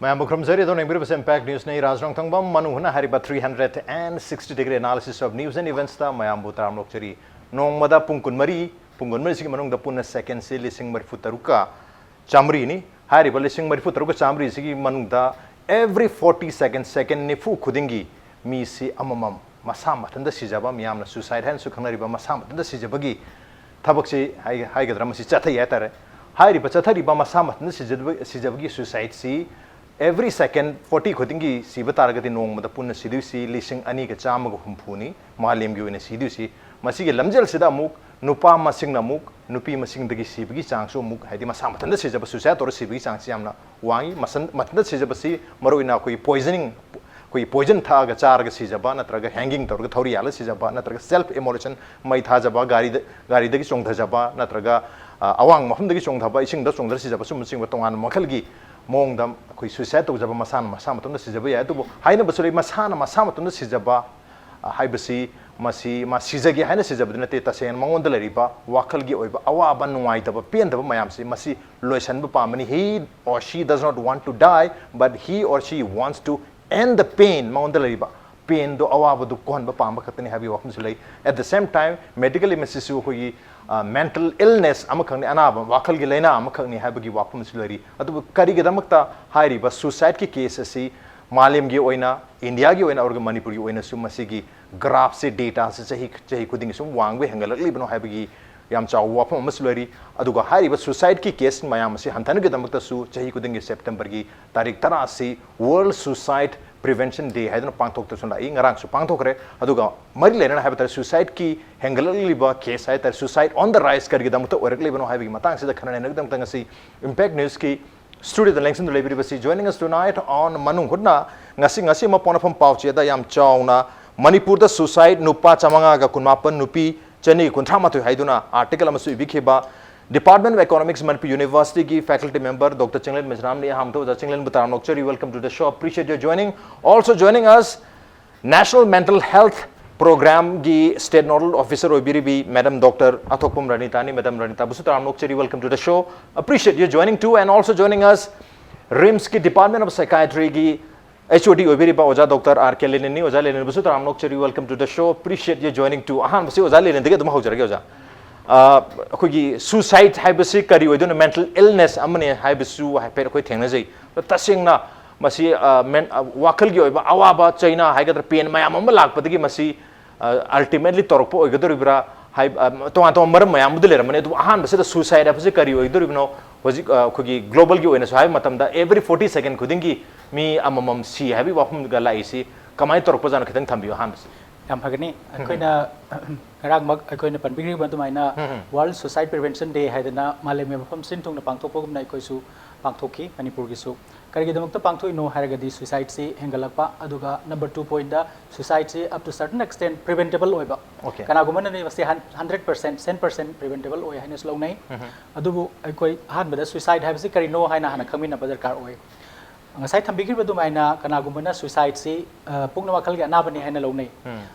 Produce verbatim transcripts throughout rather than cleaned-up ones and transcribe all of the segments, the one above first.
ꯃꯌꯥꯝꯕꯨ ꯈꯨꯔꯨꯝꯖꯔꯤ꯫ ꯑꯗꯣꯝꯅ ꯌꯦꯡꯕꯤꯔꯤꯕꯁꯤ Impact News ꯅꯤ꯫ ꯔꯥꯖ ꯔꯣꯡꯊꯪꯕꯝ ꯃꯅꯨꯡ ꯍꯨꯠꯅ ꯍꯥꯏꯔꯤꯕ three hundred and sixty degree analysis of news and events ꯇ ꯃꯌꯥꯝꯕꯨ ꯇꯔꯥꯝꯅ ꯑꯣꯛꯆꯔꯤ꯫ ꯅꯣꯡꯃꯗ ꯄꯨꯡ ꯀꯨꯟꯃꯔꯤ, ꯄꯨꯡ ꯀꯨꯟꯃꯔꯤꯁꯤꯒꯤ ꯃꯅꯨꯡꯗ ꯄꯨꯟꯅ second ꯁꯤ ꯂꯤꯁꯤꯡ ꯃꯔꯤꯐꯨ ꯇꯔꯨꯛꯀ ꯆꯥꯃꯔꯤꯅꯤ꯫ ꯍꯥꯏꯔꯤꯕ ꯂꯤꯁꯤꯡ ꯃꯔꯤꯐꯨ ꯇꯔꯨꯛꯀ ꯆꯥꯃꯔꯤꯁꯤꯒꯤ ꯃꯅꯨꯡꯗ every forty second, second ꯅꯤꯐꯨ ꯈꯨꯗꯤꯡꯒꯤ ꯃꯤꯁꯤ ꯑꯃꯃꯝ ꯃꯁꯥ ꯃꯊꯟꯇ ꯁꯤꯖꯕ, ꯃꯤꯌꯥꯝꯅ suicide ꯍꯥꯏꯅꯁꯨ ꯈꯪꯅꯔꯤꯕ ꯃꯁꯥ ꯃꯊꯟꯇ ꯁꯤꯖꯕꯒꯤ ꯊꯕꯛꯁꯤ ꯍꯥꯏ-, ꯍꯥꯏꯒꯗ꯭ꯔꯥ, ꯃꯁꯤ ꯆꯠꯊꯩ ꯍꯥꯏꯇꯥꯔꯦ꯫ ꯍꯥꯏꯔꯤꯕ ꯆꯠꯊꯔꯤꯕ ꯃꯁꯥ ꯃꯊꯟꯇ ꯁꯤꯖꯕ-, ꯁꯤꯖꯕꯒꯤ suicide ꯁꯤ every second forty ꯈꯨꯗꯤꯡꯒꯤ ꯁꯤꯕ ꯇꯥꯔꯒꯗꯤ ꯅꯣꯡꯃꯗ ꯄꯨꯟꯅ ꯁꯤꯗꯣꯏꯁꯤ ꯂꯤꯁꯤꯡ ꯑꯅꯤꯒ ꯆꯥꯝꯃꯒ ꯍꯨꯝꯐꯨꯅꯤ, ꯃꯥꯂꯦꯝꯒꯤ ꯑꯣꯏꯅ ꯁꯤꯗꯣꯏꯁꯤ꯫ ꯃꯁꯤꯒꯤ ꯂꯝꯖꯦꯜꯁꯤꯗ ꯑꯃꯨꯛ ꯅꯨꯄꯥ ꯃꯁꯤꯡꯅ ꯑꯃꯨꯛ ꯅꯨꯄꯤ ꯃꯁꯤꯡꯗꯒꯤ ꯁꯤꯕꯒꯤ ꯆꯥꯡꯁꯨ ꯑꯃꯨꯛ, ꯍꯥꯏꯗꯤ ꯃꯁꯥ ꯃꯊꯟꯇ ꯁꯤꯖꯕ, suicide ꯇꯧꯔ ꯁꯤꯕꯒꯤ ꯆꯥꯡꯁꯤ ꯌꯥꯝꯅ ꯋꯥꯡꯉꯤ꯫ ꯃꯁꯟ-, ꯃꯊꯟꯇ ꯁꯤꯖꯕꯁꯤ ꯃꯔꯨꯑꯣꯏꯅ ꯑꯩꯈꯣꯏꯒꯤ poisoning, ꯑꯩꯈꯣꯏꯒꯤ poison ꯊꯛꯑꯒ ꯆꯥꯔꯒ ꯁꯤꯖꯕ ꯅꯠꯇ꯭ꯔꯒ hanging ꯇꯧꯔꯒ ꯊꯧꯔꯤ ꯌꯥꯜꯂ ꯁꯤꯖꯕ ꯅꯠꯇ꯭ꯔꯒ self immolation, ꯃꯩ ꯊꯥꯖꯕ, ꯒꯥꯔꯤꯗ, ꯒꯥꯔꯤꯗꯒꯤ ꯆꯣꯡꯊꯖꯕ ꯅꯠꯇ꯭ꯔꯒ, ꯑ, ꯑꯋꯥꯡ ꯃꯐꯝꯗꯒꯤ ꯆꯣꯡꯊꯕ, ꯏꯁꯤꯡꯗ ꯆꯣꯡꯊꯔ ꯁꯤꯖꯕ, ꯁꯨꯝꯕꯆꯤꯡꯕ ꯇꯣꯉꯥꯟꯕ ꯃꯈꯜꯒꯤ ꯃꯑꯣꯡꯗ ꯑꯩꯈꯣꯏ suicide ꯇꯧꯖꯕ, ꯃꯁꯥꯅ ꯃꯁꯥ ꯃꯇꯣꯝꯇ ꯁꯤꯖꯕ ꯌꯥꯏ꯫ ꯑꯗꯨꯕꯨ ꯍꯥꯏꯅꯕꯁꯨ ꯂꯩ, ꯃꯁꯥꯅ ꯃꯁꯥ ꯃꯇꯣꯝꯇ ꯁꯤꯖꯕ, ꯑ, ꯍꯥꯏꯕꯁꯤ ꯃꯁꯤ ꯃꯥ ꯁꯤꯖꯒꯦ ꯍꯥꯏꯅ ꯁꯤꯖꯕꯗꯤ ꯅꯠꯇꯦ, ꯇꯁꯦꯡꯅ ꯃꯉꯣꯟꯗ ꯂꯩꯔꯤꯕ ꯋꯥꯈꯜꯒꯤ ꯑꯣꯏꯕ ꯑꯋꯥꯕ, ꯅꯨꯡꯉꯥꯏꯇꯕ, ꯄꯦꯟꯗꯕ ꯃꯌꯥꯝꯁꯤ ꯃꯁꯤ ꯂꯣꯏꯁꯤꯟꯕ ꯄꯥꯝꯕꯅꯤ꯫ He or she does not want to die, but he or she wants to end the pain꯫ ꯃꯉꯣꯟꯗ ꯂꯩꯔꯤꯕ pain ꯗꯣ, ꯑꯋꯥꯕꯗꯨ ꯀꯣꯛꯍꯟꯕ ꯄꯥꯝꯕ ꯈꯛꯇꯅꯤ ꯍꯥꯏꯕꯒꯤ ꯋꯥꯐꯝꯁꯨ ꯂꯩ꯫ At the same time, medically ꯃꯁꯤꯁꯨ ꯑꯩꯈꯣꯏꯒꯤ, ꯑ, mental illness ꯑꯃꯈꯛꯅꯤ, ꯑꯅꯥꯕ, ꯋꯥꯈꯜꯒꯤ ꯂꯥꯏꯅꯥ ꯑꯃꯈꯛꯅꯤ ꯍꯥꯏꯕꯒꯤ ꯋꯥꯐꯝꯁꯨ ꯂꯩꯔꯤ꯫ ꯑꯗꯨꯕꯨ ꯀꯔꯤꯒꯤꯗꯃꯛꯇ ꯍꯥꯏꯔꯤꯕ suicide ꯀꯤ case ꯑꯁꯤ ꯃꯥꯂꯦꯝꯒꯤ ꯑꯣꯏꯅ, ꯏꯟꯗꯤꯌꯥꯒꯤ ꯑꯣꯏꯅ ꯑꯣꯔꯒ ꯃꯅꯤꯄꯨꯔꯒꯤ ꯑꯣꯏꯅꯁꯨ ꯃꯁꯤꯒꯤ graph ꯁꯦ, data ꯁꯦ ꯆꯍꯤ, ꯆꯍꯤ ꯈꯨꯗꯤꯡꯒꯤ ꯁꯨꯝ ꯋꯥꯡꯕ ꯍꯦꯟꯒꯠꯂꯛꯂꯤꯕꯅꯣ ꯍꯥꯏꯕꯒꯤ ꯌꯥꯝ ꯆꯥꯎꯕ ꯋꯥꯐꯝ ꯑꯃꯁꯨ ꯂꯩꯔꯤ꯫ ꯑꯗꯨꯒ ꯍꯥꯏꯔꯤꯕ suicide ꯀꯤ case ꯃꯌꯥꯝ ꯑꯁꯤ ꯍꯟꯊꯅꯕꯒꯤꯗꯃꯛꯇꯁꯨ ꯆꯍꯤ ꯈꯨꯗꯤꯡꯒꯤ September ꯒꯤ ꯇꯥꯔꯤꯛ ꯇꯔꯥ ꯑꯁꯤ World Suicide Prevention Day ꯍꯥꯏꯗꯨꯅ ꯄꯥꯡꯊꯣꯛꯇꯨꯅ ꯂꯥꯛꯏ꯫ ꯉꯔꯥꯡꯁꯨ ꯄꯥꯡꯊꯣꯛꯈ꯭ꯔꯦ꯫ ꯑꯗꯨꯒ ꯃꯔꯤ ꯂꯩꯅꯅ ꯍꯥꯏꯕ ꯇꯥꯔꯦ, suicide ꯀꯤ ꯍꯦꯟꯒꯠꯂꯛꯂꯤꯕ case ꯍꯥꯏ ꯇꯥꯔꯦ, suicide on the rise ꯀꯔꯤꯒꯤꯗꯃꯛꯇ ꯑꯣꯏꯔꯛꯂꯤꯕꯅꯣ ꯍꯥꯏꯕꯒꯤ ꯃꯇꯥꯡꯁꯤꯗ ꯈꯟꯅ ꯅꯩꯅꯕꯒꯤꯗꯃꯛꯇ ꯉꯁꯤ Impact News ꯀꯤ studio the ꯂꯦꯡꯁꯤꯟꯗꯨꯅ ꯂꯩꯕꯤꯔꯤꯕꯁꯤ, joining us tonight on ꯃꯅꯨꯡ ꯍꯨꯠꯅ ꯉꯁꯤ, ꯉꯁꯤ ꯑꯃ ꯄꯣꯛꯅꯐꯝ ꯄꯥꯎꯆꯦꯗ ꯌꯥꯝ ꯆꯥꯎꯅ ꯃꯅꯤꯄꯨꯔꯗ suicide ꯅꯨꯄꯥ ꯆꯥꯃꯉꯥꯒ ꯀꯨꯟꯃꯥꯄꯟ, ꯅꯨꯄꯤ ꯆꯅꯤꯒ ꯀꯨꯟꯊ꯭ꯔꯥ ꯃꯥꯊꯣꯏ ꯍꯥꯏꯗꯨꯅ article ꯑꯃꯁꯨ ꯏꯕꯤꯈꯤꯕ Department of Economics, Manipur University ꯒꯤ faculty member Doctor ꯆꯤꯡꯂꯦꯟ ꯃꯩꯁꯅꯥꯝꯅꯤ꯫ ꯑꯍꯥꯟꯕꯗ ꯑꯣꯖꯥ ꯆꯤꯡꯂꯦꯟꯕꯨ ꯇꯔꯥꯝꯅ ꯑꯣꯛꯆꯔꯤ, welcome to the show, appreciate your joining. Also joining us, National Mental Health Program ꯒꯤ state nodal officer ꯑꯣꯏꯕꯤꯔꯤꯕꯤ Madam Doctor ꯑꯊꯣꯛꯄꯝ ꯔꯅꯤꯇꯥꯅꯤ꯫ Madam ꯔꯅꯤꯇꯥꯕꯨꯁꯨ ꯇꯔꯥꯝꯅ ꯑꯣꯛꯆꯔꯤ, welcome to the show, appreciate your joining too. And also joining us, ꯔꯤꯝꯁꯀꯤ Department of Psychiatryꯒꯤ H O D ꯑꯣꯏꯕꯤꯔꯤꯕ ꯑꯣꯖꯥ doctor R ꯀꯦ ꯂꯦꯅꯤꯟꯅꯤ꯫ ꯑꯣꯖꯥ ꯂꯦꯅꯤꯟꯕꯨꯁꯨ ꯇꯔꯥꯝꯅ ꯑꯣꯛꯆꯔꯤ, welcome to the show, appreciate you joining to꯫ ꯑꯍꯥꯟꯕꯁꯤ ꯑꯣꯖꯥ ꯂꯦꯅꯤꯟꯗꯒꯤ ꯑꯗꯨꯝ ꯍꯧꯖꯔꯒꯦ ꯑꯣꯖꯥ꯫ ꯑ, ꯑꯩꯈꯣꯏꯒꯤ suicide ꯍꯥꯏꯕꯁꯤ ꯀꯔꯤ ꯑꯣꯏꯗꯣꯏꯅꯣ? Mental illness ꯑꯃꯅꯤ ꯍꯥꯏꯕꯁꯨ ꯍꯥꯏꯐꯦꯠ ꯑꯩꯈꯣꯏ ꯊꯦꯡꯅꯖꯩ꯫ ꯑꯗꯣ ꯇꯁꯦꯡꯅ ꯃꯁꯤ, ꯑ, men-, ꯑ, ꯋꯥꯈꯜꯒꯤ ꯑꯣꯏꯕ ꯑꯋꯥꯕ ꯆꯩꯅꯥ ꯍꯥꯏꯒꯗ꯭ꯔꯥ, pain ꯃꯌꯥꯝ ꯑꯃ ꯂꯥꯛꯄꯗꯒꯤ ꯃꯁꯤ, ꯑ, ultimately ꯇꯧꯔꯛꯄ ꯑꯣꯏꯒꯗꯧꯔꯤꯕ꯭ꯔꯥ? ꯍꯥꯏ-, ꯑ, ꯇꯣꯉꯥꯟ ꯇꯣꯉꯥꯟꯕ ꯃꯔꯝ ꯃꯌꯥꯝ ꯑꯃꯗꯤ ꯂꯩꯔꯝꯃꯅꯤ, ꯑꯗꯨꯕꯨ ꯑꯍꯥꯟꯕꯁꯤꯗ suicide ꯍꯥꯏꯕꯁꯤ ꯀꯔꯤ ꯑꯣꯏꯒꯗꯧꯔꯤꯕꯅꯣ? ꯍꯧꯖꯤꯛ, ꯑ, ꯑꯩꯈꯣꯏꯒꯤ globalꯒꯤ ꯑꯣꯏꯅꯁꯨ ꯍꯥꯏꯕ ꯃꯇꯝꯗ every forty second ꯈꯨꯗꯤꯡꯒꯤ ꯃꯤ ꯑꯃꯃꯝ ꯁꯤ ꯍꯥꯏꯕꯒꯤ ꯋꯥꯐꯝꯒ ꯂꯥꯛꯏꯁꯤ ꯀꯃꯥꯏꯅ ꯇꯧꯔꯛꯄꯖꯥꯠꯅꯣ? ꯈꯤꯇꯪ ꯊꯝꯕꯤꯌꯨ ꯑꯍꯥꯟꯕꯁꯤ꯫ ꯌꯥꯝ ꯐꯒꯅꯤ꯫ ꯑꯩꯈꯣꯏꯅ ꯉꯔꯥꯡꯃꯛ ꯑꯩꯈꯣꯏꯅ ꯄꯟꯕꯤꯈ꯭ꯔꯤꯕ ꯑꯗꯨꯃꯥꯏꯅ World Suicide Prevention Day ꯍꯥꯏꯗꯅ ꯃꯥꯂꯦꯝꯒꯤ ꯃꯐꯝ ꯁꯤꯟ ꯊꯨꯡꯅ ꯄꯥꯡꯊꯣꯛꯄꯒꯨꯝꯅ ꯑꯩꯈꯣꯏꯁꯨ ꯄꯥꯡꯊꯣꯛꯈꯤ ꯃꯅꯤꯄꯨꯔꯒꯤꯁꯨ꯫ ꯀꯔꯤꯒꯤꯗꯃꯛꯇ ꯄꯥꯡꯊꯣꯛꯏꯅꯣ ꯍꯥꯏꯔꯒꯗꯤ suicideꯁꯤ ꯍꯦꯟꯒꯠꯂꯛꯄ, ꯑꯗꯨꯒ number two pointꯗ suicideꯁꯤ up to certain extent preventable ꯑꯣꯏꯕ꯫ Okay. ꯀꯅꯥꯒꯨꯝꯕꯅꯗꯤ ꯃꯁꯤ hundred percent, cent percent preventable ꯑꯣꯏ ꯍꯥꯏꯅꯁꯨ ꯂꯧꯅꯩ꯫ ꯑꯗꯨꯕꯨ ꯑꯩꯈꯣꯏ ꯑꯍꯥꯟꯕꯗ suicide ꯍꯥꯏꯕꯁꯤ ꯀꯔꯤꯅꯣ ꯍꯥꯏꯅ ꯍꯥꯟꯅ ꯈꯪꯃꯤꯟꯅꯕ ꯗꯔꯀꯥꯔ ꯑꯣꯏ꯫ ꯉꯁꯥꯏ ꯊꯝꯕꯤꯈ꯭ꯔꯤꯕ ꯑꯗꯨꯃꯥꯏꯅ ꯀꯅꯥꯒꯨꯝꯕꯅ suicideꯁꯤ, ꯑ, ꯄꯨꯛꯅꯤꯡ ꯋꯥꯈꯜꯒꯤ ꯑꯅꯥꯕꯅꯤ ꯍꯥꯏꯅ ꯂꯧꯅꯩ꯫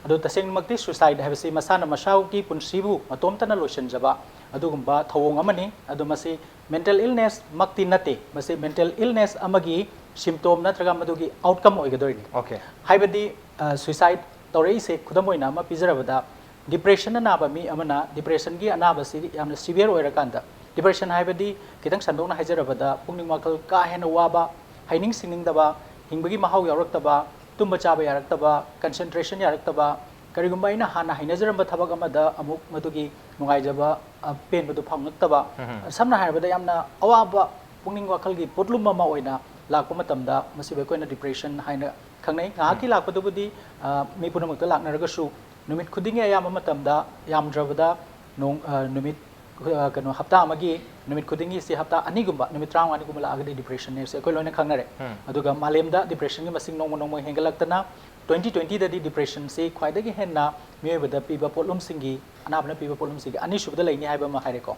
ꯑꯗꯣ ꯇꯁꯦꯡꯃꯛꯇꯤ suicide ꯍꯥꯏꯕꯁꯤ ꯃꯁꯥꯅ ꯃꯁꯥꯒꯤ ꯄꯨꯟꯁꯤꯕꯨ ꯃꯇꯣꯝꯇꯅ ꯂꯣꯏꯁꯤꯟꯖꯕ ꯑꯗꯨꯒꯨꯝꯕ ꯊꯧꯑꯣꯡ ꯑꯃꯅꯤ꯫ ꯑꯗꯣ ꯃꯁꯤ mental illnessꯃꯛꯇꯤ ꯅꯠꯇꯦ, ꯃꯁꯤ mental illness ꯑꯃꯒꯤ symptom ꯅꯠꯇ꯭ꯔꯒ ꯃꯗꯨꯒꯤ outcome ꯑꯣꯏꯒꯗꯣꯏꯅꯤ꯫ Okay. ꯍꯥꯏꯕꯗꯤ, ꯑ, suicide ꯇꯧꯔꯛꯏꯁꯦ ꯈꯨꯗꯝ ꯑꯣꯏꯅ ꯑꯃ ꯄꯤꯖꯔꯕꯗ, depressionꯅ ꯅꯥꯕ ꯃꯤ ꯑꯃꯅ depressionꯒꯤ ꯑꯅꯥꯕꯁꯤ ꯌꯥꯝꯅ severe ꯑꯣꯏꯔꯀꯥꯟꯗ, depression ꯍꯥꯏꯕꯗꯤ ꯈꯤꯇꯪ ꯁꯟꯗꯣꯛꯅ ꯍꯥꯏꯖꯔꯕꯗ ꯄꯨꯛꯅꯤꯡ ꯋꯥꯈꯜ ꯀꯥ ꯍꯦꯟꯅ ꯋꯥꯕ, ꯍꯩꯅꯤꯡ ꯁꯤꯡꯅꯤꯡꯗꯕ, ꯍꯤꯡꯕꯒꯤ ꯃꯍꯥꯎ ꯌꯥꯎꯔꯛꯇꯕ, ꯇꯨꯝꯕ ꯆꯥꯕ ꯌꯥꯔꯛꯇꯕ, concentration ꯌꯥꯔꯛꯇꯕ, ꯀꯔꯤꯒꯨꯝꯕ ꯑꯩꯅ ꯍꯥꯟꯅ ꯍꯩꯅꯖꯔꯝꯕ ꯊꯕꯛ ꯑꯃꯗ ꯑꯃꯨꯛ ꯃꯗꯨꯒꯤ ꯅꯨꯡꯉꯥꯏꯖꯕ, ꯑ, ꯄꯦꯟꯕꯗꯨ ꯐꯪꯉꯛꯇꯕ, ꯁꯝꯅ ꯍꯥꯏꯔꯕꯗ ꯌꯥꯝꯅ ꯑꯋꯥꯕ ꯄꯨꯛꯅꯤꯡ ꯋꯥꯈꯜꯒꯤ ꯄꯣꯠꯂꯨꯝ ꯑꯃ ꯑꯣꯏꯅ ꯂꯥꯛꯄ ꯃꯇꯝꯗ ꯃꯁꯤꯕꯨ ꯑꯩꯈꯣꯏꯅ depression ꯍꯥꯏꯅ ꯈꯪꯅꯩ꯫ ꯉꯥꯏꯍꯥꯛꯀꯤ ꯂꯥꯛꯄꯗꯨꯕꯨꯗꯤ, ꯑ, ꯃꯤ ꯄꯨꯝꯅꯃꯛꯇ ꯂꯥꯛꯅꯔꯒꯁꯨ ꯅꯨꯃꯤꯠ ꯈꯨꯗꯤꯡꯒꯤ ꯑꯌꯥꯝꯕ ꯃꯇꯝꯗ ꯌꯥꯝꯗ꯭ꯔꯕꯗ ꯅꯣꯡ-, ꯑ, ꯅꯨꯃꯤꯠ, ꯑ, ꯀꯩꯅꯣ, ꯍꯞꯇꯥ ꯑꯃꯒꯤ ꯅꯨꯃꯤꯠ ꯈꯨꯗꯤꯡꯒꯤ ꯁꯤ ꯍꯞꯇꯥ ꯑꯅꯤꯒꯨꯝꯕ, ꯅꯨꯃꯤꯠ ꯇꯔꯥꯃꯉꯥꯅꯤꯒꯨꯝꯕ ꯂꯥꯛꯑꯒꯗꯤ depressionꯅꯦ ꯁꯤ ꯑꯩꯈꯣꯏ ꯂꯣꯏꯅ ꯈꯪꯅꯔꯦ꯫ ꯑꯗꯨꯒ ꯃꯥꯂꯦꯝꯗ depressionꯒꯤ ꯃꯁꯤꯡ ꯅꯣꯡꯃ ꯅꯣꯡꯃ ꯍꯦꯟꯒꯠꯂꯛꯇꯅ twenty twentyꯗꯗꯤ depressionꯁꯤ ꯈ꯭ꯋꯥꯏꯗꯒꯤ ꯍꯦꯟꯅ ꯃꯤꯑꯣꯏꯕꯗ ꯄꯤꯕ ꯄꯣꯠꯂꯨꯝꯁꯤꯡꯒꯤ, ꯑꯅꯥꯕꯅ ꯄꯤꯕ ꯄꯣꯠꯂꯨꯝꯁꯤꯡꯒꯤ ꯑꯅꯤꯁꯨꯕꯗ ꯂꯩꯅꯤ ꯍꯥꯏꯕ ꯑꯃ ꯍꯥꯏꯔꯦꯀꯣ꯫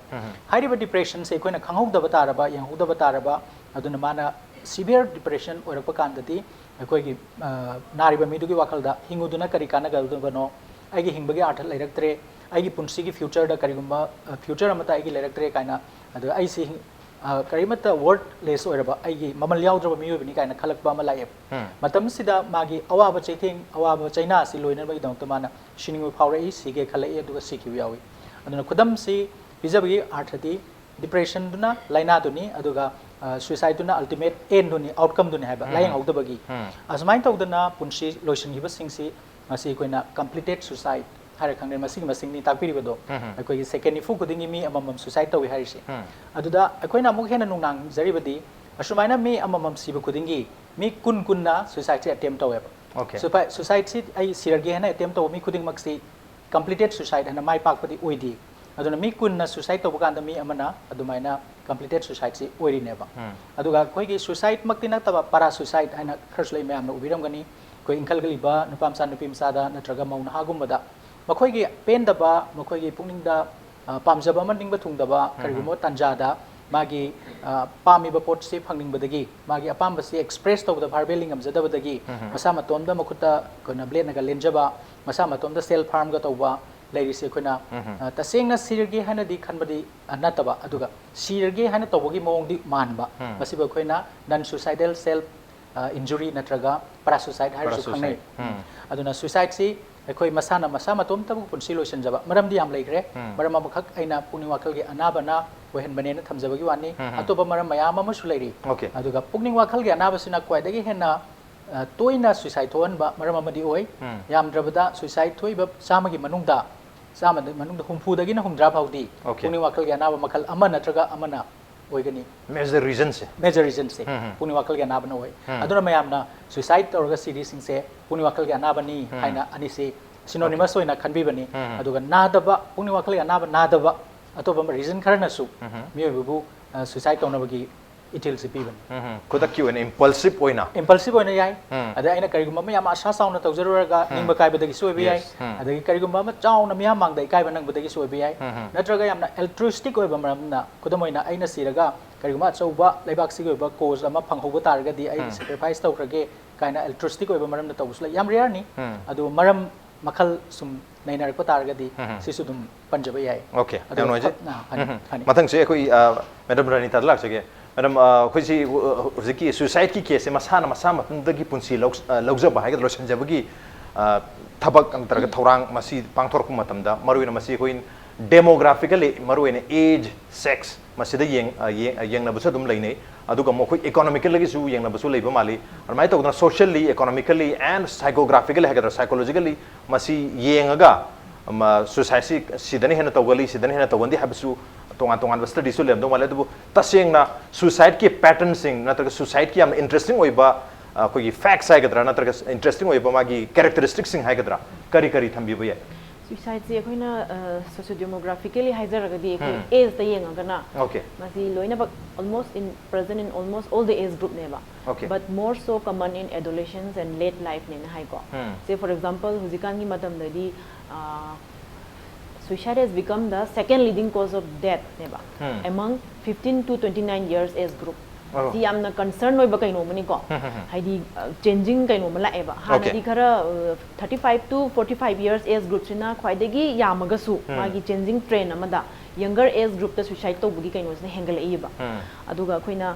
ꯍꯥꯏꯔꯤꯕ depressionꯁꯦ ꯑꯩꯈꯣꯏꯅ ꯈꯪꯍꯧꯗꯕ ꯇꯥꯔꯕ, ꯌꯦꯡꯍꯧꯗꯕ ꯇꯥꯔꯕ, ꯑꯗꯨꯅ ꯃꯥꯅ severe depression ꯑꯣꯏꯔꯛꯄ ꯀꯥꯟꯗꯗꯤ ꯑꯩꯈꯣꯏꯒꯤ, ꯑ, ꯅꯥꯔꯤꯕ ꯃꯤꯗꯨꯒꯤ ꯋꯥꯈꯜꯗ ꯍꯤꯡꯉꯨꯗꯨꯅ ꯀꯔꯤ ꯀꯥꯟꯅꯒꯗꯕꯅꯣ, ꯑꯩꯒꯤ ꯍꯤꯡꯕꯒꯤ ꯑꯥꯔꯊ ꯂꯩꯔꯛꯇ꯭ꯔꯦ, ꯑꯩꯒꯤ ꯄꯨꯟꯁꯤꯒꯤ futureꯗ ꯀꯔꯤꯒꯨꯝꯕ, ꯑ, future ꯑꯃꯠꯇ ꯑꯩꯒꯤ ꯂꯩꯔꯛꯇ꯭ꯔꯦ ꯀꯥꯏꯅ, ꯑꯗꯨ ꯑꯩꯁꯤ ꯍꯤꯡ-, ꯑ, ꯀꯔꯤꯃꯠꯇ ꯋꯔꯠꯂꯦꯁ ꯑꯣꯏꯔꯕ, ꯑꯩꯒꯤ ꯃꯃꯜ ꯌꯥꯎꯗ꯭ꯔꯕ ꯃꯤꯑꯣꯏꯕꯅꯤ ꯀꯥꯏꯅ ꯈꯜꯂꯛꯄ ꯑꯃ ꯂꯥꯛꯑꯦꯕ꯫ ꯎꯝ꯫ ꯃꯇꯝꯁꯤꯗ ꯃꯥꯒꯤ ꯑꯋꯥꯕ ꯆꯩꯊꯦꯡ, ꯑꯋꯥꯕ ꯆꯩꯅꯥ ꯑꯁꯤ ꯂꯣꯏꯅꯕꯒꯤꯗꯃꯛꯇ ꯃꯥꯅ ꯁꯤꯅꯤꯡꯕ ꯐꯥꯎꯔꯛꯏ, ꯁꯤꯒꯦ ꯈꯜꯂꯛꯏ, ꯑꯗꯨꯒ ꯁꯤꯈꯤꯕ ꯌꯥꯎꯏ꯫ ꯑꯗꯨꯅ ꯈꯨꯗꯝꯁꯤ ꯄꯤꯖꯕꯒꯤ ꯑꯥꯔꯊꯗꯤ ꯗꯤꯄ꯭ꯔꯦꯁꯟꯗꯨꯅ ꯂꯥꯏꯅꯥꯗꯨꯅꯤ, ꯑꯗꯨꯒ ꯁꯨꯏꯁꯥꯏꯗꯇꯨꯅ ꯑꯜꯇꯤꯃꯦꯠ ꯑꯦꯟꯗꯨꯅꯤ, ꯑꯥꯎꯠꯀꯝꯗꯨꯅꯤ ꯍꯥꯏꯕ, ꯎꯝ꯫ ꯂꯥꯏꯌꯦꯡꯍꯧꯗꯕꯒꯤ꯫ ꯎꯝ꯫ ꯑꯁꯨꯃꯥꯏꯅ ꯇꯧꯗꯅ ꯄꯨꯟꯁꯤ ꯂꯣꯏꯁꯤꯟꯈꯤꯕꯁꯤꯡꯁꯤ ꯉꯁꯤ ꯑꯩꯈꯣꯏꯅ ꯀꯝꯄ꯭ꯂꯤꯇꯦꯠ ꯁꯨꯏꯁꯥꯏꯠ ꯍꯥꯏꯔ ꯈꯪꯅꯩ꯫ ꯃꯁꯤꯒꯤ ꯃꯁꯤꯡꯅꯤ ꯇꯥꯛꯄꯤꯔꯤꯕꯗꯣ꯫ ꯎꯝ꯫ ꯑꯩꯈꯣꯏꯒꯤ ꯁꯦꯀꯦꯟ ꯅꯤꯐꯨ ꯈꯨꯗꯤꯡꯒꯤ ꯃꯤ ꯑꯃꯃꯝ ꯁꯨꯏꯁꯥꯏꯠ ꯇꯧꯏ ꯍꯥꯏꯔꯤꯁꯦ꯫ ꯎꯝ꯫ ꯑꯗꯨꯗ ꯑꯩꯈꯣꯏꯅ ꯑꯃꯨꯛ ꯍꯦꯟꯅ ꯅꯨꯡꯅꯥꯡꯖꯔꯤꯕꯗꯤ, ꯑꯁꯨꯃꯥꯏꯅ ꯃꯤ ꯑꯃꯃꯝ ꯁꯤꯕ ꯈꯨꯗꯤꯡꯒꯤ ꯃꯤ ꯀꯨꯟ ꯀꯨꯟꯅ ꯁꯨꯏꯁꯥꯏꯠꯁꯦ ꯑꯦꯇꯦꯝ ꯇꯧꯋꯦꯕ꯫ Okay. ꯁꯨꯄꯥꯏ-, ꯁꯨꯏꯁꯥꯏꯠꯁꯤ ꯑꯩ ꯁꯤꯔꯒꯦ ꯍꯥꯏꯅ ꯑꯦꯇꯦꯝ ꯇꯧꯕ ꯃꯤ ꯈꯨꯗꯤꯡꯃꯛꯁꯤ ꯀꯝꯄ꯭ꯂꯤꯇꯦꯠ ꯁꯨꯏꯁꯥꯏꯠ ꯍꯥꯏꯅ ꯃꯥꯏ ꯄꯥꯛꯄꯗꯤ ꯑꯣꯏꯗꯦ꯫ ꯑꯗꯨꯅ ꯃꯤ ꯀꯨꯟꯅ ꯁꯨꯏꯁꯥꯏꯠ ꯇꯧꯕ ꯀꯥꯟꯗ ꯃꯤ ꯑꯃꯅ ꯑꯗꯨꯃꯥꯏꯅ ꯀꯝꯄ꯭ꯂꯤꯇꯦꯠ ꯁꯨꯏꯁꯥꯏꯠꯁꯤ ꯑꯣꯏꯔꯤꯅꯦꯕ꯫ ꯎꯝ꯫ ꯑꯗꯨꯒ ꯑꯩꯈꯣꯏꯒꯤ ꯁꯨꯏꯁꯥꯏꯠꯃꯛꯇꯤ ꯅꯠꯇꯕ ꯄꯔꯥ ꯁꯨꯏꯁꯥꯏꯠ ꯍꯥꯏꯅ ꯈꯔꯁꯨ ꯂꯩ, ꯃꯌꯥꯝꯅ ꯎꯕꯤꯔꯝꯒꯅꯤ꯫ ꯑꯩꯈꯣꯏ ꯏꯟꯈꯠꯂꯛꯂꯤꯕ ꯅꯨꯄꯥ ꯃꯆꯥ, ꯅꯨꯄꯤ ꯃꯆꯥꯗ ꯅꯠꯇ꯭ꯔꯒ ꯃꯧ ꯅꯍꯥꯒꯨꯝꯕꯗ ꯃꯈꯣꯏꯒꯤ ꯄꯦꯟꯗꯕ, ꯃꯈꯣꯏꯒꯤ ꯄꯨꯛꯅꯤꯡꯗ, ꯑ, ꯄꯥꯝꯖꯕ ꯑꯃ ꯅꯤꯡꯕ ꯊꯨꯡꯗꯕ, ꯀꯔꯤꯒꯨꯝꯕ ꯇꯥꯟꯖꯥꯗ ꯃꯥꯒꯤ, ꯑ, ꯄꯥꯝꯃꯤꯕ ꯄꯣꯠꯁꯤ ꯐꯪꯅꯤꯡꯕꯗꯒꯤ, ꯃꯥꯒꯤ ꯑꯄꯥꯝꯕꯁꯤ ꯑꯦꯛꯁꯄ꯭ꯔꯦꯁ ꯇꯧꯕꯗ ꯚꯥꯔꯕꯦꯜꯂꯤ ꯉꯝꯖꯗꯕꯗꯒꯤ, ꯃꯁꯥ ꯃꯇꯣꯝꯗ ꯃꯈꯨꯠꯇ ꯑꯩꯈꯣꯏꯅ ꯕ꯭ꯂꯦꯗꯅꯒ ꯂꯦꯟꯖꯕ, ꯃꯁꯥ ꯃꯇꯣꯝꯗ ꯁꯦꯜꯐ ꯍꯥꯔꯝꯒ ꯇꯧꯕ ꯂꯩꯔꯤꯁꯦ ꯑꯩꯈꯣꯏꯅ, ꯑ, ꯇꯁꯦꯡꯅ ꯁꯤꯔꯒꯦ ꯍꯥꯏꯅꯗꯤ ꯈꯟꯕꯗꯤ, ꯑ, ꯅꯠꯇꯕ, ꯑꯗꯨꯒ ꯁꯤꯔꯒꯦ ꯍꯥꯏꯅ ꯇꯧꯕꯒꯤ ꯃꯑꯣꯡꯗꯤ ꯃꯥꯟꯕ꯫ ꯃꯁꯤꯕꯨ ꯑꯩꯈꯣꯏꯅ ꯅꯟ ꯁꯨꯏꯁꯥꯏꯗꯦꯜ ꯁꯦꯜꯐ, ꯑ, ꯏꯟꯖꯨꯔꯤ ꯅꯠꯇ꯭ꯔꯒ ꯄꯔꯥ ꯁꯨꯏꯁꯥꯏꯠ ꯍꯥꯏꯔꯁꯨ ꯈꯪꯅꯩ꯫ Parasuicide. ꯎꯝ꯫ ꯑꯗꯨꯅ ꯁꯨꯏꯁꯥꯏꯠꯁꯤ ꯑꯩꯈꯣꯏ ꯃꯁꯥꯅ ꯃꯁꯥ ꯃꯇꯣꯝꯇꯕꯨ ꯄꯨꯟꯁꯤ ꯂꯣꯏꯁꯤꯟꯖꯕ ꯃꯔꯝꯗꯤ ꯌꯥꯝ ꯂꯩꯈ꯭ꯔꯦ꯫ ꯃꯔꯝ ꯑꯃꯈꯛ ꯑꯩꯅ ꯄꯨꯛꯅꯤꯡ ꯋꯥꯈꯜꯒꯤ ꯑꯅꯥꯕꯅ ꯑꯣꯏꯍꯟꯕꯅꯦꯅ ꯊꯝꯖꯕꯒꯤ ꯋꯥꯅꯤ꯫ ꯑꯇꯣꯞꯄ ꯃꯔꯝ ꯃꯌꯥꯝ ꯑꯃꯁꯨ ꯂꯩꯔꯤ꯫ Okay. ꯑꯗꯨꯒ ꯄꯨꯛꯅꯤꯡ ꯋꯥꯈꯜꯒꯤ ꯑꯅꯥꯕꯁꯤꯅ ꯈ꯭ꯋꯥꯏꯗꯒꯤ ꯍꯦꯟꯅ, ꯑ, ꯇꯣꯏꯅ ꯁꯨꯏꯁꯥꯏꯠ ꯊꯣꯛꯍꯟꯕ ꯃꯔꯝ ꯑꯃꯗꯤ ꯑꯣꯏ꯫ ꯌꯥꯝꯗ꯭ꯔꯕꯗ ꯁꯨꯏꯁꯥꯏꯠ ꯊꯣꯛꯏꯕ ꯆꯥꯝꯃꯒꯤ ꯃꯅꯨꯡꯗ, ꯆꯥꯝꯃꯗ ꯃꯅꯨꯡꯗ ꯍꯨꯝꯐꯨꯗꯒꯤꯅ ꯍꯨꯝꯗ꯭ꯔꯥ ꯐꯥꯎꯗꯤ Okay. ꯄꯨꯛꯅꯤꯡ ꯋꯥꯈꯜꯒꯤ ꯑꯅꯥꯕ ꯃꯈꯜ ꯑꯃ ꯅꯠꯇ꯭ꯔꯒ ꯑꯃꯅ ꯑꯣꯏꯒꯅꯤ꯫ Major reasonꯁꯦ꯫ Major reasonꯁꯦ ꯎꯝ, ꯎꯝ꯫ ꯄꯨꯛꯅꯤꯡ ꯋꯥꯈꯜꯒꯤ ꯑꯅꯥꯕꯅ ꯑꯣꯏ꯫ ꯎꯝ꯫ ꯑꯗꯨꯅ ꯃꯌꯥꯝꯅ ꯁꯨꯏꯁꯥꯏꯠ ꯇꯧꯔꯒ ꯁꯤꯔꯤꯁꯤꯡꯁꯦ ꯄꯨꯛꯅꯤꯡ ꯋꯥꯈꯜꯒꯤ ꯑꯅꯥꯕꯅꯤ ꯍꯥꯏꯅ ꯑꯅꯤꯁꯤ ꯁꯤꯅꯣꯅꯤꯃꯁ ꯑꯣꯏꯅ ꯈꯟꯕꯤꯕꯅꯤ꯫ ꯎꯝ꯫ ꯑꯗꯨꯒ ꯅꯥꯗꯕ, ꯄꯨꯛꯅꯤꯡ ꯋꯥꯈꯜꯒꯤ ꯑꯅꯥꯕ ꯅꯥꯗꯕ ꯑꯇꯣꯞꯄ ꯔꯤꯖꯟ ꯈꯔꯅꯁꯨ ꯃꯤꯑꯣꯏꯕꯕꯨ, ꯑ, ꯁꯨꯏꯁꯥꯏꯠ ꯇꯧꯅꯕꯒꯤ ꯏꯊꯤꯜꯁꯤ ꯄꯤꯕꯅꯤ꯫ ꯎꯝ, ꯎꯝ꯫ ꯈꯨꯗꯛꯀꯤ ꯑꯣꯏꯅ impulsive ꯑꯣꯏꯅ꯫ Impulsive ꯑꯣꯏꯅ ꯌꯥꯏ꯫ ꯎꯝ꯫ ꯑꯗ ꯑꯩꯅ ꯀꯔꯤꯒꯨꯝꯕ ꯑꯃ ꯌꯥꯝ ꯑꯁꯥ ꯆꯥꯎꯅ ꯇꯧꯖꯔꯨꯔꯒ ꯅꯤꯡꯕ ꯀꯥꯏꯕꯗꯒꯤꯁꯨ ꯑꯣꯏꯕ ꯌꯥꯏ꯫ Yes. ꯎꯝ꯫ ꯑꯗꯒꯤ ꯀꯔꯤꯒꯨꯝꯕ ꯑꯃ ꯆꯥꯎꯅ ꯃꯤꯌꯥꯝ ꯃꯥꯡꯗ ꯏꯀꯥꯏꯕ ꯅꯪꯕꯗꯒꯤꯁꯨ ꯑꯣꯏꯕ ꯌꯥꯏ꯫ ꯎꯝ, ꯎꯝ꯫ ꯅꯠꯇ꯭ꯔꯒ ꯌꯥꯝꯅ altruistic ꯑꯣꯏꯕ ꯃꯔꯝꯅ, ꯈꯨꯗꯝ ꯑꯣꯏꯅ ꯑꯩꯅ ꯁꯤꯔꯒ ꯀꯔꯤꯒꯨꯝꯕ ꯑꯆꯧꯕ ꯂꯩꯕꯥꯛꯁꯤꯒꯤ ꯑꯣꯏꯕ cause ꯑꯃ ꯐꯪꯍꯧꯕ ꯇꯥꯔꯒꯗꯤ ꯑꯩ sacrifice ꯇꯧꯈ꯭ꯔꯒꯦ ꯀꯥꯏꯅ altruistic ꯑꯣꯏꯕ ꯃꯔꯝꯅ ꯇꯧꯕꯁꯨ ꯂꯩ꯫ ꯌꯥꯝ rareꯅꯤ꯫ ꯎꯝ꯫ ꯑꯗꯨ ꯃꯔꯝ ꯃꯈꯜ ꯁꯨꯝ ꯅꯩꯅꯔꯛꯄ ꯇꯥꯔꯒꯗꯤ ꯁꯤꯁꯨ ꯑꯗꯨꯝ ꯄꯟꯖꯕ ꯌꯥꯏ꯫ ꯑꯣꯀꯦ, ꯑꯗꯨ ꯌꯥꯝ ꯅꯨꯡꯉꯥꯏꯖꯩ꯫ ꯐ- ꯑꯥ, ꯐꯅꯤ, ꯐꯅꯤ꯫ ꯃꯊꯪꯁꯦ ꯑꯩꯈꯣꯏ, ꯑ, ꯃꯦꯗꯥꯝ ꯔꯥꯅꯤꯇꯥꯗ ꯂꯥꯛꯆꯒꯦ꯫ ꯃꯦꯗꯥꯝ, ꯑ, ꯑꯩꯈꯣꯏꯁꯤ, ꯑ, ꯍꯧꯖꯤꯛꯀꯤ ꯁꯨꯏꯁꯥꯏꯗꯀꯤ ꯀꯦꯁꯁꯦ ꯃꯁꯥꯅ ꯃꯁꯥ ꯃꯊꯟꯇꯒꯤ ꯄꯨꯟꯁꯤ ꯂꯧ-, ꯑ, ꯂꯧꯖꯕ ꯍꯥꯏꯒꯗ꯭ꯔꯥ, ꯂꯣꯏꯁꯤꯟꯖꯕꯒꯤ, ꯑ, ꯊꯕꯛ ꯅꯠꯇ꯭ꯔꯒ ꯊꯧꯔꯥꯡ ꯃꯁꯤ ꯄꯥꯡꯊꯣꯔꯛꯄ ꯃꯇꯝꯗ ꯃꯔꯨꯑꯣꯏꯅ ꯃꯁꯤ ꯑꯩꯈꯣꯏ demographical, ꯃꯔꯨꯑꯣꯏꯅ age, sex, ꯃꯁꯤꯗ ꯌꯦꯡ-, ꯑ, ꯌꯦꯡ-, ꯑ, ꯌꯦꯡꯅꯕꯁꯨ ꯑꯗꯨꯝ ꯂꯩꯅꯩ꯫ ꯑꯗꯨꯒ ꯑꯃꯨꯛ ꯑꯩꯈꯣꯏ economically ꯒꯤꯁꯨ ꯌꯦꯡꯅꯕꯁꯨ ꯂꯩꯕ ꯃꯥꯜꯂꯤ꯫ ꯑꯗꯨꯃꯥꯏꯅ ꯇꯧꯗꯅ socially, economically and psychographically ꯍꯥꯏꯒꯗ꯭ꯔꯥ, psychologically ꯃꯁꯤ ꯌꯦꯡꯉꯒ, ꯃ, ꯁꯨꯏꯁꯥꯏꯗꯁꯤ ꯁꯤꯗꯅ ꯍꯦꯟꯅ ꯇꯧꯒꯜꯂꯤ, ꯁꯤꯗꯅ ꯍꯦꯟꯅ ꯇꯧꯒꯟꯗꯦ ꯍꯥꯏꯕꯁꯨ ꯇꯣꯉꯥꯟ ꯇꯣꯉꯥꯟꯕ study ꯁꯨ ꯂꯩꯔꯝꯗꯧ ꯃꯥꯜꯂꯤ꯫ ꯑꯗꯨꯕꯨ ꯇꯁꯦꯡꯅ ꯁꯨꯏꯁꯥꯏꯗꯀꯤ pattern ꯁꯤꯡ ꯅꯠꯇ꯭ꯔꯒ ꯁꯨꯏꯁꯥꯏꯗꯀꯤ ꯌꯥꯝꯅ interesting ꯑꯣꯏꯕ, ꯑ, ꯑꯩꯈꯣꯏꯒꯤ facts ꯍꯥꯏꯒꯗ꯭ꯔꯥ, ꯅꯠꯇ꯭ꯔꯒ interesting ꯑꯣꯏꯕ ꯃꯥꯒꯤ characteristic ꯁꯤꯡ ꯍꯥꯏꯒꯗ꯭ꯔꯥ, ꯀꯔꯤ ꯀꯔꯤ ꯊꯝꯕꯤꯕ ꯌꯥꯏ? ꯁꯨꯏꯁꯥꯏꯗꯁꯦ ꯑꯩꯈꯣꯏꯅ, ꯑ, socio demographically ꯍꯥꯏꯖꯔꯒꯗꯤ ꯑꯩꯈꯣꯏ ꯎꯝ꯫ age ꯇ ꯌꯦꯡꯉꯒꯅ Okay. ꯃꯁꯤ ꯂꯣꯏꯅꯃꯛ almost in present in almost all the age group ꯅꯦꯕ꯫ Okay. But more so common in adolescence and late life ꯅꯦꯅ ꯍꯥꯏꯀꯣ꯫ ꯎꯝ꯫ Say for example, ꯍꯧꯖꯤꯛꯀꯥꯟꯒꯤ ꯃꯇꯝꯗꯗꯤ, ꯑ, suicide has become the second leading cause of death ꯅꯦꯕ, ꯎꯝ꯫ among fifteen to twenty nine years age group꯫ ꯑꯣ꯫ ꯁꯤ ꯌꯥꯝꯅ concern ꯑꯣꯏꯕ ꯀꯩꯅꯣꯝꯃꯅꯤꯀꯣ꯫ ꯎꯝ, um, ꯎꯝ꯫ ꯍꯥꯏꯗꯤ, ꯑ, changing ꯀꯩꯅꯣꯝꯃ ꯂꯥꯛꯑꯦꯕ꯫ ꯍꯥꯟꯅꯗꯤ Okay. ꯈꯔ, ꯑ, thirty five to forty five years age group ꯁꯤꯅ ꯈ꯭ꯋꯥꯏꯗꯒꯤ ꯌꯥꯝꯃꯒꯁꯨ, ꯎꯝ꯫ ꯃꯥꯒꯤ changing trend ꯑꯃꯗ younger age group ꯇ suicide ꯇꯧꯕꯒꯤ ꯀꯩꯅꯣꯁꯤꯅ ꯍꯦꯟꯒꯠꯂꯛꯏꯕ꯫ ꯎꯝ꯫ ꯑꯗꯨꯒ ꯑꯩꯈꯣꯏꯅ,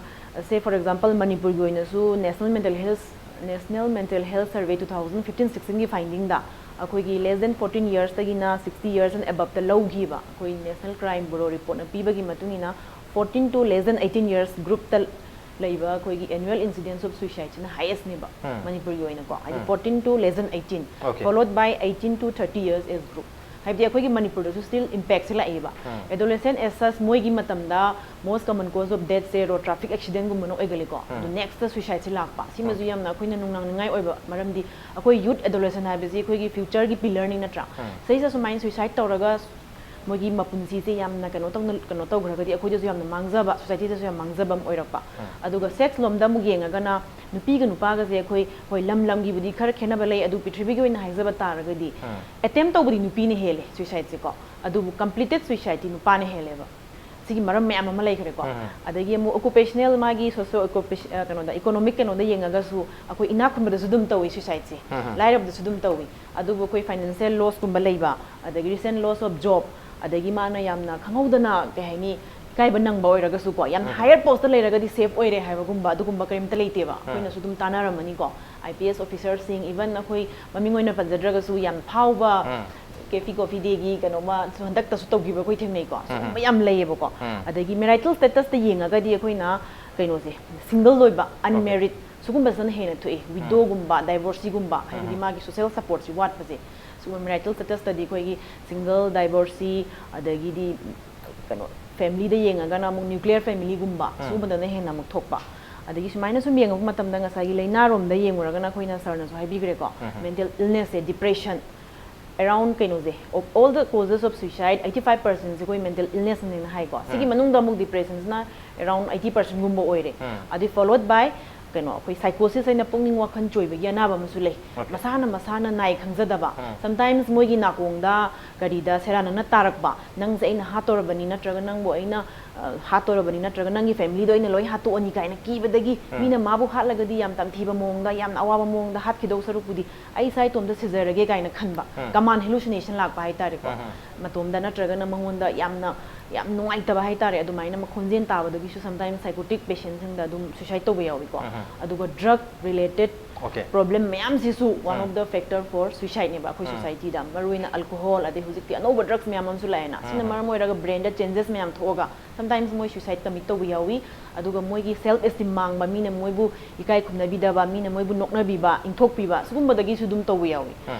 say for example, ꯃꯅꯤꯄꯨꯔꯒꯤ ꯑꯣꯏꯅꯁꯨ National Mental Health, National Mental Health Survey two thousand fifteen sixteen ꯒꯤ finding ꯗ ꯑꯩꯈꯣꯏꯒꯤ less than fourteen years ꯇꯒꯤꯅ sixty years and above ꯇ ꯂꯧꯈꯤꯕ ꯑꯩꯈꯣꯏ National Crime Bureau report ꯅ ꯄꯤꯕꯒꯤ ꯃꯇꯨꯡ ꯏꯟꯅ, fourteen to less than eighteen years group ꯇ ꯂꯩꯕ ꯑꯩꯈꯣꯏꯒꯤ annual incidence of suicide ꯁꯤꯅ highest ꯅꯦꯕ ꯎꯝ꯫ ꯃꯅꯤꯄꯨꯔꯒꯤ ꯑꯣꯏꯅꯀꯣ, ꯍꯥꯏꯗꯤ ꯎꯝ꯫ fourteen to less than eighteen, Okay. followed by eighteen to thirty years age group꯫ ꯍꯥꯏꯕꯗꯤ ꯑꯩꯈꯣꯏꯒꯤ ꯃꯅꯤꯄꯨꯔꯗꯁꯨ still impact ꯁꯦ ꯂꯥꯛꯏꯕ꯫ ꯎꯝ꯫ Adolescent as such ꯃꯣꯏꯒꯤ ꯃꯇꯝꯗ most common cause of death say road traffic accident ꯒꯨꯝꯕꯅ ꯑꯣꯏꯒꯜꯂꯤꯀꯣ꯫ ꯑꯗꯨ ꯎꯝ꯫ next ꯇ suicide ꯁꯦ ꯂꯥꯛꯄ꯫ ꯁꯤꯃꯁꯨ ꯎꯝ꯫ ꯌꯥꯝꯅ ꯑꯩꯈꯣꯏꯅ ꯅꯨꯡꯅꯥꯡꯅꯤꯡꯉꯥꯏ ꯑꯣꯏꯕ, ꯃꯔꯝꯗꯤ ꯑꯩꯈꯣꯏ youth adolescent ꯍꯥꯏꯕꯁꯤ ꯑꯩꯈꯣꯏꯒꯤ future ꯒꯤ pillar ꯅꯤ ꯅꯠꯇ꯭ꯔꯥ? ꯎꯝ꯫ ꯁꯤꯗꯩꯁꯤꯗ ꯁꯨꯃꯥꯏꯅ suicide ꯇꯧꯔꯒ ꯃꯣꯏꯒꯤ ꯃꯄꯨꯟꯁꯤꯁꯦ ꯌꯥꯝꯅ ꯀꯩꯅꯣ ꯇꯧꯅ, ꯀꯩꯅꯣ ꯇꯧꯈ꯭ꯔꯒꯗꯤ ꯑꯩꯈꯣꯏꯗꯁꯨ ꯌꯥꯝꯅ ꯃꯥꯡꯖꯕ, society ꯗꯁꯨ ꯌꯥꯝ ꯃꯥꯡꯖꯕ ꯑꯃ ꯑꯣꯏꯔꯛꯄ꯫ ꯎꯝ꯫ ꯑꯗꯨꯒ sex ꯂꯣꯝꯗ ꯑꯃꯨꯛ ꯌꯦꯡꯉꯒꯅ ꯅꯨꯄꯤꯒ ꯅꯨꯄꯥꯒꯁꯦ ꯑꯩꯈꯣꯏ, ꯍꯣꯏ, ꯂꯝ ꯂꯝꯒꯤꯕꯨꯗꯤ ꯈꯔ ꯈꯦꯠꯅꯕ ꯂꯩ, ꯑꯗꯨ ꯄ꯭ꯔꯤꯊꯤꯕꯤꯒꯤ ꯑꯣꯏꯅ ꯍꯥꯏꯖꯕ ꯇꯥꯔꯒꯗꯤ ꯎꯝ꯫ attempt ꯇꯧꯕꯗꯤ ꯅꯨꯄꯤꯅ ꯍꯦꯜꯂꯦ suicide ꯁꯦꯀꯣ, ꯑꯗꯨꯕꯨ completed suicide ꯇꯤ ꯅꯨꯄꯥꯅ ꯍꯦꯜꯂꯦꯕ꯫ ꯁꯤꯒꯤ ꯃꯔꯝ ꯃꯌꯥꯝ ꯑꯃ ꯂꯩꯈ꯭ꯔꯦꯀꯣ꯫ ꯑꯗꯒꯤ ꯑꯃꯨꯛ occupational ꯃꯥꯒꯤ socio occupa- ꯑ, ꯀꯩꯅꯣꯗ, economic ꯀꯩꯅꯣꯗ ꯌꯦꯡꯉꯒꯁꯨ ꯑꯩꯈꯣꯏ ꯏꯅꯥꯛ ꯈꯨꯟꯕꯗꯁꯨ ꯑꯗꯨꯝ ꯇꯧꯏ suicideꯁꯦ, ꯂꯥꯏꯔꯕꯗꯁꯨ ꯑꯗꯨꯝ ꯇꯧꯏ꯫ ꯑꯗꯨꯕꯨ ꯑꯩꯈꯣꯏ financial lossꯀꯨꯝꯕ ꯂꯩꯕ, ꯑꯗꯒꯤ recent loss of job, ꯑꯗꯒꯤ ꯃꯥꯅ ꯌꯥꯝꯅ ꯈꯪꯍꯧꯗꯅ, ꯀꯩ ꯍꯥꯏꯅꯤ, ꯏꯀꯥꯏꯕ ꯅꯪꯕ ꯑꯣꯏꯔꯒꯁꯨꯀꯣ, ꯌꯥꯝꯅ higher postꯇ ꯂꯩꯔꯒꯗꯤ safe ꯑꯣꯏꯔꯦ ꯍꯥꯏꯕꯒꯨꯝꯕ ꯑꯗꯨꯒꯨꯝꯕ ꯀꯔꯤꯝꯇ ꯂꯩꯇꯦꯕ꯫ ꯑꯩꯈꯣꯏꯅꯁꯨ ꯑꯗꯨꯝ ꯇꯥꯟꯅꯔꯝꯃꯅꯤꯀꯣ, IPS officerꯁꯤꯡ, even ꯑꯩꯈꯣꯏ ꯃꯃꯤꯡ ꯑꯣꯏꯅ ꯄꯟꯖꯗ꯭ꯔꯒꯁꯨ ꯌꯥꯝ ꯐꯥꯎꯕ Cafe Coffee Dayꯒꯤ ꯀꯩꯅꯣꯃ ꯍꯟꯗꯛꯇꯁꯨ ꯇꯧꯈꯤꯕ ꯑꯩꯈꯣꯏ ꯊꯦꯡꯅꯩꯀꯣ꯫ ꯁꯤꯒꯨꯝꯕ ꯌꯥꯝ ꯂꯩꯌꯦꯕꯀꯣ꯫ ꯑꯗꯒꯤ marital statusꯇ ꯌꯦꯡꯉꯒꯗꯤ ꯑꯩꯈꯣꯏꯅ ꯀꯩꯅꯣꯁꯦ, single ꯑꯣꯏꯕ, unmarried, ꯁꯤꯒꯨꯝꯕꯁꯤꯅ ꯍꯦꯟꯅ ꯊꯣꯛꯏ꯫ Widowꯒꯨꯝꯕ, divorceeꯒꯨꯝꯕ, ꯍꯥꯏꯕꯗꯤ ꯃꯥꯒꯤ social supportꯁꯤ ꯋꯥꯠꯄꯁꯦ꯫ ꯁꯤꯒꯨꯝꯕ marital statusꯇꯗꯤ ꯑꯩꯈꯣꯏꯒꯤ single, divorcee, ꯑꯗꯒꯤꯗꯤ ꯀꯩꯅꯣ, familyꯗ ꯌꯦꯡꯉꯒꯅ ꯑꯃꯨꯛ nuclear familyꯒꯨꯝꯕ, ꯁꯤꯒꯨꯝꯕꯗꯅ ꯍꯦꯟꯅ ꯑꯃꯨꯛ ꯊꯣꯛꯄ꯫ ꯑꯗꯒꯤ ꯁꯨꯃꯥꯏꯅ ꯁꯨꯝ ꯌꯦꯡꯉꯛꯄ ꯃꯇꯝꯗ ꯉꯁꯥꯏꯒꯤ ꯂꯥꯏꯅꯥꯔꯣꯝꯗ ꯌꯦꯡꯉꯨꯔꯒꯅ ꯑꯩꯈꯣꯏꯅ sirꯅꯁꯨ ꯍꯥꯏꯕꯤꯈ꯭ꯔꯦꯀꯣ, mental illnessꯁꯦ, depression, around ꯀꯩꯅꯣꯁꯦ, of all the causes of suicide, eighty five percentꯁꯦ ꯑꯩꯈꯣꯏ mental illnessꯅꯦꯅ ꯍꯥꯏꯀꯣ꯫ ꯁꯤꯒꯤ ꯃꯅꯨꯡꯗ ꯑꯃꯨꯛ depressionꯁꯤꯅ around eighty percentꯒꯨꯝꯕ ꯑꯣꯏꯔꯦ꯫ ꯑꯗꯩ followed by ꯀꯩꯅꯣ, ꯑꯩꯈꯣꯏ psychosisꯍꯥꯏꯅ ꯄꯨꯛꯅꯤꯡ ꯋꯥꯈꯜ ꯆꯣꯏꯕꯒꯤ ꯑꯅꯥꯕ ꯑꯃꯁꯨ ꯂꯩ꯫ ꯃꯁꯥꯅ ꯃꯁꯥꯅ ꯅꯥꯏ ꯈꯪꯖꯗꯕ꯫ Sometimes ꯃꯣꯏꯒꯤ ꯅꯥꯀꯣꯡꯗ ꯀꯔꯤꯗ ꯁꯦꯔꯥꯟꯅꯅ ꯇꯥꯔꯛꯄ, "ꯅꯪꯁꯦ ꯑꯩꯅ ꯍꯥꯠꯇꯧꯔꯕꯅꯤ, ꯅꯠꯇ꯭ꯔꯒ ꯅꯪꯕꯨ ꯑꯩꯅ, ꯑ, ꯍꯥꯠꯇꯧꯔꯕꯅꯤ, ꯅꯠꯇ꯭ꯔꯒ ꯅꯪꯒꯤ familyꯗꯣ ꯑꯩꯅ ꯂꯣꯏ ꯍꯥꯠꯇꯣꯛꯑꯅꯤ" ꯀꯥꯏꯅ ꯀꯤꯕꯗꯒꯤ, ꯃꯤꯅ ꯃꯥꯕꯨ ꯍꯥꯠꯂꯒꯗꯤ ꯌꯥꯝ ꯇꯝꯊꯤꯕ ꯃꯑꯣꯡꯗ, ꯌꯥꯝꯅ ꯑꯋꯥꯕ ꯃꯑꯣꯡꯗ ꯍꯥꯠꯈꯤꯗꯧ ꯁꯔꯨꯛꯄꯨꯗꯤ ꯑꯩ ꯏꯁꯥ ꯏꯇꯣꯝꯇ ꯁꯤꯖꯔꯒꯦ ꯀꯥꯏꯅ ꯈꯟꯕ, command hallucination ꯂꯥꯛꯄ ꯍꯥꯏꯇꯥꯔꯦꯀꯣ꯫ ꯃꯇꯣꯝꯗ ꯅꯠꯇ꯭ꯔꯒꯅ ꯃꯉꯣꯟꯗ ꯌꯥꯝꯅ, ꯌꯥꯝ ꯅꯨꯡꯉꯥꯏꯇꯕ ꯍꯥꯏꯇꯥꯔꯦ, ꯑꯗꯨꯃꯥꯏꯅ ꯃꯈꯣꯟꯖꯦꯜ ꯇꯥꯕꯗꯒꯤꯁꯨ sometimes psychotic patientꯁꯤꯡꯗ ꯑꯗꯨꯝ suicide ꯇꯧꯕ ꯌꯥꯎꯏꯀꯣ꯫ ꯑꯗꯨꯒ drug related Okay. problem ꯃꯌꯥꯝꯁꯤꯁꯨ one of the factor for suicideꯅꯦꯕ ꯑꯩꯈꯣꯏ societyꯗ꯫ ꯃꯔꯨꯑꯣꯏꯅ alcohol, ꯑꯗꯩ ꯍꯧꯖꯤꯛꯇꯤ ꯑꯅꯧꯕ drugs ꯃꯌꯥꯝ ꯑꯃꯁꯨ ꯂꯥꯛꯑꯦꯅ, ꯁꯤꯅ ꯃꯔꯝ ꯑꯣꯏꯔꯒ brainꯗ changes ꯃꯌꯥꯝ ꯊꯣꯛꯑꯒ sometimes ꯃꯣꯏ suicide commit ꯇꯧꯕ ꯌꯥꯎꯏ꯫ ꯑꯗꯨꯒ ꯃꯣꯏꯒꯤ self esteem ꯃꯥꯡꯕ, ꯃꯤꯅ ꯃꯣꯏꯕꯨ ꯏꯀꯥꯏ ꯈꯨꯝꯅꯕꯤꯗꯕ, ꯃꯤꯅ ꯃꯣꯏꯕꯨ ꯅꯣꯛꯅꯕꯤꯕ, ꯏꯟꯊꯣꯛꯄꯤꯕ, ꯁꯤꯒꯨꯝꯕꯗꯒꯤꯁꯨ ꯑꯗꯨꯝ ꯇꯧꯕ ꯌꯥꯎꯏ꯫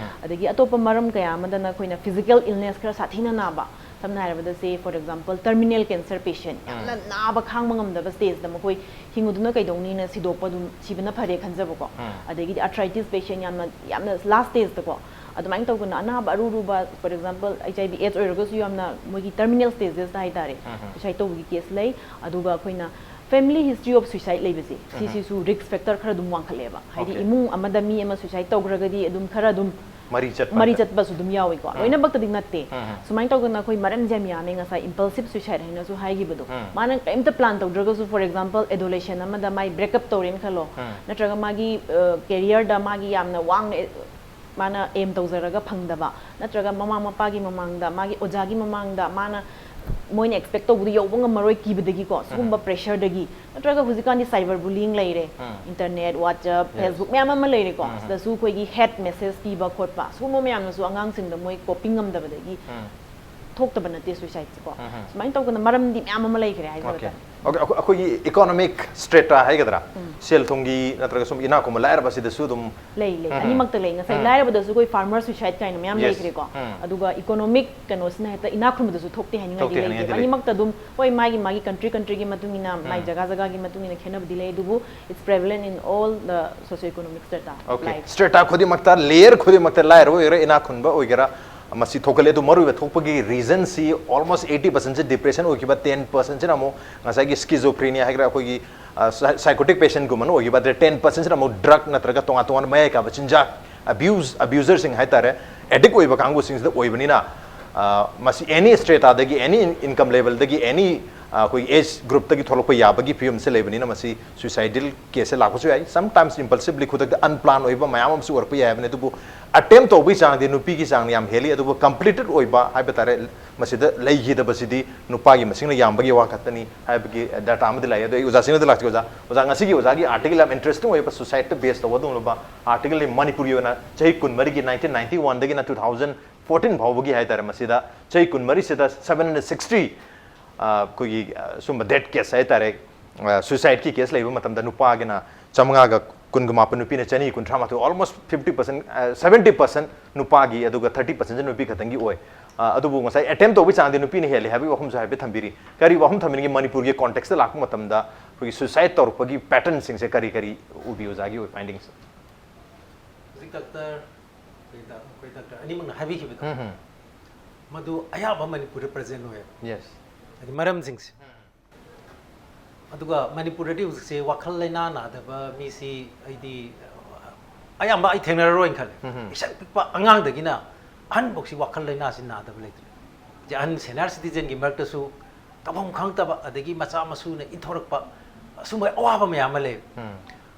ꯑꯗꯒꯤ ꯑꯇꯣꯞꯄ ꯃꯔꯝ ꯀꯌꯥ ꯑꯃꯗꯅ ꯑꯩꯈꯣꯏꯅ physical illness ꯈꯔ ꯁꯥꯊꯤꯅ ꯅꯥꯕ, ꯁꯝꯅ ꯍꯥꯏꯔꯕꯗ say for example terminal cancer patient, ꯌꯥꯝꯅ ꯅꯥꯕ ꯈꯥꯡꯕ ꯉꯝꯗꯕ stageꯗ ꯃꯈꯣꯏ ꯍꯤꯡꯉꯨꯗꯨꯅ ꯀꯩꯗꯧꯅꯤꯅ ꯁꯤꯗꯣꯛꯄ, ꯑꯗꯨꯝ ꯁꯤꯕꯅ ꯐꯔꯦ ꯈꯟꯖꯕꯀꯣ꯫ ꯑꯗꯒꯤꯗꯤ arthritis patient, ꯌꯥꯝꯅ, ꯌꯥꯝꯅ last stageꯗꯀꯣ, ꯑꯗꯨꯃꯥꯏꯅ ꯇꯧꯗꯅ ꯑꯅꯥꯕ ꯑꯔꯨ ꯑꯔꯨꯕ, for example HIV AIDS ꯑꯣꯏꯔꯒꯁꯨ ꯌꯥꯝꯅ ꯃꯣꯏꯒꯤ terminal stagesꯇ ꯍꯥꯏꯇꯥꯔꯦ, suicide ꯇꯧꯕꯒꯤ case ꯂꯩ꯫ ꯑꯗꯨꯒ ꯑꯩꯈꯣꯏꯅ family history of suicide ꯂꯩꯕꯁꯦ, ꯁꯤꯁꯤꯁꯨ risk factor ꯈꯔ ꯑꯗꯨꯝ ꯋꯥꯡꯈꯠꯂꯦꯕ꯫ ꯍꯥꯏꯗꯤ Okay. ꯏꯃꯨꯡ ꯑꯃꯗ ꯃꯤ ꯑꯃ suicide ꯇꯧꯈ꯭ꯔꯒꯗꯤ ꯑꯗꯨꯝ ꯈꯔ ꯑꯗꯨꯝ ꯃꯔꯤ ꯆꯠꯄ ꯃꯔꯤ ꯍꯥꯏꯇꯥꯔꯦ꯫ ꯆꯠꯄꯁꯨ ꯑꯗꯨꯝ ꯌꯥꯎꯏꯀꯣ꯫ ꯂꯣꯏꯅꯃꯛꯇꯗꯤ ꯅꯠꯇꯦ꯫ ꯁꯨꯃꯥꯏꯅ ꯇꯧꯗꯅ ꯑꯩꯈꯣꯏ ꯃꯔꯝꯁꯦ ꯌꯥꯝ ꯌꯥꯝꯃꯦ꯫ ꯉꯁꯥꯏ impulsive suicide ꯍꯥꯏꯅꯁꯨ ꯍꯥꯏꯈꯤꯕꯗꯣ, ꯃꯥꯅ ꯀꯔꯤꯝꯇ plan ꯇꯧꯗ꯭ꯔꯒꯁꯨ, for example, adolescent ꯑꯃꯗ ꯃꯥꯏ breakup ꯇꯧꯔꯦꯅ ꯈꯜꯂꯣ, ꯅꯠꯇ꯭ꯔꯒ ꯃꯥꯒꯤ careerꯗ ꯃꯥꯒꯤ ꯌꯥꯝꯅ ꯋꯥꯡꯅ ꯃꯥꯅ aim ꯇꯧꯖꯔꯒ ꯐꯪꯗꯕ, ꯅꯠꯇ꯭ꯔꯒ ꯃꯃꯥ ꯃꯄꯥꯒꯤ ꯃꯃꯥꯡꯗ, ꯃꯥꯒꯤ ꯑꯣꯖꯥꯒꯤ ꯃꯃꯥꯡꯗ ꯃꯥꯅ ꯃꯣꯏꯅ expect ꯇꯧꯕꯗꯨ ꯌꯧꯕ ꯉꯝꯃꯔꯣꯏ ꯀꯤꯕꯗꯒꯤꯀꯣ, ꯁꯤꯒꯨꯝꯕ pressureꯗꯒꯤ, ꯅꯠꯇ꯭ꯔꯒ ꯍꯧꯖꯤꯛꯀꯥꯟꯗꯤ cyber bullying ꯂꯩꯔꯦ, internet, WhatsApp, Facebook ꯃꯌꯥꯝ ꯑꯃ ꯂꯩꯔꯦꯀꯣ, ꯁꯤꯗꯁꯨ ꯑꯩꯈꯣꯏꯒꯤ hate message ꯄꯤꯕ ꯈꯣꯠꯄ, ꯁꯤꯒꯨꯝꯕ ꯃꯌꯥꯝꯅꯁꯨ ꯑꯉꯥꯡꯁꯤꯡꯗ ꯃꯣꯏ coping ꯉꯝꯗꯕꯗꯒꯤ ꯊꯣꯛꯇꯕ ꯅꯠꯇꯦ suicideꯁꯦꯀꯣ꯫ ꯁꯨꯃꯥꯏꯅ ꯇꯧꯗꯅ ꯃꯔꯝꯗꯤ ꯃꯌꯥꯝ ꯑꯃ ꯂꯩꯈ꯭ꯔꯦ ꯍꯥꯏꯖꯕ Okay. ꯇꯥꯔꯦ꯫ Okay, ꯑꯩꯈꯣꯏ- ꯑꯩꯈꯣꯏꯒꯤ economic strata ꯍꯥꯏꯒꯗ꯭ꯔꯥ, ꯁꯦꯜ ꯊꯨꯝꯒꯤ ꯅꯠꯇ꯭ꯔꯒ ꯁꯨꯝ ꯏꯅꯥꯛ ꯈꯨꯟꯕ ꯂꯥꯏꯔꯕꯁꯤꯗꯁꯨ ꯑꯗꯨꯝ ꯂꯩ ꯂꯩ꯫ ꯑꯅꯤꯃꯛꯇ ꯂꯩ꯫ ꯉꯁꯥꯏ ꯂꯥꯏꯔꯕꯗꯁꯨ ꯑꯩꯈꯣꯏ farmer suicide ꯀꯥꯏꯅ ꯃꯌꯥꯝ Yes. ꯂꯩꯈ꯭ꯔꯦꯀꯣ꯫ ꯑꯗꯨꯒ economic ꯀꯩꯅꯣꯁꯤꯅ ꯍꯦꯛꯇ ꯏꯅꯥꯛ ꯈꯨꯟꯕꯗꯁꯨ ꯊꯣꯛꯇꯦ ꯍꯥꯏꯅꯤꯡꯉꯥꯏꯗꯤ ꯊꯣꯛꯇꯦ ꯂꯩꯇꯦꯕ꯫ ꯍꯥꯏꯅꯤꯡꯉꯥꯏꯗꯤ ꯑꯅꯤꯃꯛꯇ ꯑꯗꯨꯝ, ꯍꯣꯏ, ꯃꯥꯒꯤ ꯃꯥꯒꯤ country countryꯒꯤ ꯃꯇꯨꯡ ꯏꯟꯅ, ꯃꯥꯏ ꯖꯒꯥ ꯖꯒꯥꯒꯤ ꯃꯇꯨꯡ ꯏꯟꯅ ꯈꯦꯠꯅꯕꯗꯤ ꯂꯩ, ꯑꯗꯨꯕꯨ it's prevalent in all the socio economic strata of Okay. life. Strata ꯈꯨꯗꯤꯡꯃꯛꯇ, layer ꯈꯨꯗꯤꯡꯃꯛꯇ, ꯂꯥꯏꯔꯕ ꯑꯣꯏꯒꯦꯔꯥ ꯏꯅꯥꯛ ꯈꯨꯟꯕ ꯑꯣꯏꯒꯦꯔꯥ, ꯃꯁꯤ ꯊꯣꯛꯀꯜꯂꯤ꯫ ꯑꯗꯨ ꯃꯔꯨꯑꯣꯏꯕ ꯊꯣꯛꯄꯒꯤ reasonꯁꯤ almost eighty percentꯁꯤ depression ꯑꯣꯏꯈꯤꯕ, ten percentꯁꯤꯅ ꯑꯃꯨꯛ ꯉꯁꯥꯏꯒꯤ schizophrenia ꯍꯥꯏꯒꯦꯔꯥ, ꯑꯩꯈꯣꯏꯒꯤ psychotic patientꯒꯨꯝꯕꯅ ꯑꯣꯏꯈꯤꯕ, ꯑꯗꯩ ten percentꯁꯤꯅ ꯑꯃꯨꯛ drug ꯅꯠꯇ꯭ꯔꯒ ꯇꯣꯉꯥꯟ ꯇꯣꯉꯥꯟꯕ ꯃꯌꯥꯏ ꯀꯥꯕ ꯆꯤꯟꯖꯥꯛ abuse, abuserꯁꯤꯡ ꯍꯥꯏꯇꯥꯔꯦ, addict ꯑꯣꯏꯕ ꯀꯥꯡꯕꯨꯁꯤꯡꯁꯤꯗ ꯑꯣꯏꯕꯅꯤꯅ, ꯑ, ꯃꯁꯤ any strataꯗꯒꯤ, any income levelꯗꯒꯤ, any, ꯑ, ꯑꯩꯈꯣꯏꯒꯤ age groupꯇꯒꯤ ꯊꯣꯛꯂꯛꯄ ꯌꯥꯕꯒꯤ ꯐꯤꯕꯝꯁꯦ ꯂꯩꯕꯅꯤꯅ ꯃꯁꯤ suicidal caseꯁꯦ ꯂꯥꯛꯄꯁꯨ ꯌꯥꯏ꯫ Sometimes impulsively, ꯈꯨꯗꯛꯇ unplanned ꯑꯣꯏꯕ ꯃꯌꯥꯝ ꯑꯃꯁꯨ ꯑꯣꯏꯔꯛꯄ ꯌꯥꯏ ꯍꯥꯏꯕꯅꯤ꯫ ꯑꯗꯨꯕꯨ attempt ꯇꯧꯕꯒꯤ ꯆꯥꯡꯗꯤ ꯅꯨꯄꯤꯒꯤ ꯆꯥꯡꯅ ꯌꯥꯝ ꯍꯦꯜꯂꯤ, ꯑꯗꯨꯕꯨ completed ꯑꯣꯏꯕ ꯍꯥꯏꯕ ꯇꯥꯔꯦ, ꯃꯁꯤꯗ ꯂꯩꯈꯤꯗꯕꯁꯤꯗꯤ ꯅꯨꯄꯥꯒꯤ ꯃꯁꯤꯡꯅ ꯌꯥꯝꯕꯒꯤ ꯋꯥ ꯈꯛꯇꯅꯤ ꯍꯥꯏꯕꯒꯤ data ꯑꯃꯗꯤ ꯂꯥꯛꯑꯦ꯫ ꯑꯗꯣ ꯑꯩ ꯑꯣꯖꯥꯁꯤꯡꯗ ꯂꯥꯛꯆꯒꯦ꯫ ꯑꯣꯖꯥ, ꯑꯣꯖꯥ, ꯉꯁꯤꯒꯤ ꯑꯣꯖꯥꯒꯤ article ꯌꯥꯝ interesting ꯑꯣꯏꯕ suicideꯇ base ꯇꯧꯕ ꯑꯗꯨꯒꯨꯝꯂꯕ articleꯅꯤ꯫ ꯃꯅꯤꯄꯨꯔꯒꯤ ꯑꯣꯏꯅ ꯆꯍꯤ ꯀꯨꯟꯃꯔꯤꯒꯤ, nineteen ninety oneꯗꯒꯤꯅ two thousand fourteen ꯐꯥꯎꯕꯒꯤ ꯍꯥꯏꯇꯥꯔꯦ, ꯃꯁꯤꯗ ꯆꯍꯤ ꯀꯨꯟꯃꯔꯤꯁꯤꯗ seven hundred sixty, ꯑ, ꯑꯩꯈꯣꯏꯒꯤ, ꯑ, ꯁꯨꯝꯕ death case ꯍꯥꯏꯇꯥꯔꯦ, suicideꯀꯤ case ꯂꯩꯕ ꯃꯇꯝꯗ ꯅꯨꯄꯥꯒꯤꯅ ꯆꯥꯃꯉꯥꯒ ꯀꯨꯟꯒ ꯃꯥꯄꯟ, ꯅꯨꯄꯤꯅ ꯆꯅꯤ ꯀꯨꯟꯊ꯭ꯔꯥ ꯃꯥꯊꯣꯏ, almost fifty percent, seventy percent ꯅꯨꯄꯥꯒꯤ, ꯑꯗꯨꯒ thirty percent ꯅꯨꯄꯤ ꯈꯛꯇꯪꯒꯤ ꯑꯣꯏ꯫ ꯑ, ꯑꯗꯨꯕꯨ ꯉꯁꯥꯏ attempt ꯇꯧꯕꯒꯤ ꯆꯥꯡꯗꯤ ꯅꯨꯄꯤꯅ ꯍꯦꯜꯂꯤ ꯍꯥꯏꯕꯒꯤ ꯋꯥꯐꯝꯁꯨ ꯍꯥꯏꯐꯦꯠ ꯊꯝꯕꯤꯔꯤ꯫ ꯀꯔꯤ ꯋꯥꯐꯝ ꯊꯝꯕꯤꯅꯤꯡꯉꯤ? ꯃꯅꯤꯄꯨꯔꯒꯤ contextꯇ ꯂꯥꯛꯄ ꯃꯇꯝꯗ ꯑꯩꯈꯣꯏꯒꯤ suicide ꯇꯧꯔꯛꯄꯒꯤ patternꯁꯤꯡꯁꯦ ꯀꯔꯤ ꯀꯔꯤ ꯎꯕꯤ, ꯑꯣꯖꯥꯒꯤ ꯑꯣꯏ findings? ꯍꯧꯖꯤꯛ doctor, ꯑꯩꯈꯣꯏ ꯗꯥ-, ꯑꯩꯈꯣꯏ doctor ꯑꯅꯤꯃꯛꯅ ꯍꯥꯏꯕꯤꯈꯤꯕꯗꯣ, ꯃꯗꯨ ꯑꯌꯥꯝꯕ ꯃꯅꯤꯄꯨꯔꯗ present ꯑꯣꯏꯌꯦꯕ꯫ Yes. ꯍꯥꯏꯗꯤ ꯃꯔꯝꯁꯤꯡꯁꯦ꯫ ꯑꯗꯨꯒ ꯃꯅꯤꯄꯨꯔꯗꯗꯤ ꯍꯧꯖꯤꯛꯁꯦ ꯋꯥꯈꯜ ꯂꯩꯅꯥ ꯅꯥꯗꯕ ꯃꯤꯁꯤ ꯑꯩꯗꯤ, ꯑ, ꯑꯌꯥꯝꯕ ꯑꯩ ꯊꯦꯡꯅꯔꯔꯣꯏꯅ ꯈꯜꯂꯦ꯫ ꯏꯁꯛ ꯄꯤꯛꯄ ꯑꯉꯥꯡꯗꯒꯤꯅ ꯑꯍꯟꯐꯧꯁꯤ ꯋꯥꯈꯜ ꯂꯥꯏꯅꯥꯁꯤ ꯅꯥꯗꯕ ꯂꯩꯇ꯭ꯔꯦ꯫ ꯍꯧꯖꯤꯛ ꯑꯍꯟ ꯁꯦꯅꯤꯌꯔ ꯁꯤꯇꯤꯖꯦꯟꯒꯤ ꯃꯔꯛꯇꯁꯨ ꯇꯧꯐꯝ ꯈꯪꯗꯕ, ꯑꯗꯒꯤ ꯃꯆꯥ ꯃꯁꯨꯅ ꯏꯟꯊꯣꯔꯛꯄ, ꯑꯁꯨꯝꯕ ꯑꯋꯥꯕ ꯃꯌꯥꯝ ꯑꯃ ꯂꯩ꯫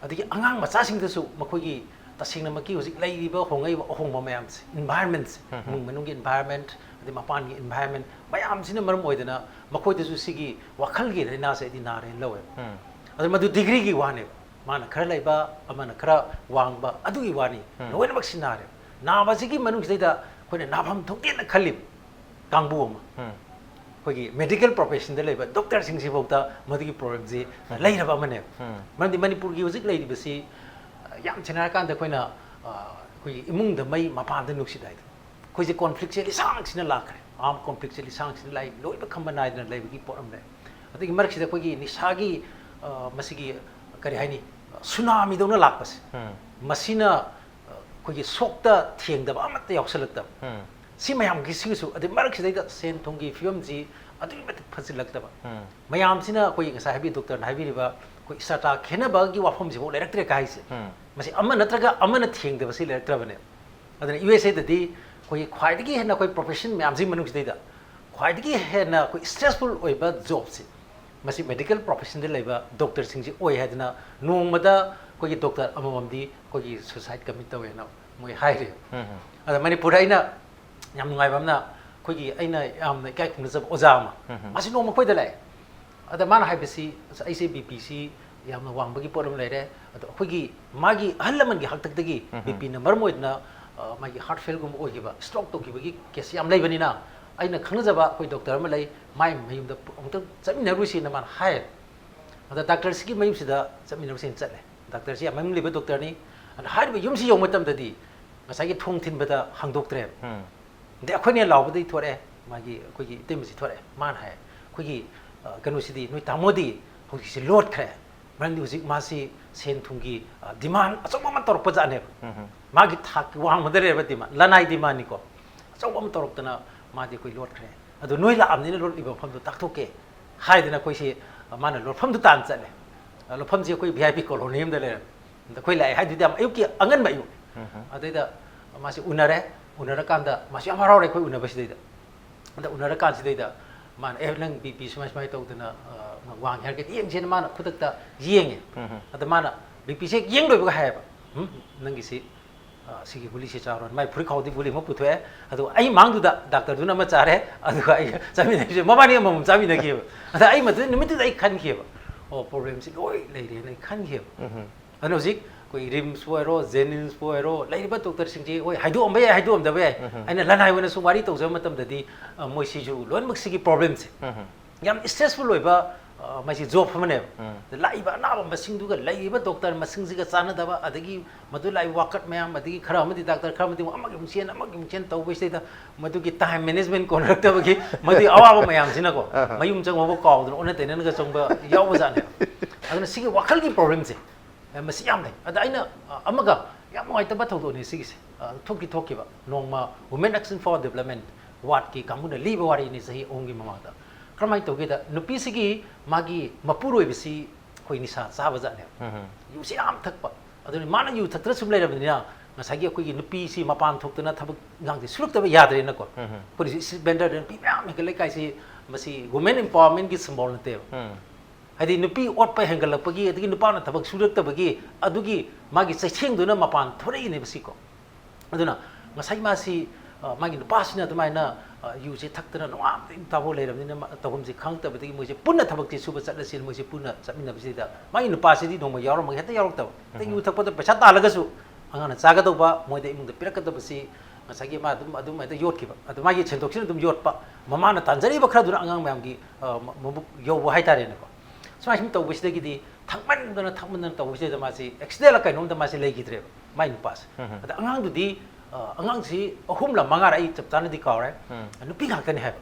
ꯑꯗꯒꯤ ꯑꯉꯥꯡ ꯃꯆꯥꯁꯤꯡꯗꯁꯨ ꯃꯈꯣꯏꯒꯤ ꯇꯁꯦꯡꯅꯃꯛꯀꯤ ꯍꯧꯖꯤꯛ ꯂꯩꯔꯤꯕ ꯍꯣꯡꯉꯛꯏꯕ ꯑꯍꯣꯡꯕ ꯃꯌꯥꯝꯁꯦ, ꯏꯟꯚꯥꯏꯔꯟꯃꯦꯟꯁꯦ, ꯏꯃꯨꯡ ꯃꯅꯨꯡꯒꯤ ꯏꯟꯚꯥꯏꯔꯟꯃꯦꯟ, ꯑꯗꯩ ꯃꯄꯥꯟꯒꯤ ꯏꯟꯚꯥꯏꯔꯟꯃꯦꯟ ꯃꯌꯥꯝꯁꯤꯅ ꯃꯔꯝ ꯑꯣꯏꯗꯅ ꯃꯈꯣꯏꯗꯁꯨ ꯁꯤꯒꯤ ꯋꯥꯈꯜꯒꯤ ꯂꯥꯏꯅꯥꯁꯦ ꯑꯩꯗꯤ ꯅꯥꯔꯦꯅ ꯂꯧꯋꯦꯕ꯫ ꯑꯗꯨ ꯃꯗꯨ ꯗꯤꯒ꯭ꯔꯤꯒꯤ ꯋꯥꯅꯦꯕ꯫ ꯃꯥꯅ ꯈꯔ ꯂꯩꯕ, ꯑꯃꯅ ꯈꯔ ꯋꯥꯡꯕ, ꯑꯗꯨꯒꯤ ꯋꯥꯅꯤ꯫ ꯂꯣꯏꯅꯃꯛ ꯁꯤ ꯅꯥꯔꯦ꯫ ꯅꯥꯕꯁꯤꯒꯤ ꯃꯅꯨꯡꯁꯤꯗꯩꯗ ꯑꯩꯈꯣꯏꯅ ꯅꯥꯐꯝ ꯊꯣꯛꯇꯦꯅ ꯈꯜꯂꯤꯕ ꯀꯥꯡꯕꯨ ꯑꯃ, ꯑꯩꯈꯣꯏꯒꯤ ꯃꯦꯗꯤꯀꯦꯜ ꯄ꯭ꯔꯣꯐꯦꯁꯟꯗ ꯂꯩꯕ ꯗꯣꯛꯇꯔꯁꯤꯡꯁꯤꯐꯥꯎꯗ ꯃꯗꯨꯒꯤ ꯄ꯭ꯔꯣꯕ꯭ꯂꯦꯝꯁꯤ ꯂꯩꯔꯕ ꯑꯃꯅꯦꯕ꯫ ꯃꯔꯝꯗꯤ ꯃꯅꯤꯄꯨꯔꯒꯤ ꯍꯧꯖꯤꯛ ꯂꯩꯔꯤꯕꯁꯤ, ꯑ, ꯌꯥꯝ ꯁꯦꯡꯅ ꯍꯥꯏꯔꯀꯥꯟꯗ ꯑꯩꯈꯣꯏꯅ, ꯑ, ꯑꯩꯈꯣꯏꯒꯤ ꯏꯃꯨꯡꯗ ꯃꯩ ꯃꯄꯥꯟꯗ ꯅꯨꯡꯁꯤꯠ ꯍꯥꯏꯗꯣ, ꯑꯩꯈꯣꯏꯁꯦ ꯀꯣꯟꯐ꯭ꯂꯤꯛꯁꯦ ꯂꯤꯁꯥꯡꯁꯤꯅ ꯂꯥꯛꯈ꯭ꯔꯦ꯫ ꯑꯥꯔꯝ ꯀꯣꯟꯐ꯭ꯂꯤꯛꯁꯦ ꯂꯤꯁꯥꯡꯁꯤꯅ ꯂꯥꯛꯏ, ꯂꯣꯏꯕ ꯈꯝꯕ ꯅꯥꯏꯗꯅ ꯂꯩꯕꯒꯤ ꯄꯣꯠ ꯑꯃ ꯂꯩ꯫ ꯑꯗꯒꯤ ꯃꯔꯛꯁꯤꯗ ꯑꯩꯈꯣꯏꯒꯤ ꯅꯤꯁꯥꯒꯤ, ꯑ, ꯃꯁꯤꯒꯤ, ꯀꯔꯤ ꯍꯥꯏꯅꯤ, ꯁꯨꯅꯥꯃꯤꯗꯧꯅ ꯂꯥꯛꯄꯁꯦ, ꯃꯁꯤꯅ, ꯑ, ꯑꯩꯈꯣꯏꯒꯤ ꯁꯣꯛꯇ ꯊꯦꯡꯗꯕ ꯑꯃꯠꯇ ꯌꯥꯎꯁꯜꯂꯛꯇꯕ꯫ ꯁꯤ ꯃꯌꯥꯝꯒꯤꯁꯤꯒꯤꯁꯨ, ꯑꯗꯩ ꯃꯔꯛꯁꯤꯗꯩꯗ ꯁꯦꯟ ꯊꯨꯝꯒꯤ ꯐꯤꯕꯝꯁꯤ ꯑꯗꯨꯛꯀꯤ ꯃꯇꯤꯛ ꯐꯠꯁꯤꯜꯂꯛꯇꯕ꯫ ꯃꯌꯥꯝꯁꯤꯅ ꯑꯩꯈꯣꯏꯒꯤ ꯉꯁꯥꯏ ꯍꯥꯏꯕꯤ, ꯗꯣꯛꯇꯔꯅ ꯍꯥꯏꯕꯤꯔꯤꯕ ꯑꯩꯈꯣꯏ strata ꯈꯦꯠꯅꯕꯒꯤ ꯋꯥꯐꯝꯁꯤꯐꯥꯎ ꯂꯩꯔꯛꯇ꯭ꯔꯦ ꯀꯥꯏꯁꯦ꯫ ꯃꯁꯤ ꯑꯃ ꯅꯠꯇ꯭ꯔꯒ ꯑꯃꯅ ꯊꯦꯡꯗꯕꯁꯤ ꯂꯩꯔꯛꯇ꯭ꯔꯕꯅꯦ꯫ ꯑꯗꯨꯅ ꯌꯨ ꯑꯦꯁ ꯑꯦꯗꯗꯤ ꯑꯩꯈꯣꯏꯒꯤ ꯈ꯭ꯋꯥꯏꯗꯒꯤ ꯍꯦꯟꯅ ꯑꯩꯈꯣꯏ ꯄ꯭ꯔꯣꯐꯦꯁꯟ ꯃꯌꯥꯝꯁꯤꯒꯤ ꯃꯅꯨꯡꯁꯤꯗꯩꯗ ꯈ꯭ꯋꯥꯏꯗꯒꯤ ꯍꯦꯟꯅ ꯑꯩꯈꯣꯏ ꯁ꯭ꯇ꯭ꯔꯦꯁꯐꯨꯜ ꯑꯣꯏꯕ ꯖꯣꯕꯁꯤ ꯃꯁꯤ ꯃꯦꯗꯤꯀꯦꯜ ꯄ꯭ꯔꯣꯐꯦꯁꯟꯗ ꯂꯩꯕ ꯗꯣꯛꯇꯔꯁꯤꯡꯁꯤ ꯑꯣꯏ ꯍꯥꯏꯗꯅ ꯅꯣꯡꯃꯗ ꯑꯩꯈꯣꯏꯒꯤ ꯗꯣꯛꯇꯔ ꯑꯃꯃꯝꯗꯤ ꯑꯩꯈꯣꯏꯒꯤ ꯁꯨꯁꯥꯏꯠ ꯀꯃꯤꯠ ꯇꯧꯋꯦꯅ ꯃꯣꯏ ꯍꯥꯏꯔꯤ꯫ ꯑꯗ ꯃꯅꯤꯄꯨꯔꯗ ꯑꯩꯅ ꯌꯥꯝ ꯅꯨꯡꯉꯥꯏꯕ ꯑꯃꯅ, ꯑꯩꯈꯣꯏꯒꯤ ꯑꯩꯅ ꯌꯥꯝꯅ ꯏꯀꯥꯏ ꯈꯨꯝꯅꯖꯕ ꯑꯣꯖꯥ ꯑꯃ, ꯃꯥꯁꯤ ꯅꯣꯡꯃ ꯑꯩꯈꯣꯏꯗ ꯂꯥꯛꯑꯦ꯫ ꯑꯗ ꯃꯥꯅ ꯍꯥꯏꯕꯁꯤ, "ꯑꯁ, ꯑꯩꯁꯦ ꯕꯤ ꯄꯤꯁꯤ ꯌꯥꯝꯅ ꯋꯥꯡꯕꯒꯤ ꯄꯣꯠ ꯑꯃ ꯂꯩꯔꯦ, ꯑꯗꯣ ꯑꯩꯈꯣꯏꯒꯤ ꯃꯥꯒꯤ ꯑꯍꯜ ꯂꯃꯟꯒꯤ ꯍꯥꯛꯇꯛꯇꯒꯤ ꯕꯤ ꯄꯤꯅ ꯃꯔꯝ ꯑꯣꯏꯗꯅ, ꯑ, ꯃꯥꯒꯤ ꯍꯥꯔꯠ ꯐꯦꯜꯒꯨꯝꯕ ꯑꯣꯏꯈꯤꯕ, ꯁ꯭ꯇ꯭ꯔꯣꯛ ꯇꯧꯈꯤꯕꯒꯤ ꯀꯦꯁ ꯌꯥꯝ ꯂꯩꯕꯅꯤꯅ ꯑꯩꯅ ꯈꯪꯅꯖꯕ ꯑꯩꯈꯣꯏ ꯗꯣꯛꯇꯔ ꯑꯃ ꯂꯩ, ꯃꯥꯏ ꯃꯌꯨꯝꯗ ꯑꯃꯨꯛꯇꯪ ꯆꯠꯃꯤꯟꯅꯔꯨꯁꯤꯅ" ꯃꯥꯅ ꯍꯥꯏꯌꯦ꯫ ꯑꯗ ꯗꯥꯛꯇꯔꯁꯤꯒꯤ ꯃꯌꯨꯝꯁꯤꯗ ꯆꯠꯃꯤꯟꯅꯔꯨꯁꯦꯅ ꯆꯠꯂꯦ꯫ ꯗꯥꯛꯇꯔꯁꯤ ꯌꯥꯝ ꯃꯃꯤꯡ ꯂꯩꯕ ꯗꯣꯛꯇꯔꯅꯤ꯫ ꯑꯗ ꯍꯥꯏꯔꯤꯕ ꯌꯨꯝꯁꯤ ꯌꯧꯕ ꯃꯇꯝꯗꯗꯤ ꯉꯁꯥꯏꯒꯤ ꯊꯣꯡ ꯊꯤꯟꯕꯗ ꯍꯥꯡꯗꯣꯛꯇ꯭ꯔꯦꯕ꯫ ꯑꯗꯩ ꯑꯩꯈꯣꯏꯅ ꯂꯥꯎꯕꯗꯒꯤ ꯊꯣꯔꯛꯑꯦ, ꯃꯥꯒꯤ, ꯑꯩꯈꯣꯏꯒꯤ ꯏꯇꯩꯃꯁꯤ ꯊꯣꯔꯛꯑꯦ꯫ ꯃꯥꯅ ꯍꯥꯏ, "ꯑꯩꯈꯣꯏꯒꯤ, ꯑ, ꯀꯩꯅꯣꯁꯤꯗꯤ, ꯅꯣꯏ ꯇꯥꯃꯣꯗꯤ ꯍꯧꯖꯤꯛꯁꯤ ꯂꯣꯠꯈ꯭ꯔꯦ, ꯃꯔꯝꯗꯤ ꯍꯧꯖꯤꯛ ꯃꯥꯁꯤ ꯁꯦꯟ ꯊꯨꯝꯒꯤ, ꯑ, ꯗꯤꯃꯥꯟ ꯑꯆꯧꯕ ꯑꯃ ꯇꯧꯔꯛꯄ ꯖꯥꯠꯅꯦꯕ꯫ ꯃꯥꯒꯤ ꯊꯥꯛꯀꯤ ꯋꯥꯡꯃꯗ ꯂꯩꯔꯕ ꯗꯤꯃꯥꯟ, ꯂꯅꯥꯏ ꯗꯤꯃꯥꯟꯅꯤꯀꯣ, ꯑꯆꯧꯕ ꯑꯃ ꯇꯧꯔꯛꯇꯅ ꯃꯥꯗꯤ ꯑꯩꯈꯣꯏ ꯂꯣꯠꯈ꯭ꯔꯦ꯫ ꯑꯗꯣ ꯅꯣꯏ ꯂꯥꯛꯑꯕꯅꯤꯅ ꯂꯣꯠꯂꯤꯕ ꯃꯐꯝꯗꯣ ꯇꯥꯛꯊꯣꯛꯀꯦ" ꯍꯥꯏꯗꯅ ꯑꯩꯈꯣꯏꯁꯤ, ꯑ, ꯃꯥꯅ ꯂꯣꯠꯐꯝꯗꯨ ꯇꯥꯟ ꯆꯠꯂꯦ꯫ ꯑ, ꯂꯣꯠꯐꯝꯁꯤ ꯑꯩꯈꯣꯏ ꯚꯤ ꯑꯥꯏ ꯄꯤ ꯀꯣꯂꯣꯅꯤ ꯑꯃꯗ ꯂꯩꯔꯝꯃꯦ꯫ ꯑꯗ ꯑꯩꯈꯣꯏ ꯂꯥꯛꯑꯦ ꯍꯥꯏꯗꯨꯗꯤ ꯌꯥꯝ ꯑꯌꯨꯛꯀꯤ ꯑꯉꯟꯕ ꯑꯌꯨꯛ꯫ ꯑꯗꯩꯗ ꯃꯥꯁꯤ ꯎꯅꯔꯦ꯫ ꯎꯅꯔꯀꯥꯟꯗ ꯃꯥꯁꯤ ꯌꯥꯝ ꯍꯔꯥꯎꯔꯦ ꯑꯩꯈꯣꯏ ꯎꯅꯕꯁꯤꯗꯩꯗ꯫ ꯑꯗ ꯎꯅꯔꯀꯥꯟꯁꯤꯗꯩꯗ ꯃꯥꯅ, "ꯑꯦ, ꯅꯪ ꯕꯤ ꯄꯤ ꯁꯨꯃꯥꯏ ꯁꯨꯃꯥꯏꯅ ꯇꯧꯗꯅ, ꯑ, ꯋꯥꯡꯉꯦ ꯍꯥꯏꯔꯒꯗꯤ ꯌꯦꯡꯁꯦꯅ" ꯃꯥꯅ ꯈꯨꯗꯛꯇ ꯌꯦꯡꯉꯦ꯫ ꯑꯗ ꯃꯥꯅ ꯕꯤ ꯄꯤꯁꯦ ꯌꯦꯡ ꯂꯣꯏꯕꯒ ꯍꯥꯏꯌꯦꯕ, "ꯎꯝ, ꯅꯪꯒꯤꯁꯤ, ꯑ, ꯁꯤꯒꯤ ꯒꯨꯂꯤꯁꯤ ꯆꯥꯔꯣ"꯫ ꯃꯥꯏ ꯐꯨꯔꯤꯠ ꯈꯥꯎꯗꯤ ꯒꯨꯂꯤ ꯑꯃ ꯄꯨꯊꯣꯛꯑꯦ꯫ ꯑꯗꯨꯒ ꯑꯩ ꯃꯥꯡꯗꯨꯗ ꯗꯥꯛꯇꯔꯗꯨꯅ ꯑꯃ ꯆꯥꯔꯦ꯫ ꯑꯗꯨꯒ ꯑꯩꯒ ꯆꯥꯃꯤꯟꯅꯔꯤꯁꯦ ꯃꯕꯥꯅꯤ ꯑꯃꯃꯝ ꯆꯥꯃꯤꯟꯅꯈꯤꯑꯕ꯫ ꯑꯗ ꯑꯩ ꯃꯗꯨ ꯅꯨꯃꯤꯠꯇꯨꯗ ꯑꯩ ꯈꯟꯈꯤꯑꯕ, "ꯑꯣ, ꯄ꯭ꯔꯣꯕ꯭ꯂꯦꯝꯁꯤ ꯂꯣꯏ ꯂꯩꯔꯦꯅ" ꯑꯩ ꯈꯟꯈꯤꯑꯕ꯫ ꯑꯗꯨꯅ ꯍꯧꯖꯤꯛ ꯑꯩꯈꯣꯏ ꯔꯤꯝꯁꯄꯨ ꯑꯣꯏꯔꯣ, ꯖꯦꯅꯤꯝꯁꯄꯨ ꯑꯣꯏꯔꯣ, ꯂꯩꯔꯤꯕ ꯗꯣꯛꯇꯔꯁꯤꯡꯁꯤ, ꯍꯣꯏ, ꯍꯥꯏꯗꯣꯛꯑꯝꯕ ꯌꯥꯏ, ꯍꯥꯏꯗꯣꯛꯑꯝꯗꯕ ꯌꯥꯏ꯫ ꯑꯩꯅ ꯂꯅꯥꯏ ꯑꯣꯏꯅ ꯁꯨꯝ ꯋꯥꯔꯤ ꯇꯧꯖꯕ ꯃꯇꯝꯗꯗꯤ, ꯑ, ꯃꯣꯏꯁꯤꯁꯨ ꯂꯣꯏꯅꯃꯛ ꯁꯤꯒꯤ ꯄ꯭ꯔꯣꯕ꯭ꯂꯦꯝꯁꯦ ꯌꯥꯝ ꯁ꯭ꯇ꯭ꯔꯦꯁꯐꯨꯜ ꯑꯣꯏꯕ, ꯑ, ꯃꯁꯤ ꯖꯣꯕ ꯑꯃꯅꯦꯕ꯫ ꯑꯗ ꯂꯥꯛꯏꯕ ꯑꯅꯥꯕ ꯃꯁꯤꯡꯗꯨꯒ ꯂꯩꯔꯤꯕ ꯗꯣꯛꯇꯔ ꯃꯁꯤꯡꯁꯤꯒ ꯆꯥꯟꯅꯗꯕ, ꯑꯗꯒꯤ ꯃꯗꯨ ꯂꯥꯛꯏꯕ ꯋꯥꯀꯠ ꯃꯌꯥꯝ, ꯑꯗꯒꯤ ꯈꯔ ꯑꯃꯗꯤ ꯗꯥꯛꯇꯔ ꯈꯔ ꯑꯃꯗꯤ ꯑꯃꯒꯤ ꯑꯃꯨꯛ ꯆꯦꯟ, ꯑꯃꯒꯤ ꯑꯃꯨꯛ ꯆꯦꯟ ꯇꯧꯕꯁꯤꯗꯩꯗ ꯃꯗꯨꯒꯤ ꯇꯥꯏꯝ ꯃꯦꯅꯦꯖꯃꯦꯟ ꯀꯣꯟꯅꯔꯛꯇꯕꯒꯤ ꯃꯗꯨꯒꯤ ꯑꯋꯥꯕ ꯃꯌꯥꯝꯁꯤꯅꯀꯣ, ꯃꯌꯨꯝ ꯆꯪꯕ ꯐꯥꯎ ꯀꯥꯎꯗꯅ ꯑꯣꯟꯅ ꯇꯩꯅꯅꯒ ꯆꯪꯕ ꯌꯥꯎꯕꯖꯥꯠꯅꯦꯕ꯫ ꯑꯗꯨꯅ ꯁꯤꯒꯤ ꯋꯥꯈꯜꯒꯤ ꯄ꯭ꯔꯣꯕ꯭ꯂꯦꯝꯁꯦ, ꯑ, ꯃꯁꯤ ꯌꯥꯝ ꯂꯩ꯫ ꯑꯗ ꯑꯩꯅ, ꯑ, ꯑꯃꯒ ꯌꯥꯝ ꯅꯨꯡꯉꯥꯏꯇꯕ ꯊꯧꯗꯣꯛꯅꯤ ꯁꯤꯒꯤꯁꯦ꯫ ꯑ, ꯊꯣꯛꯇꯤ ꯊꯣꯛꯈꯤꯕ ꯅꯣꯡꯃ Women Action for Development ꯋꯥꯔꯗꯀꯤ ꯀꯥꯡꯕꯨꯅ ꯂꯤꯕ ꯋꯥꯔꯤꯅꯤ ꯆꯍꯤ ꯑꯍꯨꯝꯒꯤ ꯃꯃꯥꯡꯗ꯫ ꯀꯔꯝꯍꯥꯏꯅ ꯇꯧꯒꯦꯗ, ꯅꯨꯄꯤꯁꯤꯒꯤ ꯃꯥꯒꯤ ꯃꯄꯨꯔꯣꯏꯕꯁꯤ ꯑꯩꯈꯣꯏ ꯅꯤꯁꯥ ꯆꯥꯕ ꯖꯥꯠꯅꯦꯕ꯫ ꯌꯨꯁꯤ ꯌꯥꯝ ꯊꯛꯄ꯫ ꯑꯗꯨꯅ ꯃꯥꯅ ꯌꯨ ꯊꯛꯇꯅ ꯁꯨꯝ ꯂꯩꯔꯕꯅꯤꯅ ꯉꯁꯥꯏꯒꯤ ꯑꯩꯈꯣꯏꯒꯤ ꯅꯨꯄꯤꯁꯤ ꯃꯄꯥꯟ ꯊꯣꯛꯇꯅ ꯊꯕꯛ ꯏꯪꯈꯥꯡꯁꯤ ꯁꯨꯔꯛꯇꯕ ꯌꯥꯗ꯭ꯔꯦꯅꯀꯣ꯫ ꯑꯩꯈꯣꯏꯅ ꯁꯤ ꯁꯤ ꯕꯦꯟꯗꯔꯗ ꯅꯨꯄꯤ ꯃꯌꯥꯝ ꯍꯦꯟꯒꯠꯂꯛꯏ ꯀꯥꯏꯁꯤ ꯃꯁꯤ women empowerment ꯀꯤ symbol ꯅꯠꯇꯦꯕ꯫ ꯍꯥꯏꯗꯤ ꯅꯨꯄꯤ ꯑꯣꯠꯄ ꯍꯦꯟꯒꯠꯂꯛꯄꯒꯤ, ꯑꯗꯒꯤ ꯅꯨꯄꯥꯅ ꯊꯕꯛ ꯁꯨꯔꯛꯇꯕꯒꯤ, ꯑꯗꯨꯒꯤ ꯃꯥꯒꯤ ꯆꯩꯊꯦꯡꯗꯨꯅ ꯃꯄꯥꯟ ꯊꯣꯔꯛꯏꯅꯦꯕ ꯁꯤꯀꯣ꯫ ꯑꯗꯨꯅ ꯉꯁꯥꯏ ꯃꯥꯁꯤ, ꯑ, ꯃꯥꯒꯤ ꯅꯨꯄꯥꯁꯤꯅ ꯑꯗꯨꯃꯥꯏꯅ, ꯑ, ꯌꯨꯁꯦ ꯊꯛꯇꯅ ꯅꯣꯡꯉꯥꯟꯕꯗꯒꯤ ꯅꯨꯃꯤꯠ ꯇꯥꯐꯥꯎ ꯂꯩꯔꯕꯅꯤꯅ ꯃꯥ ꯇꯧꯐꯝꯁꯦ ꯈꯪꯉꯛꯇꯕꯗꯒꯤ ꯃꯣꯏꯁꯦ ꯄꯨꯟꯅ ꯊꯕꯛꯁꯦ ꯁꯨꯕ ꯆꯠꯂꯁꯦꯅ ꯃꯣꯏꯁꯦ ꯄꯨꯟꯅ ꯆꯠꯃꯤꯟꯅꯕꯁꯤꯗ ꯃꯥꯒꯤ ꯅꯨꯄꯥꯁꯤꯗꯤ ꯅꯣꯡꯃ ꯌꯥꯎꯔꯝꯃꯒ ꯍꯦꯛꯇ ꯌꯥꯎꯔꯛꯇꯕ꯫ ꯍꯦꯛꯇ ꯌꯨ ꯊꯛꯄꯗ ꯄꯩꯁꯥ ꯇꯥꯜꯂꯒꯁꯨ ꯑꯉꯥꯡꯅ ꯆꯥꯒꯗꯧꯕ, ꯃꯣꯏꯗ ꯏꯃꯨꯡꯗ ꯄꯤꯔꯛꯀꯗꯕꯁꯤ ꯉꯁꯥꯏꯒꯤ ꯃꯥ ꯑꯗꯨꯝ, ꯑꯗꯨꯝ ꯍꯦꯛꯇ ꯌꯣꯠꯈꯤꯕ꯫ ꯑꯗꯨ ꯃꯥꯒꯤ ꯁꯦꯟꯊꯣꯛꯁꯤꯅ ꯑꯗꯨꯝ ꯌꯣꯠꯄ, ꯃꯃꯥꯅ ꯇꯥꯟꯖꯔꯤꯕ ꯈꯔꯗꯨꯅ ꯑꯉꯥꯡ ꯃꯌꯥꯝꯒꯤ, ꯑ, ꯃ-, ꯃꯕꯨꯛ ꯌꯧꯕ ꯍꯥꯏꯇꯥꯔꯦꯅꯦꯀꯣ꯫ ꯁꯨꯃꯥꯏꯅ ꯁꯨꯝ ꯇꯧꯕꯁꯤꯗꯒꯤꯗꯤ ꯊꯛꯃꯟꯗꯅ, ꯊꯛꯃꯟꯗꯅ ꯇꯧꯕꯁꯤꯗ ꯃꯥꯁꯤ ꯑꯦꯛꯁꯤꯗꯦꯟꯂ ꯀꯩꯅꯣꯝꯗ ꯃꯥꯁꯤ ꯂꯩꯈꯤꯗ꯭ꯔꯦꯕ, ꯃꯥꯏ ꯅꯨꯄꯥꯁꯦ꯫ ꯑꯗ ꯑꯉꯥꯡꯗꯨꯗꯤ, ꯑ, ꯑꯉꯥꯡꯁꯤ ꯑꯍꯨꯝꯂ ꯃꯉꯥꯔ ꯑꯩ ꯆꯞ ꯆꯥꯅꯗꯤ ꯀꯥꯎꯔꯦ꯫ ꯅꯨꯄꯤ ꯉꯥꯛꯇꯅꯤ ꯍꯥꯏꯕ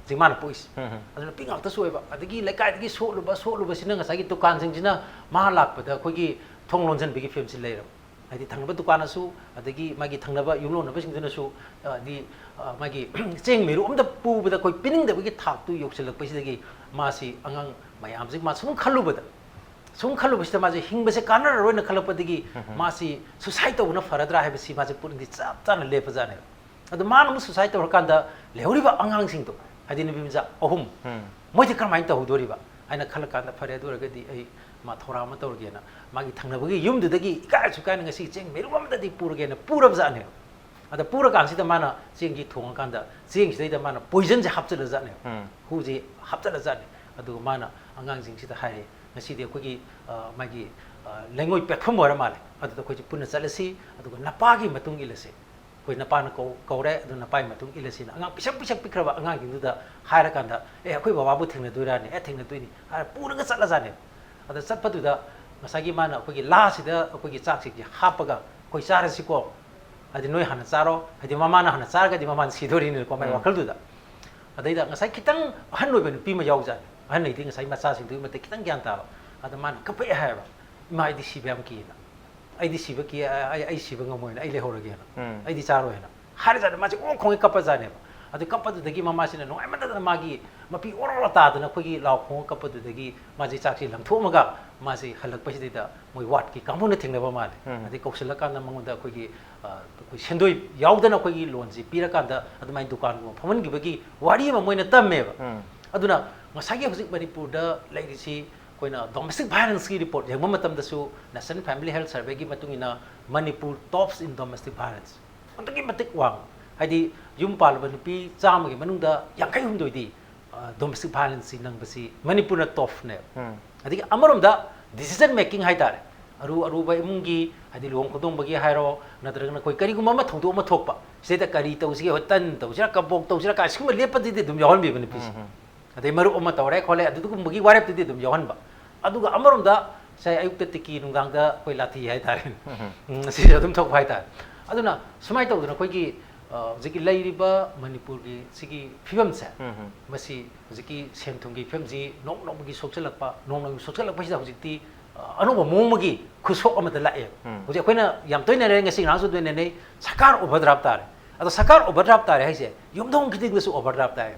ꯍꯧꯖꯤꯛ ꯃꯥꯅ ꯄꯣꯛꯏꯁꯦ꯫ ꯑꯗꯨ ꯅꯨꯄꯤ ꯉꯥꯛꯇꯁꯨ ꯑꯣꯏꯕ, ꯑꯗꯒꯤ ꯂꯩꯀꯥꯏꯗꯒꯤ ꯁꯣꯠꯂꯨꯕ, ꯁꯣꯠꯂꯨꯕꯁꯤꯅ ꯉꯁꯥꯏꯒꯤ ꯗꯨꯀꯥꯟꯁꯤꯡꯁꯤꯅ ꯃꯥ ꯂꯥꯛꯄꯗ ꯑꯩꯈꯣꯏꯒꯤ ꯊꯣꯡ ꯂꯣꯟꯁꯤꯟꯕꯒꯤ ꯐꯤꯕꯝꯁꯤ ꯂꯩꯔꯕ꯫ ꯍꯥꯏꯗꯤ ꯊꯪꯅꯕ ꯗꯨꯀꯥꯟꯅꯁꯨ, ꯑꯗꯒꯤ ꯃꯥꯒꯤ ꯊꯪꯅꯕ ꯌꯨꯝꯂꯣꯟꯅꯕꯁꯤꯡꯗꯨꯅꯁꯨ, ꯑ, ꯍꯥꯏꯗꯤ, ꯑ, ꯃꯥꯒꯤ ꯆꯦꯡ ꯃꯤꯔꯨꯛ ꯑꯝꯇ ꯄꯨꯕꯗ ꯑꯩꯈꯣꯏ ꯄꯤꯅꯤꯡꯗꯕꯒꯤ ꯊꯥꯛꯇꯨ ꯌꯧꯁꯤꯜꯂꯛꯄꯁꯤꯗꯒꯤ ꯃꯥꯁꯤ ꯑꯉꯥꯡ ꯃꯌꯥꯝꯁꯤ ꯃꯥ ꯁꯨꯝ ꯈꯜꯂꯨꯕꯗ ꯁꯨꯝ ꯈꯜꯂꯨꯕꯁꯤꯗ ꯃꯥꯁꯦ ꯍꯤꯡꯕꯁꯦ ꯀꯥꯟꯅꯔꯔꯣꯏꯅ ꯈꯜꯂꯛꯄꯗꯒꯤ ꯃꯥꯁꯤ suicide ꯇꯧꯕꯅ ꯐꯔꯗ꯭ꯔꯥ ꯍꯥꯏꯕꯁꯤ ꯃꯥꯁꯦ ꯄꯨꯛꯅꯤꯡꯗꯤ ꯆꯞ ꯆꯥꯅ ꯂꯦꯞꯄꯖꯥꯠꯅꯦꯕ꯫ ꯑꯗꯣ ꯃꯥꯅ ꯑꯃꯨꯛ suicide ꯇꯧꯔꯀꯥꯟꯗ ꯂꯩꯍꯧꯔꯤꯕ ꯑꯉꯥꯡꯁꯤꯡꯗꯣ, ꯍꯥꯏꯗꯤ ꯅꯨꯄꯤ ꯃꯆꯥ ꯑꯍꯨꯝ, ꯎꯝ꯫ ꯃꯣꯏꯗꯤ ꯀꯔꯝꯍꯥꯏꯅ ꯇꯧꯍꯧꯗꯣꯔꯤꯕ ꯍꯥꯏꯅ ꯈꯜꯂꯀꯥꯟꯗ, ꯐꯔꯦ, ꯑꯗꯨ ꯑꯣꯏꯔꯒꯗꯤ ꯑꯩ ꯃꯥ ꯊꯧꯔꯥꯡ ꯑꯃ ꯇꯧꯔꯒꯦꯅ ꯃꯥꯒꯤ ꯊꯪꯅꯕꯒꯤ ꯌꯨꯝꯗꯨꯗꯒꯤ ꯏꯀꯥꯏꯁꯨ ꯀꯥꯏꯅ ꯉꯁꯤ ꯆꯦꯡ ꯃꯦꯔꯨꯛ ꯑꯃꯗꯗꯤ ꯄꯨꯔꯒꯦꯅ ꯄꯨꯔꯕꯖꯥꯠꯅꯦꯕ꯫ ꯑꯗ ꯄꯨꯔꯀꯥꯟꯁꯤꯗ ꯃꯥꯅ ꯆꯦꯡꯁꯤ ꯊꯣꯡꯉꯀꯥꯟꯗ ꯆꯦꯡꯁꯤꯗꯩꯗ ꯃꯥꯅ poisonꯁꯦ ꯍꯥꯞꯆꯤꯜꯂꯖꯥꯠꯅꯦꯕ꯫ ꯎꯝ꯫ ꯍꯨꯁꯤ ꯍꯥꯞꯆꯤꯜꯂꯖꯥꯠꯅꯤ꯫ ꯑꯗꯨꯒ ꯃꯥꯅ ꯑꯉꯥꯡꯁꯤꯡꯁꯤꯗ ꯍꯥꯏꯔꯦ, "ꯉꯁꯤꯗꯤ ꯑꯩꯈꯣꯏꯒꯤ, ꯑ, ꯃꯥꯒꯤ, ꯑ, ꯂꯩꯉꯣꯏ ꯄꯦꯛꯐꯝ ꯑꯣꯏꯔ ꯃꯥꯜꯂꯦ꯫ ꯑꯗꯨꯗ ꯑꯩꯈꯣꯏꯁꯦ ꯄꯨꯟꯅ ꯆꯠꯂꯁꯤ, ꯑꯗꯨꯒ ꯅꯄꯥꯒꯤ ꯃꯇꯨꯡ ꯏꯜꯂꯁꯤ꯫ ꯑꯩꯈꯣꯏ ꯅꯄꯥꯅ ꯀꯧ-, ꯀꯧꯔꯦ, ꯑꯗꯨ ꯅꯄꯥꯒꯤ ꯃꯇꯨꯡ ꯏꯜꯂꯁꯤꯅ" ꯑꯉꯥꯡ ꯄꯤꯁꯛ ꯄꯤꯁꯛ ꯄꯤꯛꯈ꯭ꯔꯕ ꯑꯉꯥꯡꯁꯤꯡꯗꯨꯗ ꯍꯥꯏꯔꯀꯥꯟꯗ, "ꯑꯦ, ꯑꯩꯈꯣꯏ ꯕꯕꯥꯕꯨ ꯊꯦꯡꯅꯗꯣꯏꯔꯥꯅꯦ?" "ꯑꯦ, ꯊꯦꯡꯅꯗꯣꯏꯅꯤ" ꯍꯥꯏꯔ ꯄꯨꯔꯒ ꯆꯠꯂꯖꯥꯠꯅꯦ꯫ ꯑꯗ ꯆꯠꯄꯗꯨꯗ ꯉꯁꯥꯏꯒꯤ ꯃꯥꯅ ꯑꯩꯈꯣꯏꯒꯤ ꯂꯥꯁꯤꯗ ꯑꯩꯈꯣꯏꯒꯤ ꯆꯥꯛꯁꯤꯡꯁꯦ ꯍꯥꯞꯄꯒ, "ꯑꯩꯈꯣꯏ ꯆꯥꯔꯁꯤꯀꯣ, ꯍꯥꯏꯗꯤ ꯅꯣꯏ ꯍꯥꯟꯅ ꯆꯥꯔꯣ", ꯍꯥꯏꯗꯤ ꯃꯃꯥꯅ ꯍꯥꯟꯅ ꯆꯥꯔꯒꯗꯤ ꯃꯃꯥꯅ ꯁꯤꯗꯣꯔꯤꯅꯤꯅꯀꯣ, ꯃꯥꯏ ꯎꯝ꯫ ꯋꯥꯈꯜꯗꯨꯗ꯫ ꯑꯗꯩꯗ ꯉꯁꯥꯏ ꯈꯤꯇꯪ ꯑꯍꯟ ꯑꯣꯏꯕ ꯅꯨꯄꯤ ꯑꯃ ꯌꯥꯎꯖꯥꯠꯅꯤ, ꯑꯍꯟ ꯍꯥꯏꯗꯤ ꯉꯁꯥꯏ ꯃꯆꯥꯁꯤꯡꯗꯨꯒꯤ ꯃꯇꯤꯛ ꯈꯤꯇꯪ ꯒ꯭ꯌꯥꯟ ꯇꯥꯕ꯫ ꯑꯗ ꯃꯥꯅ ꯀꯞꯄꯛꯑꯦ ꯍꯥꯏꯌꯦꯕ, "ꯏꯃꯥ, ꯑꯩꯗꯤ ꯁꯤꯕ ꯌꯥꯝ ꯀꯤꯅ, ꯑꯩꯗꯤ ꯁꯤꯕ ꯀꯤ, ꯑꯩ, ꯑꯩ ꯁꯤꯕ ꯉꯝꯃꯣꯏꯅ, ꯑꯩ ꯂꯩꯍꯧꯔꯒꯦꯅ, ꯎꯝ꯫ ꯑꯩꯗꯤ ꯆꯥꯔꯣꯏꯅ" ꯍꯥꯏꯔꯖꯥꯠꯅꯦ꯫ ꯃꯥꯁꯦ ꯑꯣ ꯈꯣꯡꯉꯩ ꯀꯞꯄꯖꯥꯠꯅꯦꯕ꯫ ꯑꯗꯨ ꯀꯞꯄꯗꯨꯗꯒꯤ ꯃꯃꯥꯁꯤꯅ ꯅꯨꯡꯉꯥꯏꯃꯟꯗꯗꯅ ꯃꯥꯒꯤ ꯃꯄꯤ ꯑꯣꯔꯣ ꯇꯥꯗꯅ ꯑꯩꯈꯣꯏꯒꯤ ꯂꯥꯎ ꯈꯣꯡꯉ ꯀꯞꯄꯗꯨꯗꯒꯤ ꯃꯥꯁꯦ ꯆꯥꯛꯁꯦ ꯂꯪꯊꯣꯛꯑꯝꯃꯒ ꯃꯥꯁꯦ ꯍꯜꯂꯛꯄꯁꯤꯗꯩꯗ ꯃꯣꯏ wardꯀꯤ ꯀꯥꯡꯕꯨꯅ ꯊꯦꯡꯅꯕ ꯃꯥꯜꯂꯦ꯫ ꯎꯝ꯫ ꯑꯗꯩ ꯀꯧꯁꯤꯜꯂꯀꯥꯟꯗ ꯃꯉꯣꯟꯗ ꯑꯩꯈꯣꯏꯒꯤ, ꯑ, ꯑꯩꯈꯣꯏ ꯁꯦꯟꯗꯣꯏ ꯌꯥꯎꯗꯅ ꯑꯩꯈꯣꯏꯒꯤ loanꯁꯦ ꯄꯤꯔꯀꯥꯟꯗ ꯑꯗꯨꯃꯥꯏꯅ ꯗꯨꯀꯥꯟꯒꯨꯝꯕ ꯐꯝꯍꯟꯈꯤꯕꯒꯤ ꯋꯥꯔꯤ ꯑꯃ ꯃꯣꯏꯅ ꯇꯝꯃꯦꯕ꯫ ꯎꯝ꯫ ꯑꯗꯨꯅ ꯉꯁꯥꯏꯒꯤ ꯍꯧꯖꯤꯛ ꯃꯅꯤꯄꯨꯔꯗ ꯂꯩꯔꯤꯁꯤ ꯑꯩꯈꯣꯏꯅ domestic violenceꯀꯤ report ꯌꯦꯡꯕ ꯃꯇꯝꯗꯁꯨ National Family Health Surveyꯒꯤ ꯃꯇꯨꯡ ꯏꯟꯅ Manipur tops in domestic violence꯫ ꯑꯗꯨꯛꯀꯤ ꯃꯇꯤꯛ ꯋꯥꯡ-, ꯍꯥꯏꯗꯤ ꯌꯨꯝ ꯄꯥꯜꯂꯕ ꯅꯨꯄꯤ ꯆꯥꯝꯃꯒꯤ ꯃꯅꯨꯡꯗ ꯌꯥꯡꯈꯩ ꯍꯨꯝꯗꯣꯏꯗꯤ, ꯑ, domestic violenceꯁꯤ ꯅꯪꯕꯁꯤ ꯃꯅꯤꯄꯨꯔꯅ topꯅꯦꯕ꯫ ꯎꯝ꯫ ꯑꯗꯒꯤ ꯑꯃꯔꯣꯝꯗ decision making ꯍꯥꯏꯇꯥꯔꯦ, ꯑꯔꯨ ꯑꯔꯨꯕ ꯏꯃꯨꯡꯒꯤ, ꯍꯥꯏꯗꯤ ꯂꯨꯍꯣꯡ ꯈꯣꯡꯗꯣꯡꯕꯒꯤ ꯍꯥꯏꯔꯣ, ꯅꯠꯇ꯭ꯔꯒꯅ ꯑꯩꯈꯣꯏ ꯀꯔꯤꯒꯨꯝꯕ ꯑꯃ ꯊꯧꯗꯣꯛ ꯑꯃ ꯊꯣꯛꯄ, ꯁꯤꯗꯩꯗ ꯀꯔꯤ ꯇꯧꯁꯤꯒꯦ, ꯍꯣꯏ, ꯇꯟ ꯇꯧꯁꯤꯔꯥ, ꯀꯕꯣꯛ ꯇꯧꯁꯤꯔꯥ ꯀꯥꯏ ꯁꯤꯒꯨꯝꯕ ꯂꯦꯞꯄꯗꯨꯗꯤ ꯑꯗꯨꯝ ꯌꯥꯎꯍꯟꯕꯤꯕ ꯅꯨꯄꯤꯁꯦ꯫ ꯎꯝ, ꯎꯝ꯫ ꯑꯗꯩ ꯃꯔꯨꯞ ꯑꯃ ꯇꯧꯔꯦ ꯈꯣꯠꯂꯦ, ꯑꯗꯨꯒꯨꯝꯕꯒꯤ ꯋꯥꯔꯦꯞꯇꯨꯗꯤ ꯑꯗꯨꯝ ꯌꯥꯎꯍꯟꯕ꯫ ꯑꯗꯨꯒ ꯑꯃꯔꯣꯝꯗ ꯉꯁꯥꯏ ꯑꯌꯨꯛꯇ ꯇꯤꯀꯤ, ꯅꯨꯡꯗꯥꯡꯗ ꯑꯩꯈꯣꯏ ꯂꯥꯊꯤ ꯍꯥꯏꯇꯥꯔꯦ꯫ ꯎꯝ꯫ ꯎꯝ, ꯁꯤꯁꯨ ꯑꯗꯨꯝ ꯊꯣꯛꯄ ꯍꯥꯏꯇꯥꯔꯦ꯫ ꯑꯗꯨꯅ ꯁꯨꯃꯥꯏꯅ ꯇꯧꯗꯅ ꯑꯩꯈꯣꯏꯒꯤ, ꯑ, ꯍꯧꯖꯤꯛꯀꯤ ꯂꯩꯔꯤꯕ ꯃꯅꯤꯄꯨꯔꯒꯤ ꯁꯤꯒꯤ ꯐꯤꯕꯝꯁꯦ, ꯎꯝ, ꯎꯝ꯫ ꯃꯁꯤ ꯍꯧꯖꯤꯛꯀꯤ ꯁꯦꯟ ꯊꯨꯝꯒꯤ ꯐꯤꯕꯝꯁꯤ ꯅꯣꯡ ꯅꯣꯡꯃꯒꯤ ꯁꯣꯛꯆꯜꯂꯛꯄ, ꯅꯣꯡ ꯅꯣꯡꯃꯒꯤ ꯁꯣꯛꯆꯜꯂꯛꯄꯁꯤꯗ ꯍꯧꯖꯤꯛꯇꯤ, ꯑ, ꯑꯅꯧꯕ ꯃꯑꯣꯡ ꯑꯃꯒꯤ ꯈꯨꯠꯁꯣꯛ ꯑꯃꯗ ꯂꯥꯛꯑꯦ꯫ ꯎꯝ꯫ ꯍꯧꯖꯤꯛ ꯑꯩꯈꯣꯏꯅ ꯌꯥꯝ ꯇꯣꯏꯅ ꯅꯩꯅꯔꯦ, ꯉꯁꯤ ꯉꯔꯥꯡꯁꯨ ꯇꯣꯏꯅ ꯅꯩꯅꯩ, ꯁꯔꯀꯥꯔ overdraft ꯇꯥꯔꯦ꯫ ꯑꯗꯣ ꯁꯔꯀꯥꯔ overdraft ꯇꯥꯔꯦ ꯍꯥꯏꯁꯦ ꯌꯨꯝꯊꯣꯡ ꯈꯨꯗꯤꯡꯗꯁꯨ overdraft ꯇꯥꯏ꯫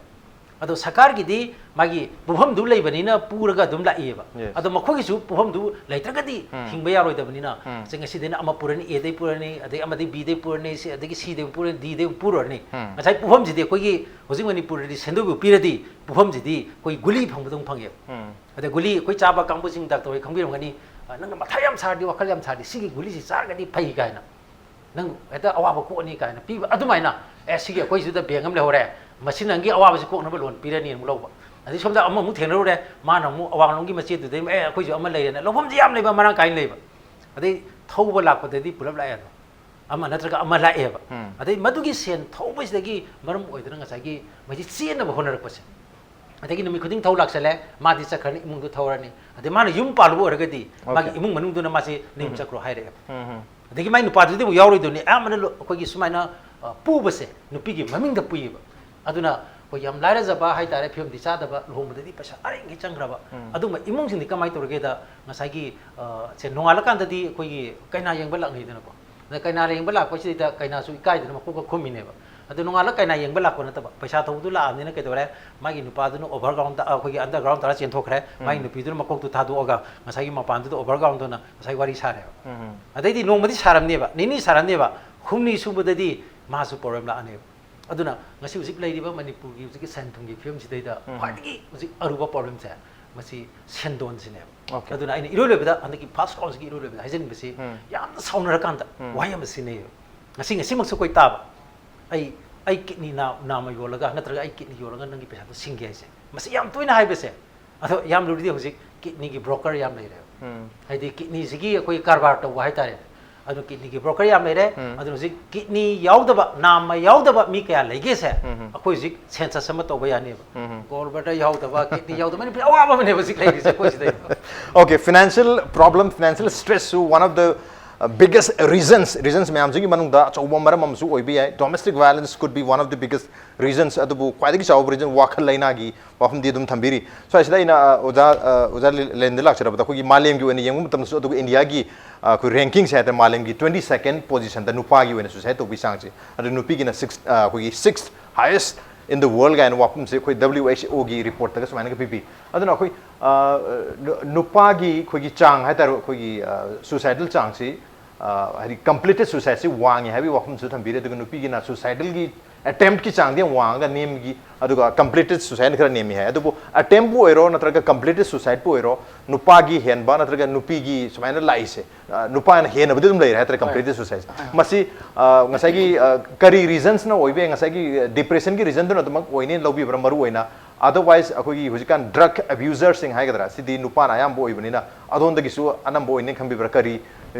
ꯑꯗꯣ ꯁꯔꯀꯥꯔꯒꯤꯗꯤ ꯃꯥꯒꯤ ꯄꯨꯐꯝꯗꯨ ꯂꯩꯕꯅꯤꯅ ꯄꯨꯔꯒ ꯑꯗꯨꯝ ꯂꯥꯛꯏꯑꯕ꯫ Yes. ꯑꯗꯣ ꯃꯈꯣꯏꯒꯤꯁꯨ ꯄꯨꯐꯝꯗꯨ ꯂꯩꯇ꯭ꯔꯒꯗꯤ ꯎꯝ. ꯍꯤꯡꯕ ꯌꯥꯔꯣꯏꯗꯕꯅꯤꯅ, ꯎꯝ. ꯁꯦ ꯉꯁꯤꯗꯩꯅ ꯑꯃ ꯄꯨꯔꯅꯤ, Aꯗꯩ ꯄꯨꯔꯅꯤ, ꯑꯗꯩ ꯑꯃꯗꯤ Bꯗꯩ ꯄꯨꯔꯅꯤ, ꯁꯤ, ꯑꯗꯒꯤ Cꯗꯩ ꯄꯨꯔꯅꯤ, Dꯗꯩ ꯄꯨꯔꯅꯤ꯫ ꯎꯝ. ꯉꯁꯥꯏ ꯄꯨꯐꯝꯁꯤꯗꯤ ꯑꯩꯈꯣꯏꯒꯤ ꯍꯧꯖꯤꯛ ꯃꯅꯤꯄꯨꯔꯗꯗꯤ ꯁꯦꯟꯗꯣꯏꯕꯨ ꯄꯤꯔꯗꯤ ꯄꯨꯐꯝꯁꯤꯗꯤ ꯑꯩꯈꯣꯏ ꯒꯨꯂꯤ ꯐꯪꯕꯗꯧ ꯐꯪꯉꯦꯕ꯫ ꯎꯝ. ꯑꯗ ꯒꯨꯂꯤ ꯑꯩꯈꯣꯏ ꯆꯥꯕ ꯀꯥꯡꯕꯨꯁꯤꯡ ꯗꯥꯛꯇꯔ ꯍꯣꯏ ꯈꯪꯕꯤꯔꯝꯒꯅꯤ, "ꯑ, ꯅꯪꯅ ꯃꯊꯥ ꯌꯥꯝ ꯁꯥꯔꯗꯤ, ꯋꯥꯈꯜ ꯌꯥꯝ ꯁꯥꯔꯗꯤ, ꯁꯤꯒꯤ ꯒꯨꯂꯤꯁꯤ ꯆꯥꯔꯒꯗꯤ ꯐꯩ" ꯀꯥꯏꯅ, "ꯅꯪ ꯍꯦꯛꯇ ꯑꯋꯥꯕ ꯀꯣꯛꯑꯅꯤ" ꯀꯥꯏꯅ ꯄꯤꯕ꯫ ꯑꯗꯨꯃꯥꯏꯅ, "ꯑꯦ, ꯁꯤꯒꯤ ꯑꯩꯈꯣꯏꯁꯤꯗ ꯕꯦꯡ ꯑꯃ ꯂꯩꯍꯧꯔꯦ, ꯃꯁꯤ ꯅꯪꯒꯤ ꯑꯋꯥꯕꯁꯤ ꯀꯣꯛꯅꯕ ꯂꯣꯟ ꯄꯤꯔꯅꯤ" ꯑꯃꯨꯛ ꯂꯧꯕ꯫ ꯑꯗꯩ ꯁꯣꯝꯗ ꯑꯃꯃꯨꯛ ꯊꯦꯡꯅꯔꯨꯔꯦ, ꯃꯥꯅ ꯑꯃꯨꯛ ꯑꯋꯥꯡꯂꯣꯝꯒꯤ ꯃꯆꯦꯗꯨꯗꯩ, "ꯑꯦ, ꯑꯩꯈꯣꯏꯁꯨ ꯑꯃ ꯂꯩꯔꯦꯅ", ꯂꯧꯐꯝꯁꯤ ꯌꯥꯝ ꯂꯩꯕ, ꯃꯔꯥꯡ ꯀꯥꯏꯅ ꯂꯩꯕ꯫ ꯑꯗꯩ ꯊꯧꯕ ꯂꯥꯛꯄꯗꯗꯤ ꯄꯨꯂꯞ ꯂꯥꯛꯑꯦ ꯑꯗꯣ꯫ ꯑꯃ ꯅꯠꯇ꯭ꯔꯒ ꯑꯃ ꯂꯥꯛꯑꯦꯕ꯫ ꯎꯝ. ꯑꯗꯩ ꯃꯗꯨꯒꯤ ꯁꯦꯟ ꯊꯧꯕꯁꯤꯗꯒꯤ ꯃꯔꯝ ꯑꯣꯏꯗꯅ ꯉꯁꯥꯏꯒꯤ ꯃꯣꯏꯁꯤ ꯆꯦꯟꯅꯕ ꯍꯣꯠꯅꯔꯛꯄꯁꯦ, ꯑꯗꯒꯤ ꯅꯨꯃꯤꯠ ꯈꯨꯗꯤꯡ ꯊꯧ ꯂꯥꯛꯁꯜꯂꯦ, ꯃꯥꯗꯤ ꯆꯠꯈ꯭ꯔꯅꯤ, ꯏꯃꯨꯡꯗꯣ ꯊꯧꯔꯅꯤ꯫ ꯑꯗꯩ ꯃꯥꯅ ꯌꯨꯝ ꯄꯥꯜꯂꯨꯕ ꯑꯣꯏꯔꯒꯗꯤ Okay. ꯃꯥꯒꯤ ꯏꯃꯨꯡ ꯃꯅꯨꯡꯗꯨꯅ ꯃꯥꯁꯤ ꯅꯌꯨꯝ ꯆꯠꯈ꯭ꯔꯣ ꯍꯥꯏꯔꯛꯑꯦꯕ꯫ ꯎꯝ. ꯑꯗꯒꯤ ꯃꯥꯏ ꯅꯨꯄꯥꯗꯨꯗꯤ ꯑꯃꯨꯛ ꯌꯥꯎꯔꯣꯏꯗꯣꯏꯅꯤ꯫ ꯑꯌꯥꯝꯕꯅ ꯂꯣ-, ꯑꯩꯈꯣꯏꯒꯤ ꯁꯨꯃꯥꯏꯅ, ꯑ, ꯄꯨꯕꯁꯦ ꯅꯨꯄꯤꯒꯤ ꯃꯃꯤꯡꯗ ꯄꯨꯏꯌꯦꯕ꯫ ꯑꯗꯨꯅ ꯑꯩꯈꯣꯏ ꯌꯥꯝ ꯂꯥꯏꯔꯖꯕ ꯍꯥꯏꯇꯥꯔꯦ, ꯐꯤꯕꯝꯗꯤ ꯆꯥꯗꯕ, ꯂꯨꯍꯣꯡꯕꯗꯗꯤ ꯄꯩꯁꯥ ꯑꯔꯦꯡꯒꯩ ꯆꯪꯈ꯭ꯔꯕ꯫ ꯎꯝ. ꯑꯗꯨꯒꯨꯝꯕ ꯏꯃꯨꯡꯁꯤꯡꯗꯤ ꯀꯃꯥꯏꯅ ꯇꯧꯔꯒꯦꯗ, ꯉꯁꯥꯏꯒꯤ, ꯑ, ꯁꯦ ꯅꯣꯡꯉꯥꯜꯂꯀꯥꯟꯗꯗꯤ ꯑꯩꯈꯣꯏꯒꯤ ꯀꯩꯅꯥ ꯌꯦꯡꯕ ꯂꯥꯛꯅꯩꯗꯅꯀꯣ꯫ ꯑꯗ ꯀꯩꯅꯥ ꯌꯦꯡꯕ ꯂꯥꯛꯄꯁꯤꯗꯩꯗ ꯀꯩꯅꯥꯁꯨ ꯏꯀꯥꯏꯗꯅ ꯃꯀꯣꯛꯀ ꯈꯨꯝꯃꯤꯅꯦꯕ꯫ ꯑꯗꯨ ꯅꯣꯡꯉꯥꯜꯂ ꯀꯩꯅꯥ ꯌꯦꯡꯕ ꯂꯥꯛꯄ ꯅꯠꯇꯕ, ꯄꯩꯁꯥ ꯊꯧꯕꯗꯨ ꯂꯥꯛꯑꯕꯅꯤꯅ ꯀꯩꯗꯧꯔꯦ, ꯃꯥꯒꯤ ꯅꯨꯄꯥꯗꯨꯅ overground ꯇ-, ꯑꯩꯈꯣꯏꯒꯤ underground ꯇꯧꯔ ꯆꯦꯟꯊꯣꯛꯈ꯭ꯔꯦ, ꯃꯥꯒꯤ ꯎꯝ. ꯅꯨꯄꯤꯗꯨꯅ ꯃꯀꯣꯛꯇꯨ ꯊꯥꯗꯣꯛꯑꯒ ꯉꯁꯥꯏꯒꯤ ꯃꯄꯥꯟꯗꯨꯗ overground ꯇꯧꯅ ꯉꯁꯥꯏ ꯋꯥꯔꯤ ꯁꯥꯔꯦꯕ꯫ ꯎꯝ. ꯑꯗꯩꯗꯤ ꯅꯣꯡꯃꯗꯤ ꯁꯥꯔꯝꯅꯦꯕ, ꯅꯤꯅꯤ ꯁꯥꯔꯝꯅꯦꯕ, ꯍꯨꯝꯅꯤ ꯁꯨꯕꯗꯗꯤ ꯃꯥꯁꯨ problem ꯂꯥꯛꯑꯅꯦꯕ꯫ ꯑꯗꯨꯅ ꯉꯁꯤ ꯍꯧꯖꯤꯛ ꯂꯩꯔꯤꯕ ꯃꯅꯤꯄꯨꯔꯒꯤ ꯍꯧꯖꯤꯛꯀꯤ ꯁꯦꯟ ꯊꯨꯝꯒꯤ ꯐꯤꯕꯝꯁꯤꯗꯩꯗ ꯎꯝ. ꯈ꯭ꯋꯥꯏꯗꯒꯤ ꯍꯧꯖꯤꯛ ꯑꯔꯨꯕ problemꯁꯦ ꯃꯁꯤ ꯁꯦꯟꯗꯣꯟꯁꯤꯅꯦꯕ꯫ Okay. ꯑꯗꯨꯅ ꯑꯩꯅ ꯏꯔꯣꯏ ꯂꯣꯏꯕꯗ, ꯍꯟꯗꯛꯀꯤ first roundꯁꯤꯒꯤ ꯏꯔꯣꯏ ꯂꯣꯏꯕꯗ ꯍꯥꯏꯖꯅꯤꯡꯕꯁꯤ, ꯎꯝ. ꯌꯥꯝꯅ ꯁꯥꯎꯅꯔꯀꯥꯟꯗ ꯎꯝ. ꯋꯥꯍꯩ ꯑꯃ ꯁꯤꯖꯤꯟꯅꯩꯌꯦꯕ, ꯉꯁꯤ, ꯉꯁꯤꯃꯛꯁꯨ ꯑꯩꯈꯣꯏ ꯇꯥꯕ, "ꯑꯩ, ꯑꯩ kidney ꯅꯥ-, ꯅꯥꯝꯃ ꯌꯣꯜꯂꯒ, ꯅꯠꯇ꯭ꯔꯒ ꯑꯩ kidney ꯌꯣꯜꯂꯒ ꯅꯪꯒꯤ ꯄꯩꯁꯥꯗꯣ ꯁꯤꯡꯒꯦ" ꯍꯥꯏꯁꯦ, ꯃꯁꯤ ꯌꯥꯝ ꯇꯣꯏꯅ ꯍꯥꯏꯕꯁꯦ꯫ ꯑꯗꯣ ꯌꯥꯝ ꯂꯨꯔꯤꯗꯤ ꯍꯧꯖꯤꯛ kidneyꯒꯤ broker ꯌꯥꯝ ꯂꯩꯔꯦꯕ꯫ ꯎꯝ. ꯍꯥꯏꯗꯤ kidneyꯁꯤꯒꯤ ꯑꯩꯈꯣꯏ ꯀꯔꯕꯥꯔ ꯇꯧꯕ ꯍꯥꯏꯇꯥꯔꯦ꯫ ꯑꯗꯨ kidneyꯒꯤ broker ꯌꯥꯝ ꯂꯩꯔꯦ꯫ ꯎꯝ. ꯑꯗꯨꯅ ꯍꯧꯖꯤꯛ kidney ꯌꯥꯎꯗꯕ, ꯅꯥꯝꯃ ꯌꯥꯎꯗꯕ ꯃꯤ ꯀꯌꯥ ꯂꯩꯒꯦꯁꯦ, ꯎꯝ. ꯑꯩꯈꯣꯏ ꯍꯧꯖꯤꯛ census ꯑꯃ ꯇꯧꯕ ꯌꯥꯅꯦꯕ꯫ ꯎꯝ. Gallbladder ꯌꯥꯎꯗꯕ, kidney ꯌꯥꯎꯗꯕ, ꯃꯅꯤꯄꯨꯔ ꯑꯋꯥꯕ ꯑꯃꯅꯦꯕ ꯍꯧꯖꯤꯛ ꯂꯩꯔꯤꯁꯦ ꯑꯩꯈꯣꯏ ꯁꯤꯗꯩꯗ꯫ Okay, financial problem, financial stressꯁꯨ one of the, uh, biggest reasons, reasons ꯃꯌꯥꯝꯁꯤꯒꯤ ꯃꯅꯨꯡꯗ ꯑꯆꯧꯕ ꯃꯔꯝ ꯑꯃꯁꯨ ꯑꯣꯏꯕ ꯌꯥꯏ꯫ Domestic violence could be one of the biggest reasons, ꯑꯗꯨꯕꯨ ꯈ꯭ꯋꯥꯏꯗꯒꯤ ꯆꯥꯎꯕ reason ꯋꯥꯈꯜ ꯂꯩꯅꯥꯒꯤ ꯋꯥꯐꯝꯗꯤ ꯑꯗꯨꯝ ꯊꯝꯕꯤꯔꯤ꯫ ꯁ꯭ꯋꯥꯏꯁꯤꯗ ꯑꯩꯅ, ꯑ, ꯑꯣꯖꯥ, ꯑ, ꯑꯣꯖꯥ ꯂꯦꯟꯗ ꯂꯥꯛꯆꯔꯕꯗ ꯑꯩꯈꯣꯏꯒꯤ ꯃꯥꯂꯦꯝꯒꯤ ꯑꯣꯏꯅ ꯌꯦꯡꯕ ꯃꯇꯝꯗꯁꯨ, ꯑꯗꯨꯒ ꯏꯟꯗꯤꯌꯥꯒꯤ, ꯑ, ꯑꯩꯈꯣꯏ rankingꯁꯦ ꯍꯥꯏꯇꯥꯔꯦ, ꯃꯥꯂꯦꯝꯒꯤ twenty second positionꯗ ꯅꯨꯄꯥꯒꯤ ꯑꯣꯏꯅ suicide ꯇꯧꯕꯒꯤ ꯆꯥꯡꯁꯦ, ꯑꯗꯨ ꯅꯨꯄꯤꯒꯤꯅ six, ꯑ, ꯑꯩꯈꯣꯏꯒꯤ sixth highest in the world ꯀꯥꯏꯅ ꯋꯥꯐꯝꯁꯦ ꯑꯩꯈꯣꯏ W H O ꯒꯤ ꯔꯤꯄꯣꯔꯠꯇꯒ ꯁꯨꯃꯥꯏꯅꯒ ꯄꯤꯕꯤ꯫ ꯑꯗꯨꯅ ꯑꯩꯈꯣꯏ ꯑ, ꯅꯨ- ꯅꯨꯄꯥꯒꯤ ꯑꯩꯈꯣꯏꯒꯤ ꯆꯥꯡ ꯍꯥꯏꯇꯥꯔꯦ, ꯑꯩꯈꯣꯏꯒꯤ ꯁꯨꯁꯥꯏꯗꯦꯜ ꯆꯥꯡꯁꯤ, ꯑ, ꯍꯥꯏꯗꯤ ꯀꯝꯄ꯭ꯂꯤꯇꯦꯠ ꯁꯨꯁꯥꯏꯗꯁꯤ ꯋꯥꯡꯉꯤ ꯍꯥꯏꯕꯒꯤ ꯋꯥꯐꯝꯁꯨ ꯊꯝꯕꯤꯔꯦ꯫ ꯑꯗꯨꯒ ꯅꯨꯄꯤꯒꯤꯅ ꯁꯨꯁꯥꯏꯗꯦꯜꯒꯤ ꯑꯦꯇꯦꯝꯞꯀꯤ ꯆꯥꯡꯗꯤ ꯌꯥꯝ ꯋꯥꯡꯉꯒ ꯅꯦꯝꯒꯤ, ꯑꯗꯨꯒ ꯀꯝꯄ꯭ꯂꯤꯇꯦꯠ ꯁꯨꯁꯥꯏꯗꯅ ꯈꯔ ꯅꯦꯝꯃꯤ ꯍꯥꯏ꯫ ꯑꯗꯨꯕꯨ ꯑꯦꯇꯦꯝꯞꯄꯨ ꯑꯣꯏꯔꯣ ꯅꯠꯇ꯭ꯔꯒ ꯀꯝꯄ꯭ꯂꯤꯇꯦꯠ ꯁꯨꯁꯥꯏꯗꯄꯨ ꯑꯣꯏꯔꯣ, ꯅꯨꯄꯥꯒꯤ ꯍꯦꯟꯕ ꯅꯠꯇ꯭ꯔꯒ ꯅꯨꯄꯤꯒꯤ ꯁꯨꯃꯥꯏꯅ ꯂꯥꯛꯏꯁꯦ, ꯑ, ꯅꯨꯄꯥꯅ ꯍꯦꯟꯅꯕꯨꯗꯤ ꯑꯗꯨꯝ ꯂꯩꯔꯦ ꯍꯥꯏꯇꯥꯔꯦ, ꯀꯝꯄ꯭ꯂꯤꯇꯦꯠ ꯁꯨꯁꯥꯏꯗ꯫ ꯃꯁꯤ, ꯑ, ꯉꯁꯥꯏꯒꯤ, ꯑ, ꯀꯔꯤ ꯔꯤꯖꯟꯁꯅ ꯑꯣꯏꯕ ꯌꯥꯏ? ꯉꯁꯥꯏꯒꯤ ꯗꯤꯄ꯭ꯔꯦꯁꯟꯒꯤ ꯔꯤꯖꯟꯗꯨꯅ ꯑꯗꯨꯃꯛ ꯑꯣꯏꯅꯦꯅ ꯂꯧꯕꯤꯕ꯭ꯔꯥ ꯃꯔꯨ ꯑꯣꯏꯅ? ꯑꯗꯔꯋꯥꯏꯁ ꯑꯩꯈꯣꯏꯒꯤ ꯍꯧꯖꯤꯛꯀꯥꯟ ꯗ꯭ꯔꯒ ꯑꯕ꯭ꯌꯨꯖꯔꯁꯤꯡ ꯍꯥꯏꯒꯗ꯭ꯔꯥ, ꯁꯤꯗꯤ ꯅꯨꯄꯥꯅ ꯑꯌꯥꯝꯕ ꯑꯣꯏꯕꯅꯤꯅ ꯑꯗꯣꯝꯗꯒꯤꯁꯨ ꯑꯅꯝꯕ ꯑꯣꯏꯅꯦꯅ ꯈꯟꯕꯤꯕ꯭ꯔꯥ? ꯀꯔꯤ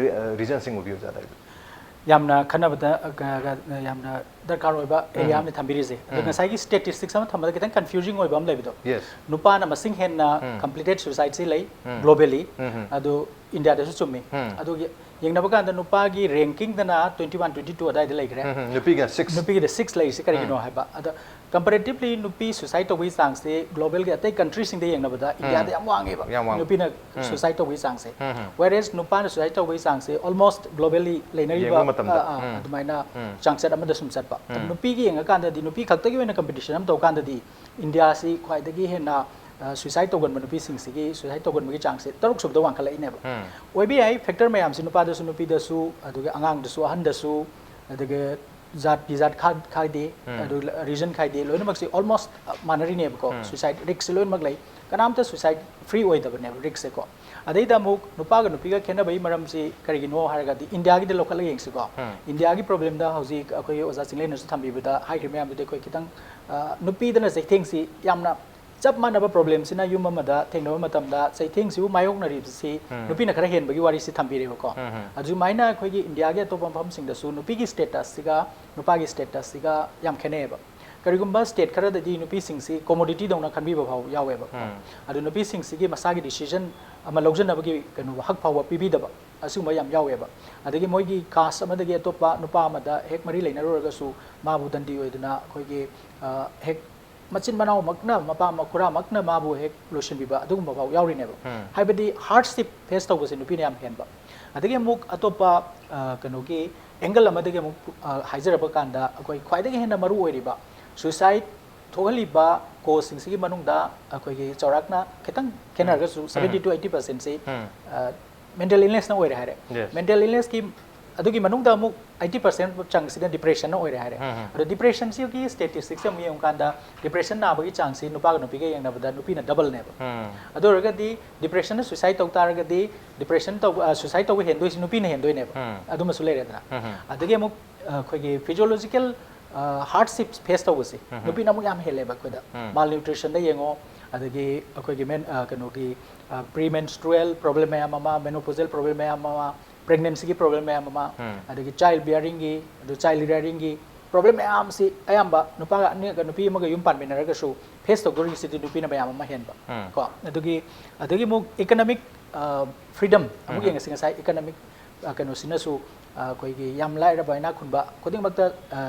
ꯔꯤꯖꯟꯁꯤꯡ ꯑꯣꯏꯕꯤ ꯑꯣꯖꯥ? ꯌꯥꯝꯅ ꯈꯟꯅꯕꯗ, ꯑ, ꯒ- ꯒ- ꯌꯥꯝꯅ ꯗꯔꯀꯥꯔ ꯑꯣꯏꯕ ꯑꯦꯔꯤꯌꯥ ꯑꯃꯅ ꯊꯝꯕꯤꯔꯤꯁꯦ꯫ ꯑꯗꯣ ꯉꯁꯥꯏꯒꯤ ꯁ꯭ꯇꯦꯇꯤꯁꯇꯤꯛꯁ ꯑꯃ ꯊꯝꯕꯗ ꯈꯤꯇꯪ ꯀꯟꯐ꯭ꯌꯨꯖꯤꯡ ꯑꯣꯏꯕ ꯑꯃ ꯂꯩꯕꯗꯣ, ꯌꯦꯁ꯫ ꯅꯨꯄꯥꯅ ꯃꯁꯤꯡ ꯍꯦꯟꯅ ꯀꯝꯄ꯭ꯂꯤꯇꯦꯠ ꯁꯨꯁꯥꯏꯗꯁꯤ ꯂꯩ ꯒ꯭ꯂꯣꯕꯦꯂꯤ, ꯑꯗꯨ ꯏꯟꯗꯤꯌꯥꯗꯁꯨ ꯆꯨꯝꯃꯤ꯫ ꯑꯗꯨꯒꯤ ꯌꯦꯡꯅꯕ ꯀꯥꯟꯗ ꯅꯨꯄꯥꯒꯤ ꯔꯦꯡꯀꯤꯡꯗꯅ ꯇ꯭ꯋꯦꯟꯇꯤ ꯋꯥꯟ ꯇ꯭ꯋꯦꯟꯇꯤ ꯇꯨ ꯑꯗꯥꯏꯗ ꯂꯩꯈ꯭ꯔꯦ꯫ ꯅꯨꯄꯤꯒꯤꯅ ꯁꯤꯛꯁ꯫ ꯅꯨꯄꯤꯒꯤꯗ ꯁꯤꯛꯁ ꯂꯩꯔꯤꯁꯦ ꯀꯔꯤꯒꯤꯅꯣ ꯍꯥꯏꯕ꯫ ꯑꯗ ꯀꯝꯄꯦꯔꯦꯇꯤꯚꯂꯤ ꯅꯨꯄꯤ ꯁꯨꯁꯥꯏꯗ ꯇꯧꯕꯒꯤ ꯆꯥꯡꯁꯦ ꯒ꯭ꯂꯣꯕꯦꯜꯒꯤ ꯑꯇꯩ ꯀꯟꯇ꯭ꯔꯤꯁꯤꯡꯗ ꯌꯦꯡꯅꯕꯗ ꯏꯟꯗꯤꯌꯥꯗ ꯌꯥꯝ ꯋꯥꯡꯉꯦꯕ ꯌꯥꯝ ꯋꯥꯡꯉꯦ꯫ ꯅꯨꯄꯤꯅ ꯁꯨꯁꯥꯏꯗ ꯇꯧꯕꯒꯤ ꯆꯥꯡꯁꯦ꯫ ꯋꯦꯔꯦꯁ ꯅꯨꯄꯥꯅ ꯁꯨꯁꯥꯏꯗ ꯇꯧꯕꯒꯤ ꯆꯥꯡꯁꯦ ꯑꯣꯜꯃꯣꯁ ꯒ꯭ꯂꯣꯕꯦꯜꯂꯤ ꯂꯩꯅꯔꯤꯕ ꯌꯦꯡꯕ ꯃꯇꯝꯗ꯫ ꯑ, ꯑ, ꯑꯗꯨꯃꯥꯏꯅ ꯆꯥꯡꯆꯠ ꯑꯃꯗ ꯁꯨꯝ ꯆꯠꯄ꯫ ꯅꯨꯄꯤꯒꯤ ꯌꯦꯡꯉꯀꯥꯟꯗꯗꯤ ꯅꯨꯄꯤ ꯈꯛꯇꯒꯤ ꯑꯣꯏꯅ ꯀꯝꯄꯤꯇꯤꯁꯟ ꯑꯃ ꯇꯧꯀꯥꯟꯗꯗꯤ ꯏꯟꯗꯤꯌꯥꯁꯤ ꯈ꯭ꯋꯥꯏꯗꯒꯤ ꯍꯦꯟꯅ ꯁꯨꯁꯥꯏꯗ ꯇꯧꯒꯟꯕ ꯅꯨꯄꯤꯁꯤꯡꯁꯤꯒꯤ ꯁꯨꯁꯥꯏꯗ ꯇꯧꯒꯟꯕꯒꯤ ꯆꯥꯡꯁꯦ ꯇꯔꯨꯛ ꯁꯨꯕꯗ ꯋꯥꯡꯈꯠꯂꯛꯏꯅꯦꯕ꯫ ꯑꯣꯏꯕ ꯌꯥꯏ ꯐꯦꯛꯇꯔ ꯃꯌꯥꯝꯁꯤ ꯅꯨꯄꯥꯗꯁꯨ ꯅꯨꯄꯤꯗꯁꯨ, ꯑꯗꯨꯒ ꯑꯉꯥꯡꯗꯁꯨ ꯑꯍꯟꯗꯁꯨ, ꯑꯗꯨꯒ ꯖꯥꯠꯀꯤ ꯖꯥꯠ ꯈꯥ- ꯈꯥꯏꯗꯦ, ꯑꯗꯨ ꯔꯤꯖꯟ ꯈꯥꯏꯗꯦ, ꯂꯣꯏꯅꯃꯛꯁꯦ ꯑꯣꯜꯃꯣꯁ ꯃꯥꯟꯅꯔꯤꯅꯦꯕꯀꯣ꯫ ꯁꯨꯁꯥꯏꯗ ꯔꯤꯛꯁꯁꯦ ꯂꯣꯏꯅꯃꯛ ꯂꯩ, ꯀꯅꯥꯝꯇ ꯁꯨꯁꯥꯏꯗ ꯐ꯭ꯔꯤ ꯑꯣꯏꯗꯕꯅꯦꯕ ꯔꯤꯛꯁꯁꯦꯀꯣ꯫ ꯑꯗꯩꯗ ꯑꯃꯨꯛ ꯅꯨꯄꯥꯒ ꯅꯨꯄꯤꯒ ꯈꯦꯠꯅꯕꯒꯤ ꯃꯔꯝꯁꯤ ꯀꯔꯤꯒꯤꯅꯣ ꯍꯥꯏꯔꯒꯗꯤ ꯏꯟꯗꯤꯌꯥꯒꯤꯗ ꯂꯧꯈꯠꯂꯒ ꯌꯦꯡꯁꯤꯀꯣ꯫ ꯏꯟꯗꯤꯌꯥꯒꯤ ꯄ꯭ꯔꯣꯕ꯭ꯂꯦꯝꯗ ꯍꯧꯖꯤꯛ ꯑꯩꯈꯣꯏꯒꯤ ꯑꯣꯖꯥ ꯆꯤꯡꯂꯦꯟꯅꯁꯨ ꯊꯝꯕꯤꯕꯗ ꯍꯥꯏꯈ꯭ꯔꯤꯕ ꯃꯌꯥꯝꯗꯨꯗꯤ ꯑꯩꯈꯣꯏ ꯈꯤꯇꯪ, ꯑ, ꯅꯨꯄꯤꯗꯅ ꯆꯩꯊꯦꯡꯁꯤ ꯌꯥꯝꯅ ꯆꯞ ꯃꯥꯟꯅꯕ ꯄ꯭ꯔꯣꯕ꯭ꯂꯦꯝꯁꯤꯅ ꯌꯨꯝ ꯑꯃꯗ ꯊꯦꯡꯅꯕ ꯃꯇꯝꯗ ꯆꯩꯊꯦꯡꯁꯤꯕꯨ ꯃꯥꯌꯣꯛꯅꯔꯤꯕꯁꯤ ꯅꯨꯄꯤꯅ ꯈꯔ ꯍꯦꯟꯕꯒꯤ ꯋꯥꯔꯤꯁꯤ ꯊꯝꯕꯤꯔꯦꯕꯀꯣ꯫ ꯑꯗꯨꯃꯥꯏꯅ ꯑꯩꯈꯣꯏꯒꯤ ꯏꯟꯗꯤꯌꯥꯒꯤ ꯑꯇꯣꯞꯄ ꯃꯐꯝꯁꯤꯡꯗꯁꯨ ꯅꯨꯄꯤꯒꯤ ꯁ꯭ꯇꯦꯇꯁꯁꯤꯒ ꯅꯨꯄꯥꯒꯤ ꯁ꯭ꯇꯦꯇꯁꯁꯤꯒ ꯌꯥꯝ ꯈꯦꯠꯅꯩꯌꯦꯕ꯫ ꯀꯔꯤꯒꯨꯝꯕ ꯁ꯭ꯇꯦꯠ ꯈꯔꯗꯗꯤ ꯅꯨꯄꯤꯁꯤꯡꯁꯤ ꯀꯣꯃꯣꯗꯤꯇꯤ ꯗꯧꯅ ꯈꯟꯕꯤꯕ ꯐꯥꯎ ꯌꯥꯎꯋꯦꯕ꯫ ꯑꯗꯨ ꯅꯨꯄꯤꯁꯤꯡꯁꯤꯒꯤ ꯃꯁꯥꯒꯤ ꯗꯤꯁꯤꯖꯟ ꯑꯃ ꯂꯧꯖꯅꯕꯒꯤ ꯀꯩꯅꯣ ꯍꯛ ꯐꯥꯎꯕ ꯄꯤꯕꯤꯗꯕ ꯑꯁꯤꯒꯨꯝꯕ ꯌꯥꯝ ꯌꯥꯎꯋꯦꯕ꯫ ꯑꯗꯒꯤ ꯃꯣꯏꯒꯤ ꯀꯥꯁ ꯑꯃꯗꯒꯤ ꯑꯇꯣꯞꯄ ꯅꯨꯄꯥ ꯑꯃꯗ ꯍꯦꯛ ꯃꯔꯤ ꯂꯩꯅꯔꯨꯔꯒꯁꯨ ꯃꯥꯕꯨ ꯗꯟꯗꯤ ꯑꯣꯏꯗꯅ ꯑꯩꯈꯣꯏꯒꯤ, ꯑ, ꯍꯦꯛ ꯃꯆꯤꯟ ꯃꯅꯥꯎꯃꯛꯅ ꯃꯄꯥ ꯃꯈꯨꯔꯥꯃꯛꯅ ꯃꯥꯕꯨ ꯍꯦꯛ ꯂꯣꯏꯁꯤꯟꯕꯤꯕ ꯑꯗꯨꯒꯨꯝꯕ ꯐꯥꯎ ꯌꯥꯎꯔꯤꯅꯦꯕ꯫ ꯍꯥꯏꯕꯗꯤ ꯍꯥꯔꯗꯁꯤꯞ ꯐꯦꯁ ꯇꯧꯕꯁꯦ ꯅꯨꯄꯤꯅ ꯌꯥꯝ ꯍꯦꯟꯕ꯫ ꯑꯗꯒꯤ ꯑꯃꯨꯛ ꯑꯇꯣꯞꯄ, ꯑ, ꯀꯩꯅꯣꯒꯤ ꯑꯦꯡꯒꯜ ꯑꯃꯗꯒꯤ ꯑꯃꯨꯛ, ꯑ, ꯍꯥꯏꯖꯔꯕ ꯀꯥꯟꯗ ꯑꯩꯈꯣꯏ ꯈ꯭ꯋꯥꯏꯗꯒꯤ ꯍꯦꯟꯅ ꯃꯔꯨ ꯑꯣꯏꯔꯤꯕ ꯁꯨꯏꯁꯥꯏꯗ ꯊꯣꯛꯍꯜꯂꯤꯕ ꯀꯣꯁꯁꯤꯡꯁꯤꯒꯤ ꯃꯅꯨꯡꯗ ꯑꯩꯈꯣꯏꯒꯤ ꯆꯥꯎꯔꯥꯛꯅ ꯈꯤꯇꯪ ꯈꯦꯠꯅꯔꯒꯁꯨ seventy to eighty percent ꯁꯤ ꯎꯝ꯫ ꯃꯦꯟꯇꯦꯜ ꯏꯜꯅꯦꯁꯅ ꯑꯣꯏꯔꯦ ꯍꯥꯏꯔꯦ꯫ Yes. ꯃꯦꯟꯇꯦꯜ ꯏꯜꯅꯦꯁꯀꯤ ꯑꯗꯨꯒꯤ ꯃꯅꯨꯡꯗ ꯑꯃꯨꯛ eighty percent ꯆꯥꯡꯁꯤꯅ ꯗꯤꯄ꯭ꯔꯦꯁꯟꯅ ꯑꯣꯏꯔꯦ ꯍꯥꯏꯔꯦ꯫ ꯎꯝ, ꯎꯝ꯫ ꯑꯗꯣ ꯗꯤꯄ꯭ꯔꯦꯁꯟꯁꯤꯒꯤ ꯁ꯭ꯇꯦꯇꯤꯁꯇꯤꯛꯁ ꯑꯃꯨꯛ ꯌꯦꯡꯉꯨꯀꯥꯟꯗ ꯗꯤꯄ꯭ꯔꯦꯁꯟ ꯅꯥꯕꯒꯤ ꯆꯥꯡꯁꯤ ꯅꯨꯄꯥꯒ ꯅꯨꯄꯤꯒ ꯌꯦꯡꯅꯕꯗ ꯅꯨꯄꯤꯅ ꯗꯕꯜꯅꯦꯕ꯫ ꯎꯝ꯫ ꯑꯗꯨ ꯑꯣꯏꯔꯒꯗꯤ ꯗꯤꯄ꯭ꯔꯦꯁꯟꯅ ꯁꯨꯏꯁꯥꯏꯗ ꯇꯧ ꯇꯥꯔꯒꯗꯤ ꯗꯤꯄ꯭ꯔꯦꯁꯟ ꯇꯧꯕ ꯁꯨꯏꯁꯥꯏꯗ ꯇꯧꯕ ꯍꯦꯟꯗꯣꯏꯁꯤ ꯅꯨꯄꯤꯅ ꯍꯦꯟꯗꯣꯏꯅꯦꯕ꯫ ꯎꯝ꯫ ꯑꯗꯨꯃꯁꯨ ꯂꯩꯔꯦꯗꯅ꯫ ꯎꯝ꯫ ꯑꯗꯒꯤ ꯑꯃꯨꯛ ꯑ, ꯑꯩꯈꯣꯏꯒꯤ ꯐꯤꯖꯤꯌꯣꯂꯣꯖꯤꯀꯦꯜ ꯍꯥꯔꯗꯁꯤꯞ ꯐꯦꯁ ꯇꯧꯕꯁꯦ ꯎꯝ꯫ ꯅꯨꯄꯤꯅ ꯑꯃꯨꯛ ꯌꯥꯝ ꯍꯦꯜꯂꯦꯕ ꯑꯩꯈꯣꯏꯗ꯫ ꯎꯝ꯫ ꯃꯥꯜꯅ꯭ꯌꯨꯇ꯭ꯔꯤꯁꯟꯗ ꯌꯦꯡꯉꯣ, ꯑꯗꯒꯤ ꯑꯩꯈꯣꯏꯒꯤ ꯃꯦꯟ ꯑ, ꯀꯩꯅꯣꯒꯤ ꯄ꯭ꯔꯤ ꯃꯦꯟꯁꯇ꯭ꯔꯨꯑꯦꯜ ꯄ꯭ꯔꯣꯕ꯭ꯂꯦꯝ ꯃꯌꯥꯝ ꯑꯃ, ꯃꯦꯅꯣꯄꯣꯖꯦꯜ ꯄ꯭ꯔꯣꯕ꯭ꯂꯦꯝ ꯃꯌꯥꯝ ꯑꯃ, ꯄ꯭ꯔꯦꯒꯅꯦꯟꯁꯤꯒꯤ ꯄ꯭ꯔꯣꯕ꯭ꯂꯦꯝ ꯃꯌꯥꯝ ꯑꯃ, ꯎꯝ꯫ ꯑꯗꯒꯤ ꯆꯥꯏꯜ ꯕꯤꯌꯥꯔꯤꯡꯒꯤ, ꯑꯗꯨ ꯆꯥꯏꯜ ꯔꯤꯌꯥꯔꯤꯡꯒꯤ ꯄ꯭ꯔꯣꯕ꯭ꯂꯦꯝ ꯃꯌꯥꯝꯁꯤ ꯑꯌꯥꯝꯕ ꯅꯨꯄꯥꯒ ꯑꯅꯤ-, ꯅꯨꯄꯤ ꯑꯃꯒ ꯌꯨꯝ ꯄꯥꯟꯃꯤꯟꯅꯔꯒꯁꯨ ꯐꯦꯁ ꯇꯧꯗꯣꯔꯤꯁꯤꯗꯤ ꯅꯨꯄꯤꯅ ꯃꯌꯥꯝ ꯑꯃ ꯍꯦꯟꯕ꯫ ꯎꯝ꯫ ꯀꯣ ꯑꯗꯨꯒꯤ ꯑꯗꯒꯤ ꯑꯃꯨꯛ ꯏꯀꯅꯃꯤꯛ ꯐ꯭ꯔꯤꯗꯝ ꯑꯃꯨꯛ ꯎꯝ꯫ ꯌꯦꯡꯉꯁꯤ꯫ ꯉꯁꯥꯏ ꯏꯀꯅꯃꯤꯛ ꯀꯩꯅꯣꯁꯤꯅꯁꯨ ꯑ, ꯑꯩꯈꯣꯏꯒꯤ ꯌꯥꯝ ꯂꯥꯏꯔꯕ ꯏꯅꯥꯛ ꯈꯨꯟꯕ ꯈꯨꯗꯤꯡꯃꯛꯇ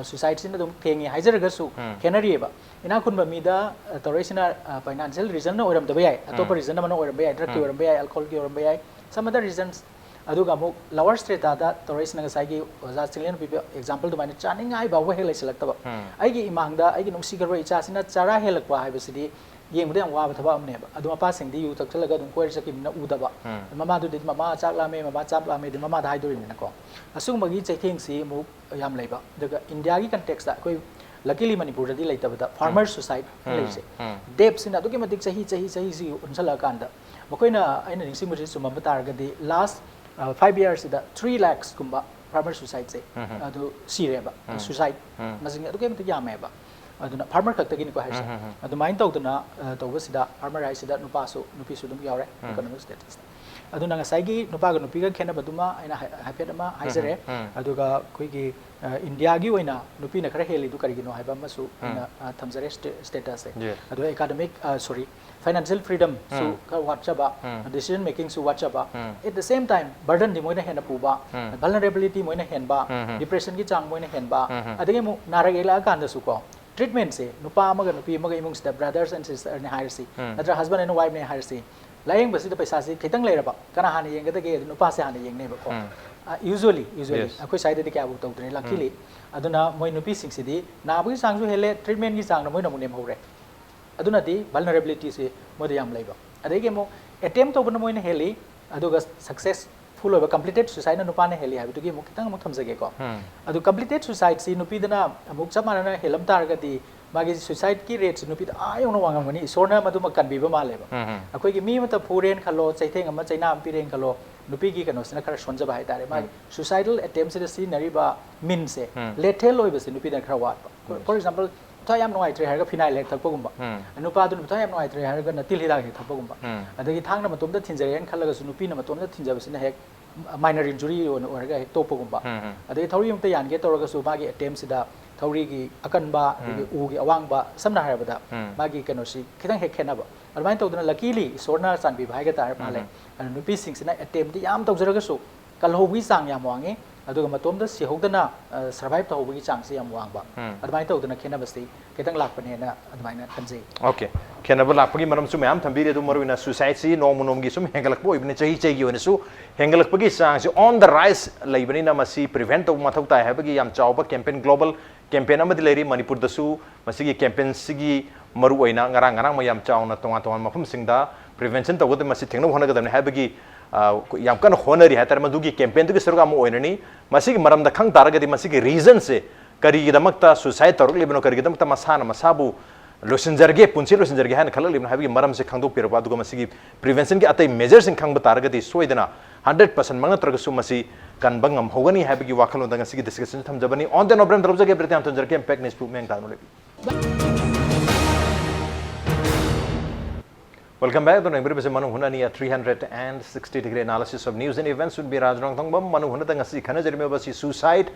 ꯁꯨꯏꯁꯥꯏꯗꯁꯤꯅ ꯑꯗꯨꯝ ꯊꯦꯡꯉꯤ ꯍꯥꯏꯖꯔꯒꯁꯨ ꯎꯝ꯫ ꯈꯦꯠꯅꯔꯤꯑꯕ꯫ ꯏꯅꯥꯛ ꯈꯨꯟꯕ ꯃꯤꯗ ꯑ, ꯇꯧꯔꯛꯏꯁꯤꯅ ꯐꯥꯏꯅꯥꯟꯁꯤꯌꯦꯜ ꯔꯤꯖꯟꯅ ꯑꯣꯏꯔꯝꯗꯕ ꯌꯥꯏ, ꯑꯇꯣꯞꯄ ꯎꯝ꯫ ꯔꯤꯖꯟ ꯑꯃꯅ ꯑꯣꯏꯔꯝꯕ ꯌꯥꯏ, ꯗ꯭ꯔꯛꯀꯤ ꯎꯝ꯫ ꯑꯣꯏꯔꯝꯕ ꯌꯥꯏ, ꯑꯜꯀꯣꯍꯣꯜꯒꯤ ꯑꯣꯏꯔꯝꯕ ꯌꯥꯏ, some other reasons꯫ ꯑꯗꯨꯒ ꯑꯃꯨꯛ ꯂꯋꯔ ꯁ꯭ꯇ꯭ꯔꯦꯇꯥꯗ ꯇꯧꯔꯛꯏꯁꯤꯅ ꯉꯁꯥꯏꯒꯤ ꯑꯣꯖꯥ ꯆꯤꯡꯂꯦꯟ ꯄꯤꯕ ꯑꯦꯛꯖꯥꯝꯄꯜ ꯑꯗꯨꯃꯥꯏꯅ ꯆꯥꯅꯤꯡꯉꯥꯏ ꯐꯥꯎꯕ ꯍꯦꯛ ꯂꯩꯁꯤꯜꯂꯛꯇꯕ꯫ ꯎꯝ꯫ ꯑꯩꯒꯤ ꯏꯃꯥꯡꯗ ꯑꯩꯒꯤ ꯅꯨꯡꯁꯤꯈ꯭ꯔꯕ ꯏꯆꯥꯁꯤꯅ ꯆꯔꯥ ꯍꯦꯜꯂꯛꯄ ꯍꯥꯏꯕꯁꯤꯗꯤ ꯌꯦꯡꯕꯗ ꯌꯥꯝ ꯋꯥꯕ ꯊꯕꯛ ꯑꯃꯅꯦꯕ꯫ ꯑꯗꯨ ꯃꯄꯥꯁꯤꯡꯗꯤ ꯌꯨ ꯊꯛꯆꯜꯂꯒ ꯑꯗꯨꯝ ꯀꯣꯏꯔ ꯆꯠꯈꯤꯕꯅꯤꯅ ꯎꯗꯕ꯫ ꯎꯝ꯫ ꯃꯃꯥꯗꯨꯗꯤ ꯃꯃꯥ ꯆꯥꯛ ꯂꯥꯝꯃꯦ, ꯃꯃꯥ ꯆꯥꯛ ꯂꯥꯝꯃꯦ, ꯑꯗꯨ ꯃꯃꯥꯗ ꯍꯥꯏꯗꯣꯔꯤꯕꯅꯤꯅꯀꯣ꯫ ꯑꯁꯤꯒꯨꯝꯕꯒꯤ ꯆꯩꯊꯦꯡꯁꯤ ꯑꯃꯨꯛ ꯌꯥꯝ ꯂꯩꯕ꯫ ꯑꯗꯨꯒ ꯏꯟꯗꯤꯌꯥꯒꯤ ꯀꯟꯇꯦꯛꯁꯇ ꯑꯩꯈꯣꯏ luckily ꯃꯅꯤꯄꯨꯔꯗꯗꯤ ꯂꯩꯇꯕꯗ ꯐꯥꯔꯃꯔ ꯁꯨꯏꯁꯥꯏꯗ ꯎꯝ, ꯂꯩꯔꯤꯁꯦ꯫ ꯎꯝ꯫ ꯗꯦꯞꯁꯤꯅ ꯑꯗꯨꯛꯀꯤ ꯃꯇꯤꯛ ꯆꯍꯤ, ꯆꯍꯤ, ꯆꯍꯤꯁꯤ ꯎꯟꯁꯜꯂꯛꯑꯀꯥꯟꯗ ꯃꯈꯣꯏꯅ, ꯑꯩꯅ ꯅꯤꯡꯁꯤꯡꯕꯁꯤ ꯆꯨꯝꯃꯝꯕ ꯇꯥꯔꯒꯗꯤ ꯂꯥꯁ ꯐꯥꯏꯚ ꯏꯌꯥꯔꯁꯤꯗ ꯊ꯭ꯔꯤ ꯂꯥꯛꯁꯀꯨꯝꯕ ꯐꯥꯔꯃꯔ ꯁꯨꯏꯁꯥꯏꯗꯁꯦ ꯎꯝ, ꯎꯝ꯫ ꯑꯗꯨ ꯁꯤꯔꯦꯕ꯫ ꯎꯝ꯫ ꯁꯨꯏꯁꯥꯏꯗ ꯎꯝ꯫ ꯃꯁꯤꯡ ꯑꯗꯨꯛꯀꯤ ꯃꯇꯤꯛ ꯌꯥꯝꯃꯦꯕ꯫ ꯑꯗꯨꯅ ꯐꯥꯔꯃꯔ ꯈꯛꯇꯒꯤꯅꯤꯀꯣ ꯍꯥꯏꯁꯦ꯫ ꯎꯝ, ꯎꯝ, ꯎꯝ꯫ ꯑꯗꯨꯃꯥꯏꯅ ꯇꯧꯗꯅ ꯑ, ꯇꯧꯕꯁꯤꯗ ꯐꯥꯔꯃꯔ ꯍꯥꯏꯁꯤꯗ ꯅꯨꯄꯥꯁꯨ ꯅꯨꯄꯤꯁꯨ ꯑꯗꯨꯝ ꯌꯥꯎꯔꯦ꯫ ꯎꯝ꯫ ꯏꯀꯣꯅꯣꯃꯤꯛ ꯁ꯭ꯇꯦꯇꯁꯇ꯫ ꯑꯗꯨ ꯅꯪ ꯉꯁꯥꯏꯒꯤ ꯅꯨꯄꯥꯒ ꯅꯨꯄꯤꯒ ꯈꯦꯠꯅꯕꯗꯨꯃ ꯑꯩꯅ ꯍꯥꯏ-, ꯍꯥꯏꯐꯦꯠ ꯑꯃ ꯍꯥꯏꯖꯔꯦ꯫ ꯎꯝ꯫ ꯑꯗꯨꯒ ꯑꯩꯈꯣꯏꯒꯤ ꯑ, ꯏꯟꯗꯤꯌꯥꯒꯤ ꯑꯣꯏꯅ ꯅꯨꯄꯤꯅ ꯈꯔ ꯍꯦꯜꯂꯤꯗꯨ ꯀꯔꯤꯒꯤꯅꯣ ꯍꯥꯏꯕ ꯑꯃꯁꯨ ꯎꯝ꯫ ꯑꯩꯅ ꯑ, ꯊꯝꯖꯔꯦ ꯁ꯭ꯇꯦ-, ꯁ꯭ꯇꯦꯇꯁꯁꯦ꯫ Yes꯫ ꯑꯗꯨꯒ ꯑꯦꯀꯥꯗꯃꯤꯛ ꯑ, ꯁꯣꯔꯤ, ꯐꯥꯏꯅꯥꯟꯁꯤꯌꯦꯜ ꯐ꯭ꯔꯤꯗꯝꯁꯨ ꯎꯝ꯫ ꯈꯔ ꯋꯥꯠꯆꯕ, ꯎꯝ꯫ ꯗꯤꯁꯤꯖꯟ ꯃꯦꯀꯤꯡꯁꯨ ꯋꯥꯠꯆꯕ, um. at the same time ꯕꯔꯗꯟꯗꯤ ꯃꯣꯏꯅ ꯍꯦꯟꯅ ꯄꯨꯕ, ꯎꯝ꯫ ꯚꯜꯅꯔꯦꯕꯤꯂꯤꯇꯤ ꯃꯣꯏꯅ ꯍꯦꯟꯕ, ꯎꯝ, ꯎꯝ꯫ ꯗꯤꯄ꯭ꯔꯦꯁꯟꯒꯤ ꯆꯥꯡ ꯃꯣꯏꯅ ꯍꯦꯟꯕ, ꯎꯝ, ꯎꯝ꯫ ꯑꯗꯒꯤ ꯑꯃꯨꯛ ꯅꯥꯔꯛ ꯌꯦꯛꯂꯛꯑꯀꯥꯟꯗꯁꯨꯀꯣ ꯇ꯭ꯔꯤꯠꯃꯦꯟꯁꯦ ꯅꯨꯄꯥ ꯑꯃꯒ ꯅꯨꯄꯤ ꯑꯃꯒ ꯏꯃꯨꯡꯁꯤꯗ ꯕ꯭ꯔꯗꯔꯁ ꯑꯦꯟ ꯁꯤꯁꯇꯔꯅꯦ ꯍꯥꯏꯔꯁꯤ, ꯎꯝ꯫ ꯅꯠꯇ꯭ꯔꯒ ꯍꯁꯕꯦꯟ ꯑꯦꯟ ꯋꯥꯏꯐꯅꯦ ꯍꯥꯏꯔꯁꯤ, ꯂꯥꯌꯦꯡꯕꯁꯤꯗ ꯄꯩꯁꯥꯁꯤ ꯈꯤꯇꯪ ꯂꯩꯔꯕ ꯀꯅꯥ ꯍꯥꯟꯅ ꯌꯦꯡꯒꯗꯒꯦ? ꯑꯗꯨ ꯅꯨꯄꯥꯁꯦ ꯍꯥꯟꯅ ꯌꯦꯡꯅꯦꯕꯀꯣ꯫ ꯎꯝ꯫ ꯌꯨꯖ꯭ꯋꯦꯂꯤ ꯌꯨꯖ꯭ꯋꯦꯂꯤ ꯑꯩꯈꯣꯏ ꯁ꯭ꯋꯥꯏꯗꯗꯤ ꯀꯌꯥꯕꯨ ꯇꯧꯗ꯭ꯔꯦ ꯂꯛꯀꯤꯂꯤ꯫ ꯑꯗꯨꯅ ꯃꯣꯏ ꯅꯨꯄꯤꯁꯤꯡꯁꯤꯗꯤ ꯅꯥꯕꯒꯤ ꯆꯥꯡꯁꯨ ꯍꯦꯜꯂꯦ, ꯇ꯭ꯔꯤꯠꯃꯦꯟꯒꯤ ꯆꯥꯡꯅ ꯃꯣꯏꯅ ꯑꯃꯨꯛ ꯅꯦꯝꯍꯧꯔꯦ꯫ ꯑꯗꯨꯅꯗꯤ ꯚꯜꯅꯔꯦꯕꯤꯂꯤꯇꯤꯁꯦ ꯃꯣꯏꯗ ꯌꯥꯝ ꯂꯩꯕ꯫ ꯑꯗꯒꯤ ꯑꯃꯨꯛ ꯑꯦꯇꯦꯝ ꯇꯧꯕꯅ ꯃꯣꯏꯅ ꯍꯦꯜꯂꯤ, ꯑꯗꯨꯒ ꯁꯛꯁꯦꯁꯐꯨꯜ ꯑꯣꯏꯕ ꯀꯝꯄ꯭ꯂꯤꯇꯦꯠ ꯁꯨꯏꯁꯥꯏꯗꯅ ꯅꯨꯄꯥꯅ ꯍꯦꯜꯂꯤ ꯍꯥꯏꯕꯗꯨꯒꯤ ꯑꯃꯨꯛ ꯈꯤꯇꯪ ꯑꯃꯨꯛ ꯊꯝꯖꯒꯦꯀꯣ꯫ ꯑꯗꯨ ꯀꯝꯄ꯭ꯂꯤꯇꯦꯠ ꯁꯨꯏꯁꯥꯏꯗꯁꯤ ꯅꯨꯄꯤꯗꯅ ꯑꯃꯨꯛ ꯆꯞ ꯃꯥꯟꯅꯅ ꯍꯦꯜꯂꯝ ꯇꯥꯔꯒꯗꯤ ꯃꯥꯒꯤ ꯁꯨꯏꯁꯥꯏꯗꯀꯤ ꯔꯦꯠꯁꯤ ꯅꯨꯄꯤꯗ ꯑꯥ ꯌꯧꯅ ꯋꯥꯡꯉꯝꯒꯅꯤ꯫ ꯏꯁꯣꯔꯅ ꯃꯗꯨꯃ ꯀꯟꯕꯤꯕ ꯃꯥꯜꯂꯦꯕ꯫ ꯑꯩꯈꯣꯏꯒꯤ ꯃꯤ ꯑꯃꯇ ꯐꯨꯔꯦꯅ ꯈꯜꯂꯣ, ꯆꯩꯊꯦꯡ ꯑꯃ ꯆꯩꯅꯥ ꯑꯃ ꯄꯤꯔꯦꯅ ꯈꯜꯂꯣ, ꯅꯨꯄꯤꯒꯤ ꯀꯩꯅꯣꯁꯤꯅ ꯈꯔ ꯁꯣꯟꯖꯕ ꯍꯥꯏꯇꯥꯔꯦ꯫ ꯃꯥꯒꯤ ꯁꯨꯏꯁꯥꯏꯗꯜ ꯑꯦꯇꯦꯝꯁꯤꯗ ꯁꯤꯖꯤꯟꯅꯔꯤꯕ ꯃꯤꯟꯁꯦ ꯂꯦꯊꯦꯜ ꯑꯣꯏꯕꯁꯦ ꯅꯨꯄꯤꯗꯅ ꯈꯔ ꯋꯥꯠꯄ꯫ ꯐꯣꯔ ꯑꯦꯛꯖꯥꯝꯄꯜ, ꯃꯊ꯭ꯋꯥꯏ ꯌꯥꯝ ꯅꯨꯡꯉꯥꯏꯇ꯭ꯔꯦ ꯍꯥꯏꯔꯒ ꯐꯤꯅꯥꯏꯜ ꯍꯦꯛ ꯊꯛꯄꯒꯨꯝꯕ, ꯅꯨꯄꯥꯗꯨꯅ ꯃꯊ꯭ꯋꯥꯏ ꯌꯥꯝ ꯅꯨꯡꯉꯥꯏꯇ꯭ꯔꯦ ꯍꯥꯏꯔꯒ ꯅꯇꯤꯜ ꯍꯤꯗꯥꯛ ꯍꯦꯛ ꯊꯛꯄꯒꯨꯝꯕ, ꯑꯗꯒꯤ ꯊꯥꯡꯅ ꯃꯇꯣꯝꯇ ꯊꯤꯟꯖꯔꯦꯅ ꯈꯜꯂꯒꯁꯨ ꯅꯨꯄꯤꯅ ꯃꯇꯣꯝꯇ ꯊꯤꯟꯖꯕꯁꯤꯅ ꯍꯦꯛ ꯃꯥꯏꯅꯔ ꯏꯟꯖꯨꯔꯤ ꯑꯣꯏꯅ ꯑꯣꯏꯔꯒ ꯍꯦꯛ ꯇꯣꯛꯄꯒꯨꯝꯕ, ꯑꯗꯒꯤ ꯊꯧꯔꯤ ꯑꯃꯨꯛꯇ ꯌꯥꯟꯒꯦ ꯇꯧꯔꯒꯁꯨ ꯃꯥꯒꯤ ꯑꯦꯇꯦꯝꯁꯤꯗ ꯊꯧꯔꯤꯒꯤ ꯑꯀꯟꯕ, ꯑꯗꯒꯤ ꯎꯒꯤ ꯑꯋꯥꯡꯕ, ꯁꯝꯅ ꯍꯥꯏꯔꯕꯗ ꯃꯥꯒꯤ ꯀꯩꯅꯣꯁꯤ ꯈꯤꯇꯪ ꯍꯦꯛ ꯈꯦꯠꯅꯕ꯫ ꯑꯗꯨꯃꯥꯏꯅ ꯇꯧꯗꯅ ꯂꯀꯤꯂꯤ ꯏꯁꯣꯔꯅ ꯆꯥꯟꯕꯤꯕ ꯍꯥꯏꯒ ꯇꯥꯔꯦ ꯃꯥꯜꯂꯦ꯫ ꯑꯗꯨꯅ ꯅꯨꯄꯤꯁꯤꯡꯁꯤꯅ ꯑꯦꯇꯦꯝꯗꯤ ꯌꯥꯝ ꯇꯧꯖꯔꯒꯁꯨ ꯀꯜꯍꯧꯕꯒꯤ ꯆꯥꯡ ꯌꯥꯝ ꯋꯥꯡꯉꯤ, ꯑꯗꯨꯒ ꯃꯇꯣꯝꯗ ꯁꯤꯍꯧꯗꯅ ꯁꯔꯚꯥꯏꯚ ꯇꯧꯍꯧꯕꯒꯤ ꯆꯥꯡꯁꯤ ꯌꯥꯝ ꯋꯥꯡꯕ꯫ ꯑꯗꯨꯃꯥꯏꯅ ꯇꯧꯗꯅ ꯈꯦꯠꯅꯕꯁꯤ ꯈꯤꯇꯪ ꯂꯥꯛꯄꯅꯦꯅ ꯑꯗꯨꯃꯥꯏꯅ ꯈꯟꯖꯩ꯫ ꯑꯣꯀꯦ, ꯈꯦꯠꯅꯕ ꯂꯥꯛꯄꯒꯤ ꯃꯔꯝꯁꯨ ꯃꯌꯥꯝ ꯊꯝꯕꯤꯔꯦ, ꯑꯗꯨ ꯃꯔꯨꯑꯣꯏꯅ ꯁꯨꯏꯁꯥꯏꯗꯁꯤ ꯅꯣꯡꯃ ꯅꯣꯡꯃꯒꯤ ꯁꯨꯝ ꯍꯦꯟꯒꯠꯂꯛꯄ ꯑꯣꯏꯕꯅꯤ, ꯆꯍꯤ ꯆꯍꯤꯒꯤ ꯑꯣꯏꯅꯁꯨ ꯍꯦꯟꯒꯠꯂꯛꯄꯒꯤ ꯆꯥꯡꯁꯤ on the rise ꯂꯩꯕꯅꯤꯅ ꯃꯁꯤ ꯄ꯭ꯔꯤꯚꯦꯟ ꯇꯧꯕ ꯃꯊꯧ ꯇꯥꯏ ꯍꯥꯏꯕꯒꯤ ꯌꯥꯝ ꯆꯥꯎꯕ ꯀꯦꯝꯄꯦꯟ, ꯒ꯭ꯂꯣꯕꯜ ꯀꯦꯝꯄꯦꯟ ꯑꯃꯗꯤ ꯂꯩꯔꯤ꯫ ꯃꯅꯤꯄꯨꯔꯗꯁꯨ ꯃꯁꯤꯒꯤ ꯀꯦꯝꯄꯦꯟꯁꯤꯒꯤ ꯃꯔꯨꯑꯣꯏꯅ ꯉꯔꯥꯡ ꯉꯔꯥꯡ ꯃꯌꯥꯝ ꯆꯥꯎꯅ ꯇꯣꯉꯥꯟ ꯇꯣꯉꯥꯟꯕ ꯃꯐꯝꯁꯤꯡꯗ ꯄ꯭ꯔꯤꯚꯦꯟꯁꯟ ꯇꯧꯒꯗꯕ, ꯃꯁꯤ ꯊꯦꯡꯅꯕ ꯍꯣꯠꯅꯒꯗꯕꯅꯤ ꯍꯥꯏꯕꯒꯤ ꯑ, ꯌꯥꯝ ꯀꯟꯅ ꯍꯣꯠꯅꯔꯤ ꯍꯥꯏꯇꯥꯔꯦ꯫ ꯃꯗꯨꯒꯤ ꯀꯦꯝꯄꯦꯟꯗꯨꯒꯤ ꯁꯔꯨꯛ ꯑꯃ ꯑꯣꯏꯔꯅꯤ꯫ ꯃꯁꯤꯒꯤ ꯃꯔꯝꯗ ꯈꯪ ꯇꯥꯔꯒꯗꯤ ꯃꯁꯤꯒꯤ ꯔꯤꯖꯟꯁꯦ ꯀꯔꯤꯒꯤꯗꯃꯛꯇ ꯁꯨꯏꯁꯥꯏꯗ ꯇꯧꯔꯛꯂꯤꯕꯅꯣ, ꯀꯔꯤꯒꯤꯗꯃꯛꯇ ꯃꯁꯥꯅ ꯃꯁꯥꯕꯨ ꯂꯣꯏꯁꯤꯟꯖꯔꯒꯦ, ꯄꯨꯟꯁꯤ ꯂꯣꯏꯁꯤꯟꯖꯔꯒꯦ ꯍꯥꯏꯅ ꯈꯜꯂꯛꯂꯤꯕꯅꯣ ꯍꯥꯏꯕꯒꯤ ꯃꯔꯝꯁꯦ ꯈꯪꯗꯣꯛꯄꯤꯔꯕ, ꯑꯗꯨꯒ ꯃꯁꯤꯒꯤ ꯄ꯭ꯔꯤꯚꯦꯟꯁꯟꯒꯤ ꯑꯇꯩ ꯃꯦꯖꯔꯁꯤꯡ ꯈꯪꯕ ꯇꯥꯔꯒꯗꯤ ꯁꯣꯏꯗꯅ ꯍꯟꯗ꯭ꯔꯦꯠ ꯄꯥꯔꯁꯦꯟꯃꯛ ꯅꯠꯇ꯭ꯔꯒꯁꯨ ꯃꯁꯤ ꯀꯟꯕ ꯉꯝꯍꯧꯒꯅꯤ ꯍꯥꯏꯕꯒꯤ ꯋꯥꯈꯜꯂꯣꯟꯗ ꯉꯁꯤꯒꯤ ꯗꯤꯁꯀꯁꯟꯁꯤ ꯊꯝꯖꯕꯅꯤ꯫ On the note, ꯕ꯭ꯔꯦꯛ ꯑꯃ ꯂꯧꯖꯒꯦ, ꯕ꯭ꯔꯦꯛ ꯌꯥꯝ ꯊꯝꯖꯔꯛꯀꯦ꯫ Impact News ꯄꯨ ꯃꯌꯦꯡ ꯇꯥꯗꯨꯅ ꯂꯩꯕꯤꯌꯨ꯫ Welcome back. ꯑꯗꯨꯅ ꯌꯦꯡꯕꯤꯔꯤꯕꯁꯤ ꯃꯅꯨꯡ ꯍꯨꯠꯅꯅꯤ, a three hundred and sixty degree analysis of news and events with B. ꯔꯥꯖꯔꯣꯡꯊꯣꯡꯕꯝ꯫ ꯃꯅꯨꯡ ꯍꯨꯠꯅꯗ ꯉꯁꯤ ꯈꯟꯅꯖꯔꯤꯕ ꯑꯁꯤ suicide,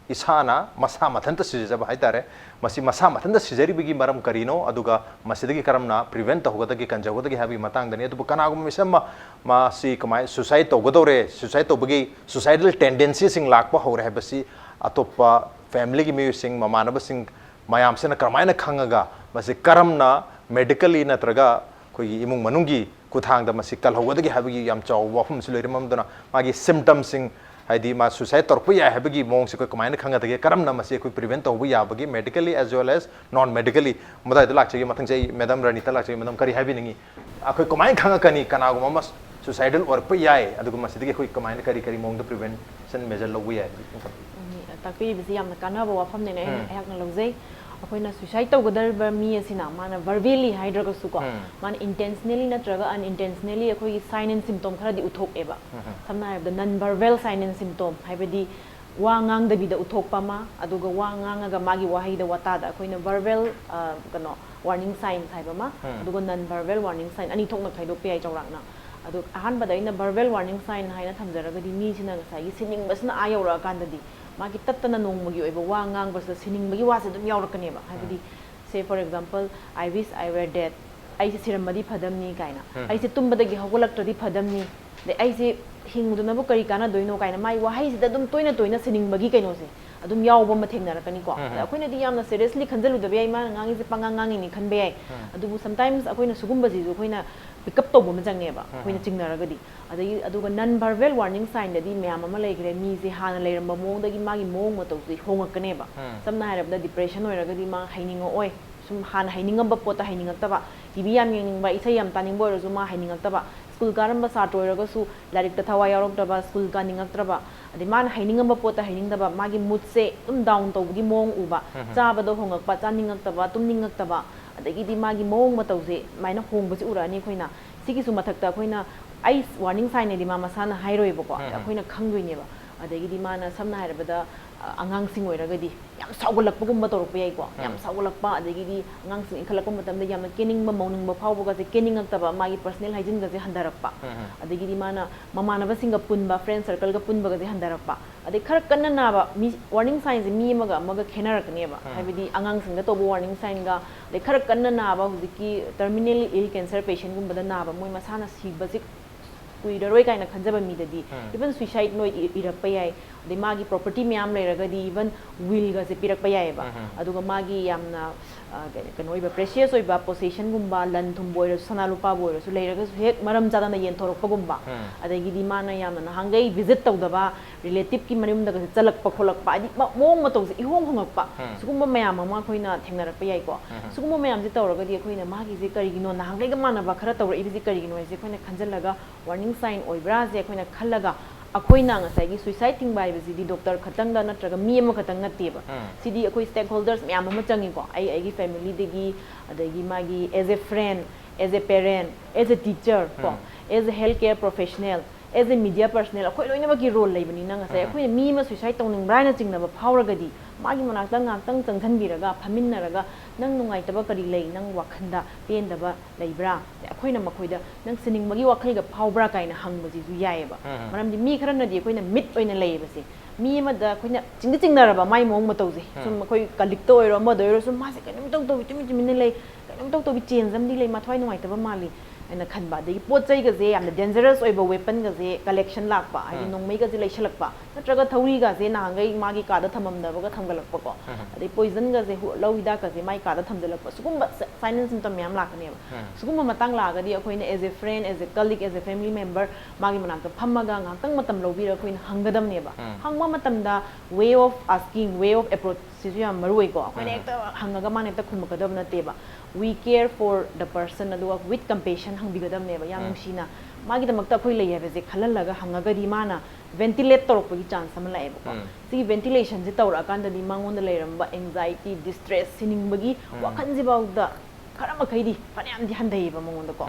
ꯏꯁꯥꯅ ꯃꯁꯥ ꯃꯊꯟꯇ ꯁꯤꯖꯕ ꯍꯥꯏꯇꯥꯔꯦ꯫ ꯃꯁꯤ ꯃꯁꯥ ꯃꯊꯟꯇ ꯁꯤꯖꯔꯤꯕꯒꯤ ꯃꯔꯝ ꯀꯔꯤꯅꯣ, ꯑꯗꯨꯒ ꯃꯁꯤꯗꯒꯤ ꯀꯔꯝꯅ ꯄ꯭ꯔꯤꯚꯦꯟ ꯇꯧꯍꯧꯒꯗꯒꯦ, ꯀꯟꯖꯍꯧꯒꯗꯒꯦ ꯍꯥꯏꯕꯒꯤ ꯃꯇꯥꯡꯗꯅꯤ꯫ ꯑꯗꯨꯕꯨ ꯀꯅꯥꯒꯨꯝꯕ ꯃꯤꯁꯛ ꯑꯃ ꯃꯥꯁꯤ ꯀꯃꯥꯏ suicide ꯇꯧꯒꯗꯧꯔꯦ, suicide ꯇꯧꯕꯒꯤ suicidal tendencyꯁꯤꯡ ꯂꯥꯛꯄ ꯍꯧꯔꯦ ꯍꯥꯏꯕꯁꯤ ꯑꯇꯣꯞꯄ familyꯒꯤ ꯃꯤꯑꯣꯏꯁꯤꯡ, ꯃꯃꯥꯟꯅꯕꯁꯤꯡ, ꯃꯌꯥꯝꯁꯤꯅ ꯀꯔꯝꯍꯥꯏꯅ ꯈꯪꯉꯒ ꯃꯁꯤ ꯀꯔꯝꯅ medically ꯅꯠꯇ꯭ꯔꯒ ꯑꯩꯈꯣꯏꯒꯤ ꯏꯃꯨꯡ ꯃꯅꯨꯡꯒꯤ ꯈꯨꯠꯊꯥꯡꯗ ꯃꯁꯤ ꯀꯜꯍꯧꯒꯗꯒꯦ ꯍꯥꯏꯕꯒꯤ ꯌꯥꯝ ꯆꯥꯎꯕ ꯋꯥꯐꯝ ꯑꯃꯁꯨ ꯂꯩꯔꯦ꯫ ꯃꯔꯝ ꯑꯗꯨꯅ ꯃꯥꯒꯤ symptomꯁꯤꯡ, ꯍꯥꯏꯗꯤ ꯃꯥ suicide ꯇꯧꯔꯛꯄ ꯌꯥꯏ ꯍꯥꯏꯕꯒꯤ ꯃꯑꯣꯡꯁꯦ ꯑꯩꯈꯣꯏ ꯀꯃꯥꯏꯅ ꯈꯪꯒꯗꯒꯦ? ꯀꯔꯝꯅ ꯃꯁꯤ ꯑꯩꯈꯣꯏ prevent ꯇꯧꯕ ꯌꯥꯕꯒꯦ, medically as well as non medically? ꯃꯗꯥꯏꯗ ꯂꯥꯛꯆꯒꯦ, ꯃꯊꯪꯁꯦ ꯑꯩ ꯃꯦꯗꯥꯝ ꯔꯅꯤꯇꯥ ꯂꯥꯛꯆꯒꯦ꯫ ꯃꯦꯗꯥꯝ, ꯀꯔꯤ ꯍꯥꯏꯕꯤꯅꯤꯡꯉꯤ? ꯑꯩꯈꯣꯏ ꯀꯃꯥꯏꯅ ꯈꯪꯉꯛꯀꯅꯤ ꯀꯅꯥꯒꯨꯝꯕ ꯑꯃ suicidal ꯑꯣꯏꯔꯛꯄ ꯌꯥꯏ, ꯑꯗꯨꯒ ꯃꯁꯤꯗꯒꯤ ꯑꯩꯈꯣꯏ ꯀꯃꯥꯏꯅ, ꯀꯔꯤ ꯀꯔꯤ ꯃꯑꯣꯡꯗ prevention measure ꯂꯧꯕ ꯌꯥꯏ? ꯎꯝ, ꯇꯥꯛꯄꯤꯔꯤꯕꯁꯤ ꯌꯥꯝꯅ ꯀꯥꯟꯅꯕ ꯋꯥꯐꯝꯅꯦꯅ ꯑꯩꯅ ꯎꯝ. ꯑꯩꯍꯥꯛꯅ ꯂꯧꯖꯩ꯫ ꯑꯩꯈꯣꯏꯅ suicide ꯇꯧꯒꯗꯧꯔꯤꯕ ꯃꯤ ꯑꯁꯤꯅ ꯃꯥꯅ verbally ꯍꯥꯏꯗ꯭ꯔꯒꯁꯨꯀꯣ, ꯎꯝ. ꯃꯥꯅ intentionally ꯅꯠꯇ꯭ꯔꯒ unintentionally ꯑꯩꯈꯣꯏꯒꯤ sign and symptom ꯈꯔꯗꯤ ꯎꯠꯊꯣꯛꯑꯦꯕ꯫ ꯎꯝ. ꯁꯝꯅ ꯍꯥꯏꯔꯕꯗ non verbal sign and symptom ꯍꯥꯏꯕꯗꯤ ꯋꯥ ꯉꯥꯡꯗꯕꯤꯗ ꯎꯠꯊꯣꯛꯄ ꯑꯃ, ꯑꯗꯨꯒ ꯋꯥ ꯉꯥꯡꯉꯒ ꯃꯥꯒꯤ ꯋꯥꯍꯩꯗ ꯋꯥꯇꯥꯗ ꯑꯩꯈꯣꯏꯅ verbal, ꯑ, ꯀꯩꯅꯣ, warning signs ꯍꯥꯏꯕ ꯑꯃ, ꯎꯝ. ꯑꯗꯨꯒ non verbal warning sign, ꯑꯅꯤ ꯊꯣꯛꯅ ꯈꯥꯏꯗꯣꯛꯄ ꯌꯥꯏ ꯆꯥꯎꯔꯥꯛꯅ꯫ ꯑꯗꯣ ꯑꯍꯥꯟꯕꯗ ꯑꯩꯅ verbal warning sign ꯍꯥꯏꯅ ꯊꯝꯖꯔꯒꯗꯤ, ꯃꯤꯁꯤꯅ ꯉꯁꯥꯏꯒꯤ ꯁꯤꯅꯤꯡꯕꯁꯤꯅ ꯑꯥ ꯌꯧꯔꯛꯑꯀꯥꯟꯗꯗꯤ ꯃꯥꯒꯤ ꯇꯠꯇꯅ ꯅꯣꯡꯃꯒꯤ ꯑꯣꯏꯕ ꯋꯥ ꯉꯥꯡꯕꯁꯤꯗ ꯁꯤꯅꯤꯡꯕꯒꯤ ꯋꯥꯁꯦ ꯑꯗꯨꯝ ꯌꯥꯎꯔꯛꯀꯅꯦꯕ꯫ ꯍꯥꯏꯕꯗꯤ, say for example, "I wish I were dead", "ꯑꯩꯁꯦ ꯁꯤꯔꯝꯃꯗꯤ ꯐꯗꯝꯅꯤ" ꯀꯥꯏꯅ, ꯎꯝ. "ꯑꯩꯁꯦ ꯇꯨꯝꯕꯗꯒꯤ ꯍꯧꯒꯠꯂꯛꯇ꯭ꯔꯗꯤ ꯐꯗꯝꯅꯤ", ꯑꯗꯩ "ꯑꯩꯁꯦ ꯍꯤꯡꯉꯨꯗꯅꯕꯨ ꯀꯔꯤ ꯀꯥꯟꯅꯗꯣꯏꯅꯣ" ꯀꯥꯏꯅ ꯃꯥꯒꯤ ꯋꯥꯍꯩꯁꯤꯗ ꯑꯗꯨꯝ ꯇꯣꯏꯅ ꯇꯣꯏꯅ ꯁꯤꯅꯤꯡꯕꯒꯤ ꯀꯩꯅꯣꯁꯦ ꯑꯗꯨꯝ ꯌꯥꯎꯕ ꯑꯃ ꯊꯦꯡꯅꯔꯛꯀꯅꯤꯀꯣ꯫ ꯎꯝ. ꯑꯗ ꯑꯩꯈꯣꯏꯅꯗꯤ ꯌꯥꯝꯅ seriously ꯈꯟꯖꯜꯂꯨꯗꯕ ꯌꯥꯏ, "ꯃꯥꯅ ꯉꯥꯡꯉꯤꯁꯦ ꯄꯉꯥꯡ ꯉꯥꯡꯉꯤꯅꯤ" ꯈꯟꯕ ꯌꯥꯏ꯫ ꯎꯝ. ꯑꯗꯨꯕꯨ sometimes ꯑꯩꯈꯣꯏꯅ ꯁꯤꯒꯨꯝꯕꯁꯤꯁꯨ ꯑꯩꯈꯣꯏꯅ pick up ꯇꯧꯕ ꯑꯃ ꯆꯪꯉꯦꯕ, ꯑꯩꯈꯣꯏꯅ ꯎꯝ. ꯆꯤꯡꯅꯔꯒꯗꯤ꯫ ꯑꯗꯒꯤ, ꯑꯗꯨꯒ non verbal warning signꯗꯗꯤ ꯃꯌꯥꯝ ꯑꯃ ꯂꯩꯈ꯭ꯔꯦ꯫ ꯃꯤꯁꯦ ꯍꯥꯟꯅ ꯂꯩꯔꯝꯕ ꯃꯑꯣꯡꯗꯒꯤ ꯃꯥꯒꯤ ꯃꯑꯣꯡ ꯃꯇꯧꯁꯦ ꯍꯣꯡꯉꯛꯀꯅꯦꯕ꯫ ꯎꯝ. ꯁꯝꯅ ꯍꯥꯏꯔꯕꯗ, depression ꯑꯣꯏꯔꯒꯗꯤ ꯃꯥ ꯍꯩꯅꯤꯡꯉꯛꯑꯣꯏ, ꯁꯨꯝ ꯍꯥꯟꯅ ꯍꯩꯅꯤꯡꯉꯝꯕ ꯄꯣꯠꯇ ꯍꯩꯅꯤꯡꯉꯛꯇꯕ, ꯇꯤ ꯚꯤ ꯌꯥꯝ ꯌꯦꯡꯅꯤꯡꯕ, ꯏꯁꯩ ꯌꯥꯝ ꯇꯥꯅꯤꯡꯕ ꯑꯣꯏꯔꯁꯨ ꯃꯥ ꯍꯩꯅꯤꯡꯉꯛꯇꯕ, ꯁ꯭ꯀꯨꯜ ꯀꯥꯔꯝꯕ ꯁꯥꯇ꯭ꯔ ꯑꯣꯏꯔꯒꯁꯨ ꯂꯥꯏꯔꯤꯛꯇ ꯊꯋꯥꯏ ꯌꯥꯎꯔꯛꯇ꯭ꯔꯕ, ꯁ꯭ꯀꯨꯜ ꯀꯥꯅꯤꯡꯉꯛꯇ꯭ꯔꯕ, ꯑꯗꯩ ꯃꯥꯅ ꯍꯩꯅꯤꯡꯉꯝꯕ ꯄꯣꯠꯇ ꯍꯩꯅꯤꯡꯗꯕ, ꯃꯥꯒꯤ moodꯁꯦ ꯑꯗꯨꯝ down ꯇꯧꯕꯒꯤ ꯃꯑꯣꯡ ꯎꯕ, ꯎꯝ. ꯆꯥꯕꯗ ꯍꯣꯡꯉꯛꯄ, ꯆꯥꯅꯤꯡꯉꯛꯇꯕ, ꯇꯨꯝꯅꯤꯡꯉꯛꯇꯕ, ꯑꯗꯒꯤꯗꯤ ꯃꯥꯒꯤ ꯃꯑꯣꯡ ꯃꯇꯧꯁꯦ ꯑꯗꯨꯃꯥꯏꯅ ꯍꯣꯡꯕꯁꯤ ꯎꯔꯛꯑꯅꯤ ꯑꯩꯈꯣꯏꯅ꯫ ꯁꯤꯒꯤꯁꯨ ꯃꯊꯛꯇ ꯑꯩꯈꯣꯏꯅ, ꯑꯩ warning signꯅꯦꯗꯤ ꯃꯥ ꯃꯁꯥꯅ ꯍꯥꯏꯔꯣꯏꯕꯀꯣ, ꯎꯝ. ꯑꯩꯈꯣꯏꯅ ꯈꯪꯗꯣꯏꯅꯦꯕ꯫ ꯑꯗꯒꯤꯗꯤ ꯃꯥꯅ ꯁꯝꯅ ꯍꯥꯏꯔꯕꯗ, ꯑ, ꯑꯉꯥꯡꯁꯤꯡ ꯑꯣꯏꯔꯒꯗꯤ ꯌꯥꯝ ꯁꯥꯎꯒꯠꯂꯛꯄꯒꯨꯝꯕ ꯇꯧꯔꯛꯄ ꯌꯥꯏꯀꯣ꯫ ꯌꯥꯝ ꯎꯝ. ꯁꯥꯎꯒꯠꯂꯛꯄ, ꯑꯗꯒꯤꯗꯤ ꯑꯉꯥꯡꯁꯤꯡ ꯏꯟꯈꯠꯂꯛꯄ ꯃꯇꯝꯗ ꯌꯥꯝꯅ ꯀꯦꯅꯤꯡꯕ, ꯃꯧꯅꯤꯡꯕ ꯐꯥꯎꯕꯒꯁꯦ, ꯀꯦꯅꯤꯡꯉꯛꯇꯕ, ꯃꯥꯒꯤ personal hygiene ꯒꯁꯦ ꯍꯟꯊꯔꯛꯄ꯫ ꯎꯝ. ꯑꯗꯒꯤꯗꯤ ꯃꯥꯅ ꯃꯃꯥꯟꯅꯕꯁꯤꯡꯒ ꯄꯨꯟꯕ, friend circle ꯒ ꯄꯨꯟꯕꯒꯁꯦ ꯍꯟꯊꯔꯛꯄ꯫ ꯑꯗꯩ ꯈꯔ ꯀꯟꯅ ꯅꯥꯕ ꯃꯤ, warning signꯁꯦ ꯃꯤ ꯑꯃꯒ ꯑꯃꯒ ꯈꯦꯠꯅꯔꯛꯀꯅꯦꯕ꯫ ꯎꯝ. ꯍꯥꯏꯕꯗꯤ ꯑꯉꯥꯡꯁꯤꯡꯗ ꯇꯧꯕ warning signꯒ, ꯑꯗꯩ ꯈꯔ ꯀꯟꯅ ꯅꯥꯕ, ꯍꯧꯖꯤꯛꯀꯤ terminally ill cancer patientꯒꯨꯝꯕꯗ ꯅꯥꯕ, ꯃꯣꯏ ꯃꯁꯥꯅ ꯁꯤꯕꯁꯦ ꯀꯨꯏꯔꯔꯣꯏ ꯀꯥꯏꯅ ꯈꯟꯖꯕ ꯃꯤꯗꯗꯤ, ꯎꯝ. even suicide note ꯏ-, ꯏꯔꯛꯄ ꯌꯥꯏ꯫ ꯑꯗꯩ ꯃꯥꯒꯤ property ꯃꯌꯥꯝ ꯂꯩꯔꯒꯗꯤ even willꯒꯁꯦ ꯄꯤꯔꯛꯄ ꯌꯥꯏꯑꯕ꯫ ꯑꯗꯨꯒ ꯃꯥꯒꯤ ꯌꯥꯝꯅ ꯑ, ꯀꯩ- ꯀꯩꯅꯣ ꯑꯣꯏꯕ, precious ꯑꯣꯏꯕ possessionꯒꯨꯝꯕ, ꯂꯟ ꯊꯨꯝꯕꯨ ꯑꯣꯏꯔꯁꯨ, ꯁꯅꯥ ꯂꯨꯄꯥꯕꯨ ꯑꯣꯏꯔꯁꯨ, ꯂꯩꯔꯒꯁꯨ ꯍꯦꯛ ꯃꯔꯝ ꯆꯥꯗꯅ ꯌꯦꯟꯊꯣꯔꯛꯄꯒꯨꯝꯕ, ꯑꯗꯒꯤꯗꯤ ꯃꯥꯅ ꯌꯥꯝꯅ ꯅꯍꯥꯟꯈꯩ visit ꯇꯧꯗꯕ relativeꯀꯤ ꯃꯌꯨꯝꯗꯒꯁꯦ ꯆꯠꯂꯛꯄ ꯈꯣꯠꯂꯛꯄ, ꯍꯥꯏꯗꯤ ꯃ- ꯃꯑꯣꯡ ꯃꯇꯧꯁꯦ ꯏꯍꯣꯡ ꯍꯣꯡꯉꯛꯄ, ꯁꯤꯒꯨꯝꯕ ꯃꯌꯥꯝ ꯑꯃ ꯑꯩꯈꯣꯏꯅ ꯊꯦꯡꯅꯔꯛꯄ ꯌꯥꯏꯀꯣ꯫ ꯁꯤꯒꯨꯝꯕ ꯃꯌꯥꯝꯁꯦ ꯇꯧꯔꯒꯗꯤ ꯑꯩꯈꯣꯏꯅ ꯃꯥꯒꯤꯁꯦ ꯀꯔꯤꯒꯤꯅꯣ, ꯅꯍꯥꯟꯈꯩꯒ ꯃꯥꯟꯅꯕ ꯈꯔ ꯇꯧꯔꯛꯏꯕꯁꯤ ꯀꯔꯤꯒꯤꯅꯣ ꯍꯥꯏꯁꯦ ꯑꯩꯈꯣꯏꯅ ꯈꯟꯖꯤꯜꯂꯒ, warning sign ꯑꯣꯏꯕ꯭ꯔꯥꯁꯦ ꯑꯩꯈꯣꯏꯅ ꯈꯜꯂꯒ, ꯑꯩꯈꯣꯏꯅ ꯉꯁꯥꯏꯒꯤ suicide ꯊꯤꯡꯕ ꯍꯥꯏꯕꯁꯤꯗꯤ doctor ꯈꯛꯇꯪꯗ ꯅꯠꯇ꯭ꯔꯒ ꯃꯤ ꯑꯃꯈꯛꯇꯪ ꯅꯠꯇꯦꯕ꯫ ꯁꯤꯗꯤ ꯑꯩꯈꯣꯏ stakeholders ꯃꯌꯥꯝ ꯑꯃ ꯆꯪꯉꯤꯀꯣ꯫ ꯑꯩ ꯑꯩꯒꯤ familyꯗꯒꯤ, ꯑꯗꯒꯤ ꯃꯥꯒꯤ as a friend, as a parent, as a teacher ꯀꯣ, as a health care professional, as a media personnel, ꯑꯩꯈꯣꯏ ꯂꯣꯏꯅꯃꯛꯀꯤ role ꯂꯩꯕꯅꯤꯅ ꯉꯁꯥꯏ ꯑꯩꯈꯣꯏꯅ ꯃꯤ ꯑꯃ suicide ꯇꯧꯅꯤꯡꯕ꯭ꯔꯥ ꯍꯥꯏꯅ ꯆꯤꯡꯅꯕ ꯐꯥꯎꯔꯒꯗꯤ, ꯃꯥꯒꯤ ꯃꯅꯥꯛꯇ ꯉꯥꯛꯇꯪ ꯆꯪꯁꯤꯟꯕꯤꯔꯒ, ꯐꯝꯃꯤꯟꯅꯔꯒ, "ꯅꯪ ꯅꯨꯡꯉꯥꯏꯇꯕ ꯀꯔꯤ ꯂꯩ? ꯅꯪ ꯋꯥꯈꯜꯗ ꯄꯦꯟꯗꯕ ꯂꯩꯕ꯭ꯔꯥ?" ꯑꯩꯈꯣꯏꯅ ꯃꯈꯣꯏꯗ, "ꯅꯪ ꯁꯤꯅꯤꯡꯕꯒꯤ ꯋꯥꯈꯜꯒ ꯐꯥꯎꯕ꯭ꯔꯥ?" ꯀꯥꯏꯅ ꯍꯪꯕꯁꯤꯁꯨ ꯌꯥꯏꯑꯕ꯫ ꯃꯔꯝꯗꯤ ꯃꯤ ꯈꯔꯅꯗꯤ ꯑꯩꯈꯣꯏꯅ ꯃꯤꯠ ꯑꯣꯏꯅ ꯂꯩꯌꯦꯕꯁꯦ, ꯃꯤ ꯑꯃꯗ ꯑꯩꯈꯣꯏꯅ ꯆꯤꯡꯗꯤ ꯆꯤꯡꯅꯔꯕ ꯃꯥꯏ ꯃꯑꯣꯡ ꯃꯇꯧꯁꯦ, ꯁꯨꯝ ꯑꯩꯈꯣꯏ colleagueꯇ ꯑꯣꯏꯔꯣ, ꯑꯃꯗ ꯑꯣꯏꯔꯣ, ꯁꯨꯝ ꯃꯥꯁꯦ ꯀꯩꯅꯣꯝ ꯇꯧ ꯇꯧꯏ, ꯇꯨꯃꯤꯟ ꯇꯨꯃꯤꯟꯅ ꯂꯩ, ꯀꯩꯅꯣꯝ ꯇꯧ ꯇꯧꯏ, change ꯑꯃꯗꯤ ꯂꯩ, ꯃꯊ꯭ꯋꯥꯏ ꯅꯨꯡꯉꯥꯏꯇꯕ ꯃꯥꯜꯂꯤ ꯍꯥꯏꯅ ꯈꯟꯕ꯫ ꯑꯗꯒꯤ ꯄꯣꯠ ꯆꯩꯒꯁꯦ, ꯌꯥꯝꯅ dangerous ꯑꯣꯏꯕ weaponꯒꯁꯦ collection ꯂꯥꯛꯄ, ꯍꯥꯏꯗꯤ ꯅꯣꯡꯃꯩꯒꯁꯦ ꯂꯩꯁꯜꯂꯛꯄ, ꯅꯠꯇ꯭ꯔꯒ ꯊꯧꯔꯤꯒꯁꯦ ꯅꯍꯥꯟꯈꯩ ꯃꯥꯒꯤ ꯀꯥꯗ ꯊꯝꯃꯝꯗꯕꯒ ꯊꯝꯒꯠꯂꯛꯄꯀꯣ, ꯑꯗꯩ poisonꯒꯁꯦ, ꯍꯨ- ꯂꯧ ꯍꯤꯗꯥꯛꯀꯁꯦ ꯃꯥꯏ ꯀꯥꯗ ꯊꯝꯖꯜꯂꯛꯄ, ꯁꯤꯒꯨꯝꯕ sign and symptom ꯃꯌꯥꯝ ꯂꯥꯛꯀꯅꯦꯕ꯫ ꯁꯤꯒꯨꯝꯕ ꯃꯇꯥꯡ ꯂꯥꯛꯑꯒꯗꯤ ꯑꯩꯈꯣꯏꯅ as a friend, as a colleague, as a family member ꯃꯥꯒꯤ ꯃꯅꯥꯛꯇ ꯐꯝꯃꯒ ꯉꯥꯏꯍꯥꯛꯇꯪ ꯃꯇꯝ ꯂꯧꯕꯤꯔꯒ ꯑꯩꯈꯣꯏꯅ ꯍꯪꯒꯗꯕꯅꯦꯕ꯫ ꯍꯪꯕ ꯃꯇꯝꯗ way of asking, way of approach ꯁꯤꯁꯨ ꯌꯥꯝ ꯃꯔꯨ ꯑꯣꯏꯀꯣ꯫ ꯑꯩꯈꯣꯏꯅ ꯍꯦꯛꯇ ꯍꯪꯉꯒ ꯃꯥꯅ ꯍꯦꯛꯇ ꯈꯨꯝꯃꯛꯀꯗꯕ ꯅꯠꯇꯦꯕ꯫ We care for the person, ꯑꯗꯨꯒ with compassion ꯍꯪꯕꯤꯒꯗꯕꯅꯦꯕ꯫ ꯌꯥꯝ ꯅꯨꯡꯁꯤꯅ ꯃꯥꯒꯤꯗꯃꯛꯇ ꯑꯩꯈꯣꯏ ꯂꯩ ꯍꯥꯏꯕꯁꯦ ꯈꯜꯍꯜꯂꯒ ꯍꯪꯉꯒꯗꯤ ꯃꯥꯅ ventilate ꯇꯧꯔꯛꯄꯒꯤ chance ꯑꯃ ꯂꯥꯛꯑꯦꯕꯀꯣ꯫ ꯁꯤꯒꯤ ventilationꯁꯦ ꯇꯧꯔꯛꯑꯀꯥꯟꯗꯗꯤ ꯃꯉꯣꯟꯗ ꯂꯩꯔꯝꯕ anxiety, distress, ꯁꯤꯅꯤꯡꯕꯒꯤ ꯋꯥꯈꯜꯁꯤꯐꯥꯎꯗ ꯈꯔ ꯃꯈꯩꯗꯤ, ꯐꯅꯌꯥꯝꯗꯤ ꯍꯟꯊꯩꯌꯦꯕ ꯃꯉꯣꯟꯗꯀꯣ꯫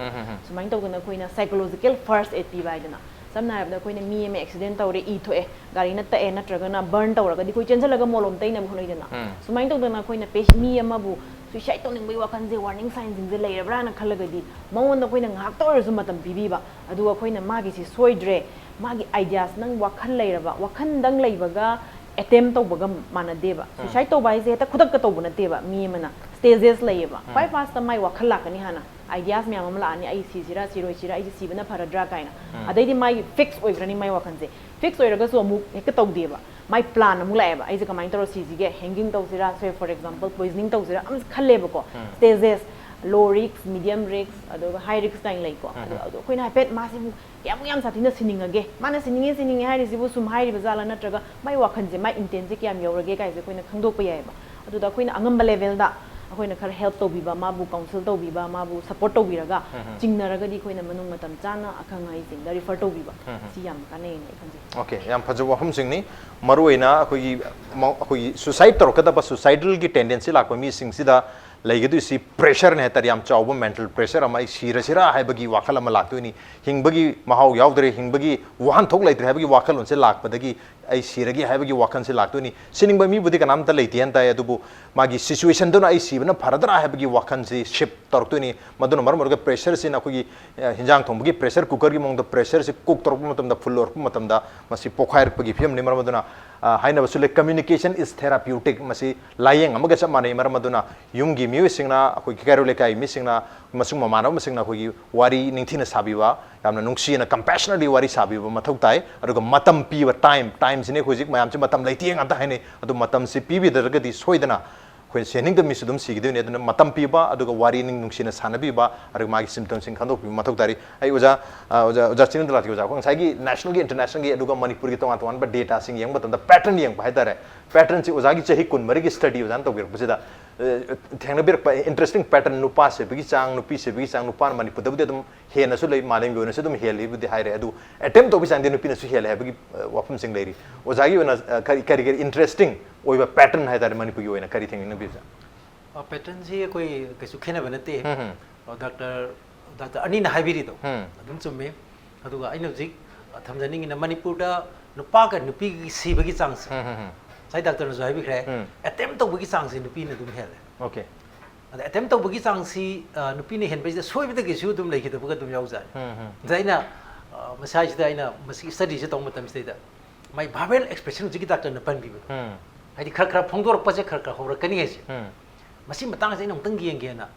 ꯁꯨꯃꯥꯏꯅ ꯇꯧꯗꯅ ꯑꯩꯈꯣꯏꯅ psychological first aid ꯄꯤꯕ ꯍꯥꯏꯗꯅ, ꯁꯝꯅ ꯍꯥꯏꯔꯕꯗ ꯑꯩꯈꯣꯏꯅ ꯃꯤ ꯑꯃ accident ꯇꯧꯔꯦ, ꯏ ꯊꯣꯛꯑꯦ, ꯒꯥꯔꯤꯅ ꯇꯛꯑꯦ, ꯅꯠꯇ꯭ꯔꯒꯅ burn ꯇꯧꯔꯒꯗꯤ ꯑꯩꯈꯣꯏ ꯆꯦꯟꯁꯤꯜꯂꯒ ꯃꯣꯂꯣꯝ ꯇꯩꯅꯕ ꯍꯣꯠꯅꯩꯗꯅ꯫ ꯁꯨꯃꯥꯏꯅ ꯇꯧꯗꯅ ꯑꯩꯈꯣꯏꯅ ꯄꯦ- ꯃꯤ ꯑꯃꯕꯨ suicide ꯇꯧꯅꯤꯡꯕꯒꯤ ꯋꯥꯈꯜꯁꯦ warning signꯁꯤꯡꯁꯦ ꯂꯩꯔꯕ꯭ꯔꯥꯅ ꯈꯜꯂꯒꯗꯤ, ꯃꯉꯣꯟꯗ ꯑꯩꯈꯣꯏꯅ ꯉꯥꯏꯍꯥꯛꯇ ꯑꯣꯏꯔꯁꯨ ꯃꯇꯝ ꯄꯤꯕꯤꯕ, ꯑꯗꯨꯒ ꯑꯩꯈꯣꯏꯅ ꯃꯥꯒꯤꯁꯤ ꯁꯣꯏꯗ꯭ꯔꯦ, ꯃꯥꯒꯤ ideas, ꯅꯪ ꯋꯥꯈꯜ ꯂꯩꯔꯕ, ꯋꯥꯈꯜꯗꯪ ꯂꯩꯕꯒ attempt ꯇꯧꯕꯒ ꯃꯥꯟꯅꯗꯦꯕ꯫ Suicide ꯇꯧꯕ ꯍꯥꯏꯁꯦ ꯍꯦꯛꯇ ꯈꯨꯗꯛꯇ ꯇꯧꯕ ꯅꯠꯇꯦꯕ꯫ ꯃꯤ ꯑꯃꯅ stages ꯂꯩꯌꯦꯕ꯫ ꯈ꯭ꯋꯥꯏ firstꯇ ꯃꯥꯏ ꯋꯥꯈꯜ ꯂꯥꯛꯀꯅꯤ ꯍꯥꯟꯅ, Ideas ꯃꯌꯥꯝ ꯑꯃ ꯂꯥꯛꯑꯅꯤ, "ꯑꯩ ꯁꯤꯁꯤꯔꯥ ꯁꯤꯔꯣꯏꯁꯤꯔꯥ, ꯑꯩꯁꯦ ꯁꯤꯕꯅ ꯐꯔꯗ꯭ꯔꯥ?" ꯀꯥꯏꯅ꯫ ꯑꯗꯩꯗꯤ ꯃꯥꯒꯤ fix ꯑꯣꯏꯈ꯭ꯔꯅꯤ ꯃꯥꯏ ꯋꯥꯈꯜꯁꯦ꯫ Fix ꯑꯣꯏꯔꯒꯁꯨ ꯑꯃꯨꯛ ꯍꯦꯛꯇ ꯇꯧꯗꯦꯕ꯫ ꯃꯥꯏ plan ꯑꯃꯨꯛ ꯂꯥꯛꯑꯦꯕ, "ꯑꯩꯁꯦ ꯀꯃꯥꯏꯅ ꯇꯧꯔ ꯁꯤꯁꯤꯒꯦ? Hanging ꯇꯧꯁꯤꯔꯥ, say for example poisoning ꯇꯧꯁꯤꯔꯥ?" ꯑꯃ ꯈꯜꯂꯦꯕꯀꯣ꯫ Stages, low risk, medium risk, ꯑꯗꯨꯒ high risk ꯀꯥꯏꯅ ꯂꯩꯀꯣ꯫ ꯑꯗꯣ, ꯑꯗꯣ ꯑꯩꯈꯣꯏꯅ ꯍꯥꯏꯐꯦꯠ ꯃꯥꯁꯤꯕꯨ ꯀꯌꯥꯃꯨꯛ ꯌꯥꯝ ꯁꯥꯊꯤꯅ ꯁꯤꯅꯤꯡꯉꯒꯦ, ꯃꯥꯅ ꯁꯤꯅꯤꯡꯉꯦ ꯁꯤꯅꯤꯡꯉꯦ ꯍꯥꯏꯔꯤꯁꯤꯕꯨ ꯁꯨꯝ ꯍꯥꯏꯔꯤꯕ ꯖꯥꯠꯂꯥ, ꯅꯠꯇ꯭ꯔꯒ ꯃꯥꯏ ꯋꯥꯈꯜꯁꯦ, ꯃꯥꯏ intentꯁꯦ ꯀꯌꯥꯝ ꯌꯧꯔꯒꯦ ꯀꯥꯏꯁꯦ ꯑꯩꯈꯣꯏꯅ ꯈꯪꯗꯣꯛꯄ ꯌꯥꯏꯑꯕ꯫ ꯑꯗꯨꯗ ꯑꯩꯈꯣꯏꯅ ꯑꯉꯝꯕ levelꯗ ꯑꯩꯈꯣꯏꯅ ꯈꯔ help ꯇꯧꯕꯤꯕ, ꯃꯥꯕꯨ counsel ꯇꯧꯕꯤꯕ, ꯃꯥꯕꯨ support ꯇꯧꯕꯤꯔꯒ, ꯆꯤꯡꯅꯔꯒꯗꯤ ꯑꯩꯈꯣꯏꯅ ꯃꯅꯨꯡ ꯃꯇꯝ ꯆꯥꯅ ꯑꯈꯪ ꯑꯍꯩꯁꯤꯡꯗ refer ꯇꯧꯕꯤꯕ, ꯁꯤ ꯌꯥꯝ ꯀꯥꯟꯅꯩꯅ ꯑꯩ ꯈꯟꯖꯩ꯫ Okay, ꯌꯥꯝ ꯐꯖꯕ ꯋꯥꯐꯝꯁꯤꯡꯅꯤ꯫ ꯃꯔꯨꯑꯣꯏꯅ ꯑꯩꯈꯣꯏꯒꯤ ꯃ- ꯑꯩꯈꯣꯏꯒꯤ suicide ꯇꯧꯔꯛꯀꯗꯕ, suicidalꯒꯤ tendency ꯂꯥꯛꯄ ꯃꯤꯁꯤꯡꯁꯤꯗ ꯂꯩꯒꯗꯣꯏꯁꯤ pressureꯅꯦ ꯍꯥꯏꯇꯥꯔꯦ꯫ ꯌꯥꯝ ꯆꯥꯎꯕ mental pressure ꯑꯃ, "ꯑꯩ ꯁꯤꯔꯁꯤꯔꯥ?" ꯍꯥꯏꯕꯒꯤ ꯋꯥꯈꯜ ꯑꯃ ꯂꯥꯛꯇꯣꯏꯅꯤ꯫ ꯍꯤꯡꯕꯒꯤ ꯃꯍꯥꯎ ꯌꯥꯎꯗ꯭ꯔꯦ, ꯍꯤꯡꯕꯒꯤ ꯋꯥꯍꯟꯊꯣꯛ ꯂꯩꯇ꯭ꯔꯦ ꯍꯥꯏꯕꯒꯤ ꯋꯥꯈꯜꯂꯣꯟꯁꯦ ꯂꯥꯛꯄꯗꯒꯤ ꯑꯩ ꯁꯤꯔꯒꯦ ꯍꯥꯏꯕꯒꯤ ꯋꯥꯈꯜꯁꯦ ꯂꯥꯛꯇꯣꯏꯅꯤ꯫ ꯁꯤꯅꯤꯡꯕ ꯃꯤꯕꯨꯗꯤ ꯀꯅꯥꯝꯇ ꯂꯩꯇꯦ ꯍꯥꯏꯅ ꯇꯥꯏ, ꯑꯗꯨꯕꯨ ꯃꯥꯒꯤ situationꯗꯨꯅ ꯑꯩ ꯁꯤꯕꯅ ꯐꯔꯗ꯭ꯔꯥ ꯍꯥꯏꯕꯒꯤ ꯋꯥꯈꯜꯁꯤ shift ꯇꯧꯔꯛꯇꯣꯏꯅꯤ꯫ ꯃꯗꯨꯅ ꯃꯔꯝ ꯑꯣꯏꯔꯒ pressureꯁꯤꯅ ꯑꯩꯈꯣꯏꯒꯤ, ꯑ, ꯍꯤꯟꯖꯥꯡ ꯊꯣꯡꯕꯒꯤ pressure cookerꯒꯤ ꯃꯑꯣꯡꯗ pressureꯁꯤ cook ꯇꯧꯔꯛꯄ ꯃꯇꯝꯗ, full ꯑꯣꯏꯔꯛꯄ ꯃꯇꯝꯗ ꯃꯁꯤ ꯄꯣꯛꯈꯥꯏꯔꯛꯄꯒꯤ ꯐꯤꯕꯝꯅꯤ꯫ ꯃꯔꯝ ꯑꯗꯨꯅ, ꯑ, ꯍꯥꯏꯅꯕꯁꯨ ꯂꯩ, "Communication is therapeutic"꯫ ꯃꯁꯤ ꯂꯥꯏꯌꯦꯡ ꯑꯃꯒ ꯆꯞ ꯃꯥꯟꯅꯩ꯫ ꯃꯔꯝ ꯑꯗꯨꯅ ꯌꯨꯝꯒꯤ ꯃꯤꯑꯣꯏꯁꯤꯡꯅ, ꯑꯩꯈꯣꯏꯒꯤ ꯀꯩꯔꯣꯜ ꯂꯩꯀꯥꯏ ꯃꯤꯁꯤꯡꯅ ꯑꯃꯁꯨꯡ ꯃꯃꯥꯟꯅꯕꯁꯤꯡꯅ ꯑꯩꯈꯣꯏꯒꯤ ꯋꯥꯔꯤ ꯅꯤꯡꯊꯤꯅ ꯁꯥꯕꯤꯕ, ꯌꯥꯝꯅ ꯅꯨꯡꯁꯤꯅ compassionately ꯋꯥꯔꯤ ꯁꯥꯕꯤꯕ ꯃꯊꯧ ꯇꯥꯏ꯫ ꯑꯗꯨꯒ ꯃꯇꯝ ꯄꯤꯕ, time, timeꯁꯤꯅꯦ ꯍꯧꯖꯤꯛ ꯃꯌꯥꯝꯁꯦ ꯃꯇꯝ ꯂꯩꯇꯦ ꯉꯥꯛꯇ ꯍꯥꯏꯅꯩ꯫ ꯑꯗꯨ ꯃꯇꯝꯁꯤ ꯄꯤꯕꯤꯗ꯭ꯔꯒꯗꯤ ꯁꯣꯏꯗꯅ ꯑꯩꯈꯣꯏ ꯁꯤꯍꯟꯅꯤꯡꯗꯕ ꯃꯤꯁꯨ ꯑꯗꯨꯝ ꯁꯤꯈꯤꯗꯣꯏꯅꯤ꯫ ꯑꯗꯨꯅ ꯃꯇꯝ ꯄꯤꯕ, ꯑꯗꯨꯒ ꯋꯥꯔꯤ ꯅꯤꯡ- ꯅꯨꯡꯁꯤꯅ ꯁꯥꯟꯅꯕꯤꯕ, ꯑꯗꯨꯒ ꯃꯥꯒꯤ symptomꯁꯤꯡ ꯈꯪꯗꯣꯛꯄꯤꯕ ꯃꯊꯧ ꯇꯥꯔꯤ꯫ ꯑꯩ ꯑꯣꯖꯥ, ꯑ, ꯑꯣꯖꯥ, ꯑꯣꯖꯥ ꯆꯤꯡꯗ ꯂꯥꯛꯀꯦ꯫ ꯑꯣꯖꯥ, ꯑꯩꯈꯣꯏ ꯉꯁꯥꯏꯒꯤ nationalꯒꯤ, internationalꯒꯤ, ꯑꯗꯨꯒ ꯃꯅꯤꯄꯨꯔꯒꯤ ꯇꯣꯉꯥꯟ ꯇꯣꯉꯥꯟꯕ dataꯁꯤꯡ ꯌꯦꯡꯕ ꯃꯇꯝꯗ pattern ꯌꯦꯡꯕ ꯍꯥꯏꯇꯥꯔꯦ꯫ Patternꯁꯤ ꯑꯣꯖꯥꯒꯤ ꯆꯍꯤ ꯀꯨꯟꯃꯔꯤꯒꯤ study ꯑꯣꯖꯥꯅ ꯇꯧꯕꯤꯔꯛꯄꯁꯤꯗ, ꯑ, ꯊꯦꯡꯅꯕꯤꯔꯛꯄ interesting pattern, ꯅꯨꯄꯥ ꯁꯤꯕꯒꯤ ꯆꯥꯡ, ꯅꯨꯄꯤ ꯁꯤꯕꯒꯤ ꯆꯥꯡ, ꯅꯨꯄꯥꯅ ꯃꯅꯤꯄꯨꯔꯗꯕꯨꯗꯤ ꯑꯗꯨꯝ ꯍꯦꯟꯅꯁꯨ ꯂꯩ, ꯃꯥꯂꯦꯝꯒꯤ ꯑꯣꯏꯅꯁꯨ ꯑꯗꯨꯝ ꯍꯦꯜꯂꯤꯕꯨꯗꯤ ꯍꯥꯏꯔꯦ, ꯑꯗꯨ attempt ꯇꯧꯕꯒꯤ ꯆꯥꯡꯗꯤ ꯅꯨꯄꯤꯅꯁꯨ ꯍꯦꯜꯂꯦ ꯍꯥꯏꯕꯒꯤ, ꯑ, ꯋꯥꯐꯝꯁꯤꯡ ꯂꯩꯔꯤ꯫ ꯑꯣꯖꯥꯒꯤ ꯑꯣꯏꯅ, ꯑ, ꯀꯔꯤ, ꯀꯔꯤ, ꯀꯔꯤ interesting ꯑꯣꯏꯕ pattern ꯍꯥꯏꯇꯥꯔꯦ, ꯃꯅꯤꯄꯨꯔꯒꯤ ꯑꯣꯏꯅ ꯀꯔꯤ ꯊꯦꯡꯅꯕꯤꯕꯁꯦ? ꯑ, patternꯁꯤ ꯑꯩꯈꯣꯏ ꯀꯩꯁꯨ ꯈꯦꯠꯅꯕ ꯅꯠꯇꯦ꯫ ꯎꯝ, ꯎꯝ꯫ ꯑ, doctor, doctor ꯑꯅꯤꯅ ꯍꯥꯏꯕꯤꯔꯤꯗꯣ ꯎꯝ꯫ ꯑꯗꯨꯝ ꯆꯨꯝꯃꯤ꯫ ꯑꯗꯨꯒ ꯑꯩꯅ ꯍꯧꯖꯤꯛ, ꯑ, ꯊꯝꯖꯅꯤꯡꯉꯤꯅ ꯃꯅꯤꯄꯨꯔꯗ ꯅꯨꯄꯥꯒ ꯅꯨꯄꯤꯒꯤ ꯁꯤꯕꯒꯤ ꯆꯥꯡꯁꯦ ꯎꯝ, ꯎꯝ, ꯎꯝ꯫ ꯉꯁꯥꯏ doctorꯅꯁꯨ ꯍꯥꯏꯕꯤꯈ꯭ꯔꯦ, ꯎꯝ꯫ attempt ꯇꯧꯕꯒꯤ ꯆꯥꯡꯁꯦ ꯅꯨꯄꯤꯅ ꯑꯗꯨꯝ ꯍꯦꯜꯂꯦ꯫ Okay꯫ ꯑꯗ attempt ꯇꯧꯕꯒꯤ ꯆꯥꯡꯁꯤ, ꯑ, ꯅꯨꯄꯤꯅ ꯍꯦꯟꯕꯁꯤꯗ ꯁꯣꯏꯕꯗꯒꯤꯁꯨ ꯑꯗꯨꯝ ꯂꯩꯈꯤꯗꯕꯒ ꯑꯗꯨꯝ ꯌꯥꯎꯖꯥꯠꯅꯤ꯫ ꯎꯝ, ꯎꯝ꯫ ꯑꯗ ꯑꯩꯅ, ꯑ, ꯃꯁꯥꯏꯁꯤꯗ ꯑꯩꯅ ꯃꯁꯤꯒꯤ studyꯁꯦ ꯇꯧꯕ ꯃꯇꯝꯁꯤꯗꯩꯗ my verbal expression ꯍꯧꯖꯤꯛꯀꯤ doctorꯅ ꯄꯟꯕꯤꯕꯗꯣ, ꯎꯝ꯫ ꯍꯥꯏꯗꯤ ꯈꯔ ꯈꯔ ꯐꯣꯡꯗꯣꯔꯛꯄꯁꯦ ꯈꯔ ꯈꯔ ꯍꯧꯔꯛꯀꯅꯤ ꯍꯥꯏꯁꯦ꯫ ꯎꯝ꯫ ꯃꯁꯤ ꯃꯇꯥꯡꯁꯦ ꯑꯩꯅ ꯑꯃꯨꯛꯇꯪ ꯌꯦꯡꯒꯦꯅ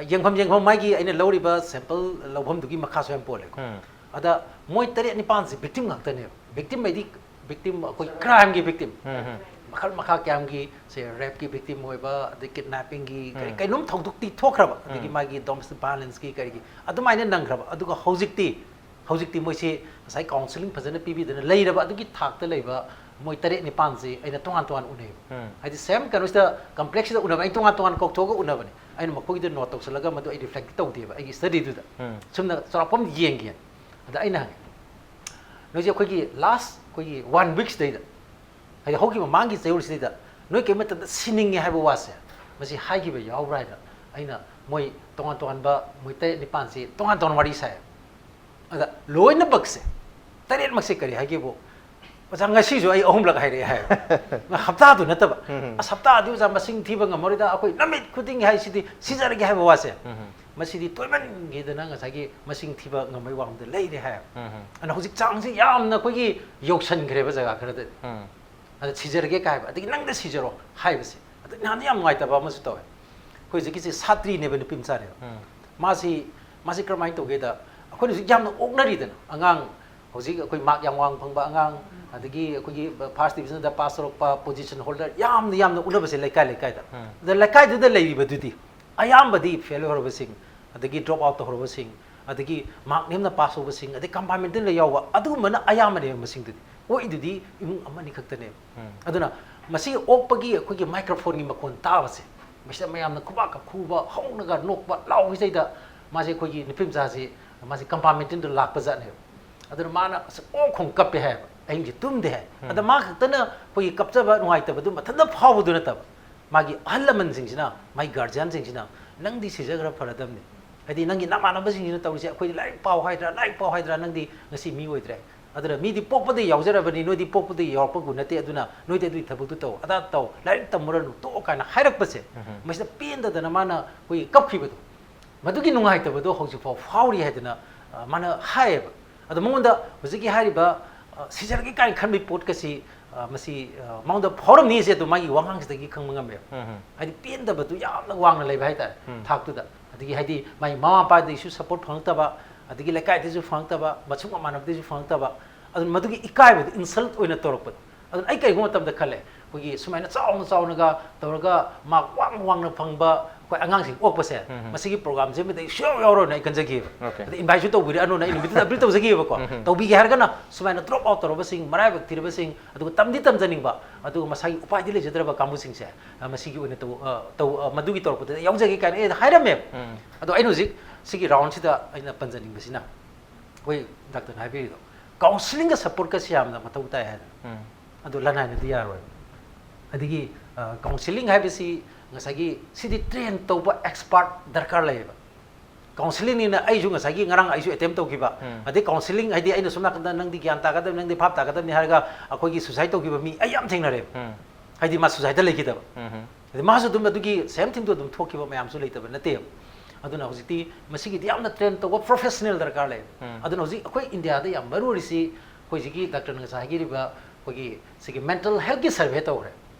ꯌꯦꯡꯐꯝ ꯌꯦꯡꯐꯝ ꯃꯥꯒꯤ ꯑꯩꯅ ꯂꯧꯔꯤꯕ sample ꯂꯧꯐꯝꯗꯨꯒꯤ ꯃꯈꯥꯁꯨ ꯌꯥꯝ ꯄꯣꯜꯂꯦꯀꯣ꯫ ꯑꯗ ꯃꯣꯏ ꯇꯔꯦꯠ ꯅꯤꯄꯥꯟꯁꯦ victim ꯉꯥꯛꯇꯅꯦꯕ꯫ Victim ꯍꯥꯏꯗꯤ victim, ꯑꯩꯈꯣꯏ crimeꯒꯤ victim, ꯃꯈꯜ ꯃꯈꯥ ꯀꯌꯥꯝꯒꯤ ꯁꯦ rapeꯀꯤ victim ꯑꯣꯏꯕ, ꯑꯗꯩ kidnappingꯒꯤ ꯀꯔꯤ ꯀꯩꯅꯣꯝ ꯊꯧꯗꯣꯛꯇꯤ ꯊꯣꯛꯈ꯭ꯔꯕ, ꯑꯗꯒꯤ ꯃꯥꯒꯤ domestic violenceꯀꯤ ꯀꯔꯤꯒꯤ, ꯑꯗꯨꯃꯥꯏꯅ ꯅꯪꯈ꯭ꯔꯕ꯫ ꯑꯗꯨꯒ ꯍꯧꯖꯤꯛꯇꯤ ꯍꯧꯖꯤꯛꯇꯤ ꯃꯣꯏꯁꯤ ꯉꯁꯥꯏ counselling ꯐꯖꯅ ꯄꯤꯕꯤꯗꯅ ꯂꯩꯔꯕ ꯑꯗꯨꯒꯤ ꯊꯥꯛꯇ ꯂꯩꯕ ꯃꯣꯏ ꯇꯔꯦꯠ ꯅꯤꯄꯥꯟꯁꯤ ꯑꯩꯅ ꯇꯣꯉꯥꯟ ꯇꯣꯉꯥꯟ ꯎꯅꯩꯕ꯫ ꯍꯥꯏꯗꯤ same ꯀꯩꯅꯣꯁꯤꯗ complexꯁꯤꯗ ꯎꯅꯕ, ꯑꯩ ꯇꯣꯉꯥꯟ ꯇꯣꯉꯥꯟ ꯀꯧꯊꯣꯛꯑꯒ ꯎꯅꯕꯅꯤ꯫ ꯑꯩꯅ ꯃꯈꯣꯏꯒꯤꯗ note ꯇꯧꯁꯜꯂꯒ ꯃꯗꯨ ꯑꯩ reflect ꯇꯧꯗꯦꯕ ꯑꯩꯒꯤ studyꯗꯨꯗ꯫ ꯁꯨꯝꯅ ꯆꯥꯎꯔꯥꯛꯄ ꯑꯃ ꯌꯦꯡꯒꯦꯅ꯫ ꯑꯗ ꯑꯩꯅ ꯍꯪꯉꯦ, "ꯅꯣꯏꯁꯦ ꯑꯩꯈꯣꯏꯒꯤ last ꯑꯩꯈꯣꯏꯒꯤ one weekꯁꯤꯗꯩꯗ, ꯍꯥꯏꯗꯤ ꯍꯧꯈꯤꯕ ꯃꯃꯥꯡꯒꯤ ꯆꯌꯣꯜꯁꯤꯗꯩꯗ ꯅꯣꯏ ꯀꯔꯤ ꯃꯇꯝꯗ ꯁꯤꯅꯤꯡꯉꯦ ꯍꯥꯏꯕ ꯋꯥꯁꯦ ꯃꯁꯤ ꯍꯥꯏꯈꯤꯕ ꯌꯥꯎꯕ꯭ꯔꯥ?" ꯍꯥꯏꯅ ꯑꯩꯅ ꯃꯣꯏ ꯇꯣꯉꯥꯟ ꯇꯣꯉꯥꯟꯕ ꯃꯣꯏ ꯇꯔꯦꯠ ꯅꯤꯄꯥꯟꯁꯤ ꯇꯣꯉꯥꯟ ꯇꯣꯉꯥꯟ ꯋꯥꯔꯤ ꯁꯥꯏ꯫ ꯑꯗ ꯂꯣꯏꯅꯃꯛꯁꯦ, ꯇꯔꯦꯠꯃꯛꯁꯦ ꯀꯔꯤ ꯍꯥꯏꯒꯦꯕꯨ, "ꯑꯣꯖꯥ, ꯉꯁꯤꯁꯨ ꯑꯩ ꯑꯍꯨꯝꯂꯛ ꯍꯥꯏꯔꯛꯑꯦ" ꯍꯥꯏ꯫ ꯍꯞꯇꯥꯗꯨ ꯅꯠꯇꯕ꯫ "ꯑꯁ, ꯍꯞꯇꯥꯗꯤ ꯑꯣꯖꯥ ꯃꯁꯤꯡ ꯊꯤꯕ ꯉꯝꯃꯔꯣꯏꯗ, ꯑꯩꯈꯣꯏ ꯅꯨꯃꯤꯠ ꯈꯨꯗꯤꯡꯒꯤ ꯍꯥꯏ ꯁꯤꯗꯤ ꯁꯤꯖꯔꯒꯦ" ꯍꯥꯏꯕ ꯋꯥꯁꯦ꯫ ꯃꯁꯤꯗꯤ ꯇꯣꯏꯃꯟꯈꯤꯗꯅ ꯉꯁꯥꯏꯒꯤ ꯃꯁꯤꯡ ꯊꯤꯕ ꯉꯝꯕꯒꯤ ꯋꯥꯐꯝꯗ ꯂꯩꯔꯦ ꯍꯥꯏ꯫ ꯑꯗꯨꯅ ꯍꯧꯖꯤꯛ ꯆꯥꯡꯁꯤ ꯌꯥꯝꯅ ꯑꯩꯈꯣꯏꯒꯤ ꯌꯧꯁꯟꯈ꯭ꯔꯦꯕ ꯖꯒꯥ ꯈꯔꯗꯗꯤ꯫ ꯑꯗ ꯁꯤꯖꯔꯒꯦ ꯀꯥꯏ ꯍꯥꯏꯕ, ꯑꯗꯒꯤ "ꯅꯪꯗ ꯁꯤꯖꯔꯣ" ꯍꯥꯏꯕꯁꯦ꯫ ꯑꯗ ꯅꯍꯥꯟꯗꯤ ꯌꯥꯝ ꯅꯨꯡꯉꯥꯏꯇꯕ ꯑꯃꯁꯨ ꯇꯧꯋꯦ꯫ ꯑꯩꯈꯣꯏ ꯍꯧꯖꯤꯛꯀꯤꯁꯤ ꯁꯥꯇ꯭ꯔꯤꯅꯦꯕ, ꯅꯨꯄꯤ ꯃꯆꯥꯅꯦꯕ꯫ ꯃꯥꯁꯤ, ꯃꯥꯁꯤ ꯀꯔꯝꯍꯥꯏꯅ ꯇꯧꯒꯦꯗ, ꯑꯩꯈꯣꯏꯅ ꯍꯧꯖꯤꯛ ꯌꯥꯝꯅ ꯑꯣꯛꯅꯔꯤꯗꯅ, ꯑꯉꯥꯡ ꯍꯧꯖꯤꯛ ꯑꯩꯈꯣꯏ mark ꯌꯥꯝ ꯋꯥꯡ ꯐꯪꯕ ꯑꯉꯥꯡ, ꯑꯗꯒꯤ ꯑꯩꯈꯣꯏꯒꯤ first divisionꯗ pass ꯇꯧꯔꯛꯄ, position holder ꯌꯥꯝꯅ ꯌꯥꯝꯅ ꯎꯅꯕꯁꯦ ꯂꯩꯀꯥꯏ ꯂꯩꯀꯥꯏꯗ꯫ ꯑꯗ ꯂꯩꯀꯥꯏꯗꯨꯗ ꯂꯩꯔꯤꯕꯗꯨꯗꯤ ꯑꯌꯥꯝꯕꯗꯤ fail ꯑꯣꯏꯔꯕꯁꯤꯡ, ꯑꯗꯒꯤ drop out ꯇꯧꯍꯧꯔꯕꯁꯤꯡ, ꯑꯗꯒꯤ mark ꯅꯦꯝꯅ pass ꯇꯧꯕꯁꯤꯡ, ꯑꯗꯩ compartmentꯗ ꯌꯥꯎꯕ ꯑꯗꯨꯒꯨꯝꯕꯅ ꯑꯌꯥꯝꯕꯅꯦꯕ ꯃꯁꯤꯡꯗꯨꯗꯤ꯫ ꯑꯣꯛꯏꯗꯨꯗꯤ ꯏꯃꯨꯡ ꯑꯃꯅꯤ ꯈꯛꯇꯅꯦꯕ꯫ ꯑꯗꯨꯅ ꯃꯁꯤ ꯑꯣꯛꯄꯒꯤ ꯑꯩꯈꯣꯏꯒꯤ microphoneꯒꯤ ꯃꯈꯣꯟ ꯇꯥꯕꯁꯦ, ꯃꯁꯤꯗ ꯃꯌꯥꯝꯅ ꯈꯨꯕꯥꯛꯀ ꯈꯨꯕ, ꯍꯧꯅꯒ ꯅꯣꯛꯄ, ꯂꯥꯎꯔꯤꯁꯤꯗꯩꯗ ꯃꯥꯁꯦ ꯑꯩꯈꯣꯏꯒꯤ ꯅꯨꯄꯤ ꯃꯆꯥꯁꯤ, ꯃꯥꯁꯦ compartmentꯗ ꯂꯥꯛꯄ ꯖꯥꯠꯅꯦꯕ꯫ ꯑꯗꯨꯅ ꯃꯥꯅ ꯑꯁ ꯑꯣꯛ ꯈꯣꯡ ꯀꯞꯄꯦ ꯍꯥꯏꯌꯦꯕ, ꯑꯍꯤꯡꯁꯦ ꯇꯨꯝꯗꯦ ꯍꯥꯏ꯫ ꯑꯗ ꯃꯥ ꯈꯛꯇꯅ ꯑꯩꯈꯣꯏꯒꯤ ꯀꯞꯆꯕ ꯅꯨꯡꯉꯥꯏꯇꯕꯗꯨ ꯃꯊꯟꯇ ꯐꯥꯎꯕꯗꯨ ꯅꯠꯇꯕ, ꯃꯥꯒꯤ ꯑꯍꯜ ꯂꯃꯟꯁꯤꯡꯁꯤꯅ, ꯃꯥꯒꯤ guardianꯁꯤꯡꯁꯤꯅ, "ꯅꯪꯗꯤ ꯁꯤꯖꯈ꯭ꯔ ꯐꯔꯗꯝꯅꯤ꯫ ꯍꯥꯏꯗꯤ ꯅꯪꯒꯤ ꯅꯃꯥꯟꯅꯕꯁꯤꯡꯁꯤꯅ ꯇꯧꯔꯤꯁꯦ, ꯑꯩꯈꯣꯏꯗꯤ ꯂꯥꯏꯔꯤꯛ ꯄꯥꯎ ꯍꯥꯏꯗ꯭ꯔꯥ, ꯂꯥꯏꯔꯤꯛ ꯄꯥꯎ ꯍꯥꯏꯗ꯭ꯔꯥ, ꯅꯪꯗꯤ ꯉꯁꯤ ꯃꯤ ꯑꯣꯏꯗ꯭ꯔꯦ꯫ ꯑꯗꯨꯅ ꯃꯤꯗꯤ ꯄꯣꯛꯄꯗꯒꯤ ꯌꯥꯎꯖꯔꯕꯅꯤ, ꯅꯣꯏꯗꯤ ꯄꯣꯛꯄꯗꯒꯤ ꯌꯥꯎꯔꯛꯄꯕꯨ ꯅꯠꯇꯦ, ꯑꯗꯨꯅ ꯅꯣꯏꯗꯤ ꯑꯗꯨꯒꯤ ꯊꯕꯛꯇꯨ ꯇꯧ, ꯑꯗꯥ ꯇꯧ, ꯂꯥꯏꯔꯤꯛ ꯇꯝꯃꯨꯔꯅꯨ, ꯇꯣꯛꯑꯣ" ꯀꯥꯏꯅ ꯍꯥꯏꯔꯛꯄꯁꯦ, ꯃꯁꯤꯗ ꯄꯦꯟꯗꯗꯅ ꯃꯥꯅ ꯑꯩꯈꯣꯏꯒꯤ ꯀꯞꯈꯤꯕꯗꯣ, ꯃꯗꯨꯒꯤ ꯅꯨꯡꯉꯥꯏꯇꯕꯗꯣ ꯍꯧꯖꯤꯛꯐꯥꯎ ꯐꯥꯎꯔꯤ ꯍꯥꯏꯗꯅ, ꯑ, ꯃꯥꯅ ꯍꯥꯏꯌꯦꯕ꯫ ꯑꯗꯣ ꯃꯉꯣꯟꯗ ꯍꯧꯖꯤꯛꯀꯤ ꯍꯥꯏꯔꯤꯕ, ꯑ, ꯁꯤꯖꯔꯒꯦ ꯀꯥꯏꯅ ꯈꯟꯕꯒꯤ ꯄꯣꯠꯀꯁꯤ, ꯑ, ꯃꯁꯤ, ꯑ, ꯃꯉꯣꯟꯗ ꯐꯥꯎꯔꯝꯅꯤꯁꯦ ꯑꯗꯨ ꯃꯥꯒꯤ ꯋꯥꯉꯥꯡꯁꯤꯗꯒꯤ ꯈꯪꯕ ꯉꯝꯃꯦꯕ꯫ ꯍꯥꯏꯗꯤ ꯄꯦꯟꯗꯕꯗꯨ ꯌꯥꯝꯅ ꯋꯥꯡꯅ ꯂꯩꯕ ꯍꯥꯏꯇꯥꯔꯦ, ꯊꯥꯛꯇꯨꯗ꯫ ꯑꯗꯒꯤ ꯍꯥꯏꯗꯤ ꯃꯥꯒꯤ ꯃꯃꯥ ꯃꯄꯥꯗꯒꯤꯁꯨ ꯁꯄꯣꯔꯠ ꯐꯪꯉꯛꯇꯕ, ꯑꯗꯒꯤ ꯂꯩꯀꯥꯏꯗꯒꯤꯁꯨ ꯐꯪꯉꯛꯇꯕ, ꯃꯆꯤꯟ ꯃꯃꯥꯟꯅꯕꯗꯒꯤꯁꯨ ꯐꯪꯉꯛꯇꯕ, ꯑꯗꯨꯅ ꯃꯗꯨꯒꯤ ꯏꯀꯥꯏꯕꯗꯨ, ꯏꯟꯁꯜꯠ ꯑꯣꯏꯅ ꯇꯧꯔꯛꯄꯗꯣ꯫ ꯑꯗꯨꯅ ꯑꯩ ꯀꯔꯤꯒꯨꯝꯕ ꯃꯇꯝꯗ ꯈꯜꯂꯦ, ꯑꯩꯈꯣꯏꯒꯤ ꯁꯨꯃꯥꯏꯅ ꯆꯥꯎꯅ ꯆꯥꯎꯅꯒ ꯇꯧꯔꯒ ꯃꯥꯔꯛ ꯋꯥꯡꯅ ꯋꯥꯡꯅ ꯐꯪꯕ ꯑꯩꯈꯣꯏ ꯑꯉꯥꯡꯁꯤꯡ ꯑꯣꯛꯄꯁꯦ, ꯎꯝ꯫ ꯃꯁꯤꯒꯤ ꯄ꯭ꯔꯣꯒ꯭ꯔꯥꯝꯁꯦ ꯑꯃꯗ ꯑꯩ ꯁꯨꯡꯌꯥꯎ ꯌꯥꯎꯔꯣꯏꯅ ꯑꯩ ꯈꯟꯖꯈꯤꯑꯕ꯫ ꯑꯣꯀꯦ꯫ ꯑꯗ ꯏꯟꯚꯥꯏꯠꯁꯨ ꯇꯧꯕꯤꯔꯛꯑꯅꯨꯅ ꯑꯩ ꯅꯨꯃꯤꯠꯇꯨꯗ ꯑꯄꯤꯜ ꯇꯧꯖꯈꯤꯑꯕꯀꯣ꯫ ꯎꯝ꯫ ꯇꯧꯕꯤꯒꯦ ꯍꯥꯏꯔꯒꯅ ꯁꯨꯃꯥꯏꯅ ꯗ꯭ꯔꯣꯞ ꯑꯥꯎꯠ ꯇꯧꯔꯕꯁꯤꯡ, ꯃꯔꯥꯏꯕꯛ ꯊꯤꯔꯕꯁꯤꯡ, ꯑꯗꯨꯒ ꯇꯝꯗꯤ ꯇꯝꯖꯅꯤꯡꯕ, ꯑꯗꯨꯒ ꯃꯁꯥꯒꯤ ꯎꯄꯥꯏꯗꯤ ꯂꯩꯖꯗ꯭ꯔꯕ ꯀꯥꯡꯕꯨꯁꯤꯡꯁꯦ, ꯑ, ꯃꯁꯤꯒꯤ ꯑꯣꯏꯅ ꯇꯧ-, ꯑ, ꯇꯧ-, ꯑ, ꯃꯗꯨꯒꯤ ꯇꯧꯔꯛꯄꯗꯨꯗ ꯌꯥꯎꯖꯒꯦ ꯀꯥꯏꯅ ꯑꯩ ꯍꯥꯏꯔꯝꯃꯦꯕ꯫ ꯎꯝ꯫ ꯑꯗꯣ ꯑꯩꯅ ꯍꯧꯖꯤꯛ ꯁꯤꯒꯤ ꯔꯥꯎꯟꯁꯤꯗ ꯑꯩꯅ ꯄꯟꯖꯅꯤꯡꯕꯁꯤꯅ, ꯑꯩꯈꯣꯏ ꯗꯥꯛꯇꯔꯅ ꯍꯥꯏꯕꯤꯔꯤꯗꯣ, ꯀꯥꯎꯟꯁꯤꯂꯤꯡꯒ ꯁꯄꯣꯔꯠꯀꯁꯤ ꯌꯥꯝꯅ ꯃꯊꯧ ꯇꯥꯏ ꯍꯥꯏꯗꯅ꯫ ꯎꯝ꯫ ꯑꯗꯨ ꯂꯅꯥꯏꯅꯗꯤ ꯌꯥꯔꯣꯏ꯫ ꯑꯗꯒꯤ, ꯑ, ꯀꯥꯎꯟꯁꯤꯂꯤꯡ ꯍꯥꯏꯕꯁꯤ ꯉꯁꯥꯏꯒꯤ ꯁꯤꯗꯤ ꯇ꯭ꯔꯦꯟ ꯇꯧꯕ ꯑꯦꯛꯁꯄꯥꯔꯠ ꯗꯔꯀꯥꯔ ꯂꯩꯌꯦꯕ꯫ ꯀꯥꯎꯟꯁꯤꯂꯤꯡꯅꯤꯅ ꯑꯩꯁꯨ ꯉꯁꯥꯏꯒꯤ ꯉꯔꯥꯡ ꯑꯩꯁꯨ ꯑꯦꯇꯦꯝ ꯇꯧꯈꯤꯕ, ꯎꯝ꯫ ꯑꯗꯩ ꯀꯥꯎꯟꯁꯤꯂꯤꯡ ꯍꯥꯏꯗꯤ ꯑꯩꯅ ꯁꯣꯝ ꯅꯥꯀꯟꯗ "ꯅꯪꯗꯤ ꯒ꯭ꯌꯥꯟ ꯇꯥꯒꯗꯕꯅꯤ, ꯅꯪꯗꯤ ꯚꯥꯞ ꯇꯥꯒꯗꯕꯅꯤ" ꯍꯥꯏꯔꯒ ꯑꯩꯈꯣꯏꯒꯤ ꯁꯨꯁꯥꯏꯠ ꯇꯧꯈꯤꯕ ꯃꯤ ꯑꯩ ꯌꯥꯝ ꯊꯦꯡꯅꯔꯦꯕ꯫ ꯎꯝ꯫ ꯍꯥꯏꯗꯤ ꯃꯥ ꯁꯨꯁꯥꯏꯠꯇ ꯂꯩꯈꯤꯗꯕ꯫ ꯎꯝ꯫ ꯑꯗꯩ ꯃꯥꯁꯨ ꯑꯗꯨꯝ ꯑꯗꯨꯒꯤ ꯁꯦꯝ ꯊꯤꯡꯗꯣ ꯑꯗꯨꯝ ꯊꯣꯛꯈꯤꯕ ꯃꯌꯥꯝꯁꯨ ꯂꯩꯇꯕ ꯅꯠꯇꯦꯕ꯫ ꯑꯗꯨꯅ ꯍꯧꯖꯤꯛꯇꯤ ꯃꯁꯤꯒꯤꯗꯤ ꯌꯥꯝꯅ ꯇ꯭ꯔꯦꯟ ꯇꯧꯕ ꯄ꯭ꯔꯣꯐꯦꯁꯅꯦꯜ ꯗꯔꯀꯥꯔ ꯂꯩ꯫ ꯎꯝ꯫ ꯑꯗꯨꯅ ꯍꯧꯖꯤꯛ ꯑꯩꯈꯣꯏ ꯏꯟꯗꯤꯌꯥꯗ ꯌꯥꯝ ꯃꯔꯨ ꯑꯣꯏꯔꯤꯁꯤ ꯑꯩꯈꯣꯏ ꯍꯧꯖꯤꯛꯀꯤ ꯗꯥꯛꯇꯔꯅ ꯉꯁꯥꯏ ꯍꯥꯏꯕꯤꯔꯤꯕ ꯑꯩꯈꯣꯏꯒꯤ ꯁꯤꯒꯤ ꯃꯦꯟꯇꯜ ꯍꯦꯜꯠꯀꯤ ꯁꯔꯚꯦ ꯇꯧꯔꯦ꯫